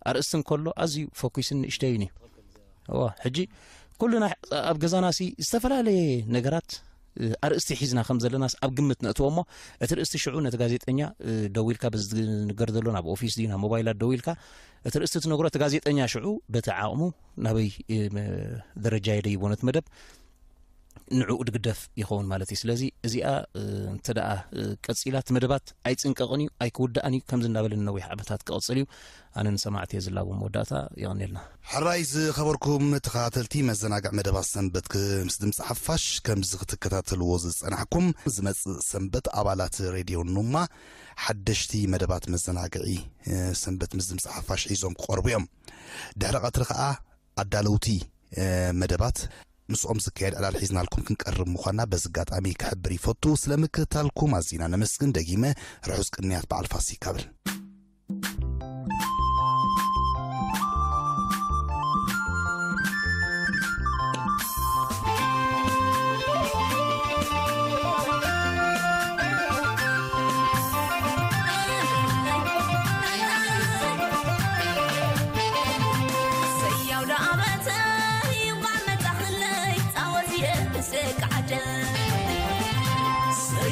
ኣርእስቲ እንከሎ ኣዝዩ ፈኲስን ንእሽተይን እዩ። እዋ ሕጂ ኩልና ኣብ ገዛናሲ ዝተፈላለየ ነገራት ኣርእስቲ ሒዝና ከም ዘለናስ ኣብ ግምት ነእትዎ እሞ እቲ ርእስቲ ሽዑ ነቲ ጋዜጠኛ ደዊልካ በዚ ዝንገር ዘሎ ናብ ኦፊስ ድዩ ናብ ሞባይላት ደዊልካ እቲ ርእስቲ ትነግሮ እቲ ጋዜጠኛ ሽዑ በቲ ዓቕሙ ናበይ ደረጃ የደይቦ ነቲ መደብ ንዕኡ ድግደፍ ይኸውን ማለት እዩ። ስለዚ እዚኣ እንተ ደኣ ቀጺላ እቲ መደባት ኣይጽንቀቕን እዩ ኣይክውዳእን እዩ ከምዚ እናበለ ንነዊሕ ዓመታት ክቕጽል እዩ። ኣነ ንሰማዕቲ እየ ዝላቦ መወዳእታ የቐንየልና። ሕራይ ዝኸበርኩም ተኸታተልቲ መዘናግዕ መደባት ሰንበት ምስ ድምፂ ሓፋሽ ከምዚ ክትከታተልዎ ዝጸናሕኩም ዝመጽእ ሰንበት ኣባላት ሬድዮ ኑማ ሓደሽቲ መደባት መዘናግዒ ሰንበት ምስ ድምፂ ሓፋሽ ሒዞም ክቐርቡ እዮም። ድሕሪ ቀትሪ ከኣ ኣዳለውቲ መደባት ምስኦም ዝካየድ ዕላል ሒዝናልኩም ክንቀርብ ምዃንና በዚ ኣጋጣሚ ክሕብር ይፈቱ። ስለ ምክትታልኩም ኣዚና ነመስግን። ደጊመ ርሑስ ቅንያት በዓል ፋሲካ እብል።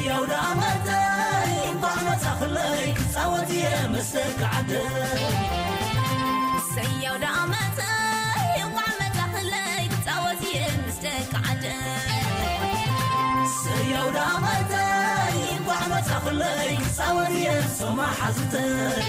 ሰያው ደኣ መጸይ እንኳዕ መጻኽለይ ክጻወት እየ ምስ ደቂ ዓደይ። ሰያው ደኣ መጸይ እንኳዕ መጻኽለይ ክጻወት እየ ምስ ደቂ ዓደይ። ሰያው ደኣ መጸይ እንኳዕ መጻኽለይ ክጻወት እየ ሶማ ሓዙተይ።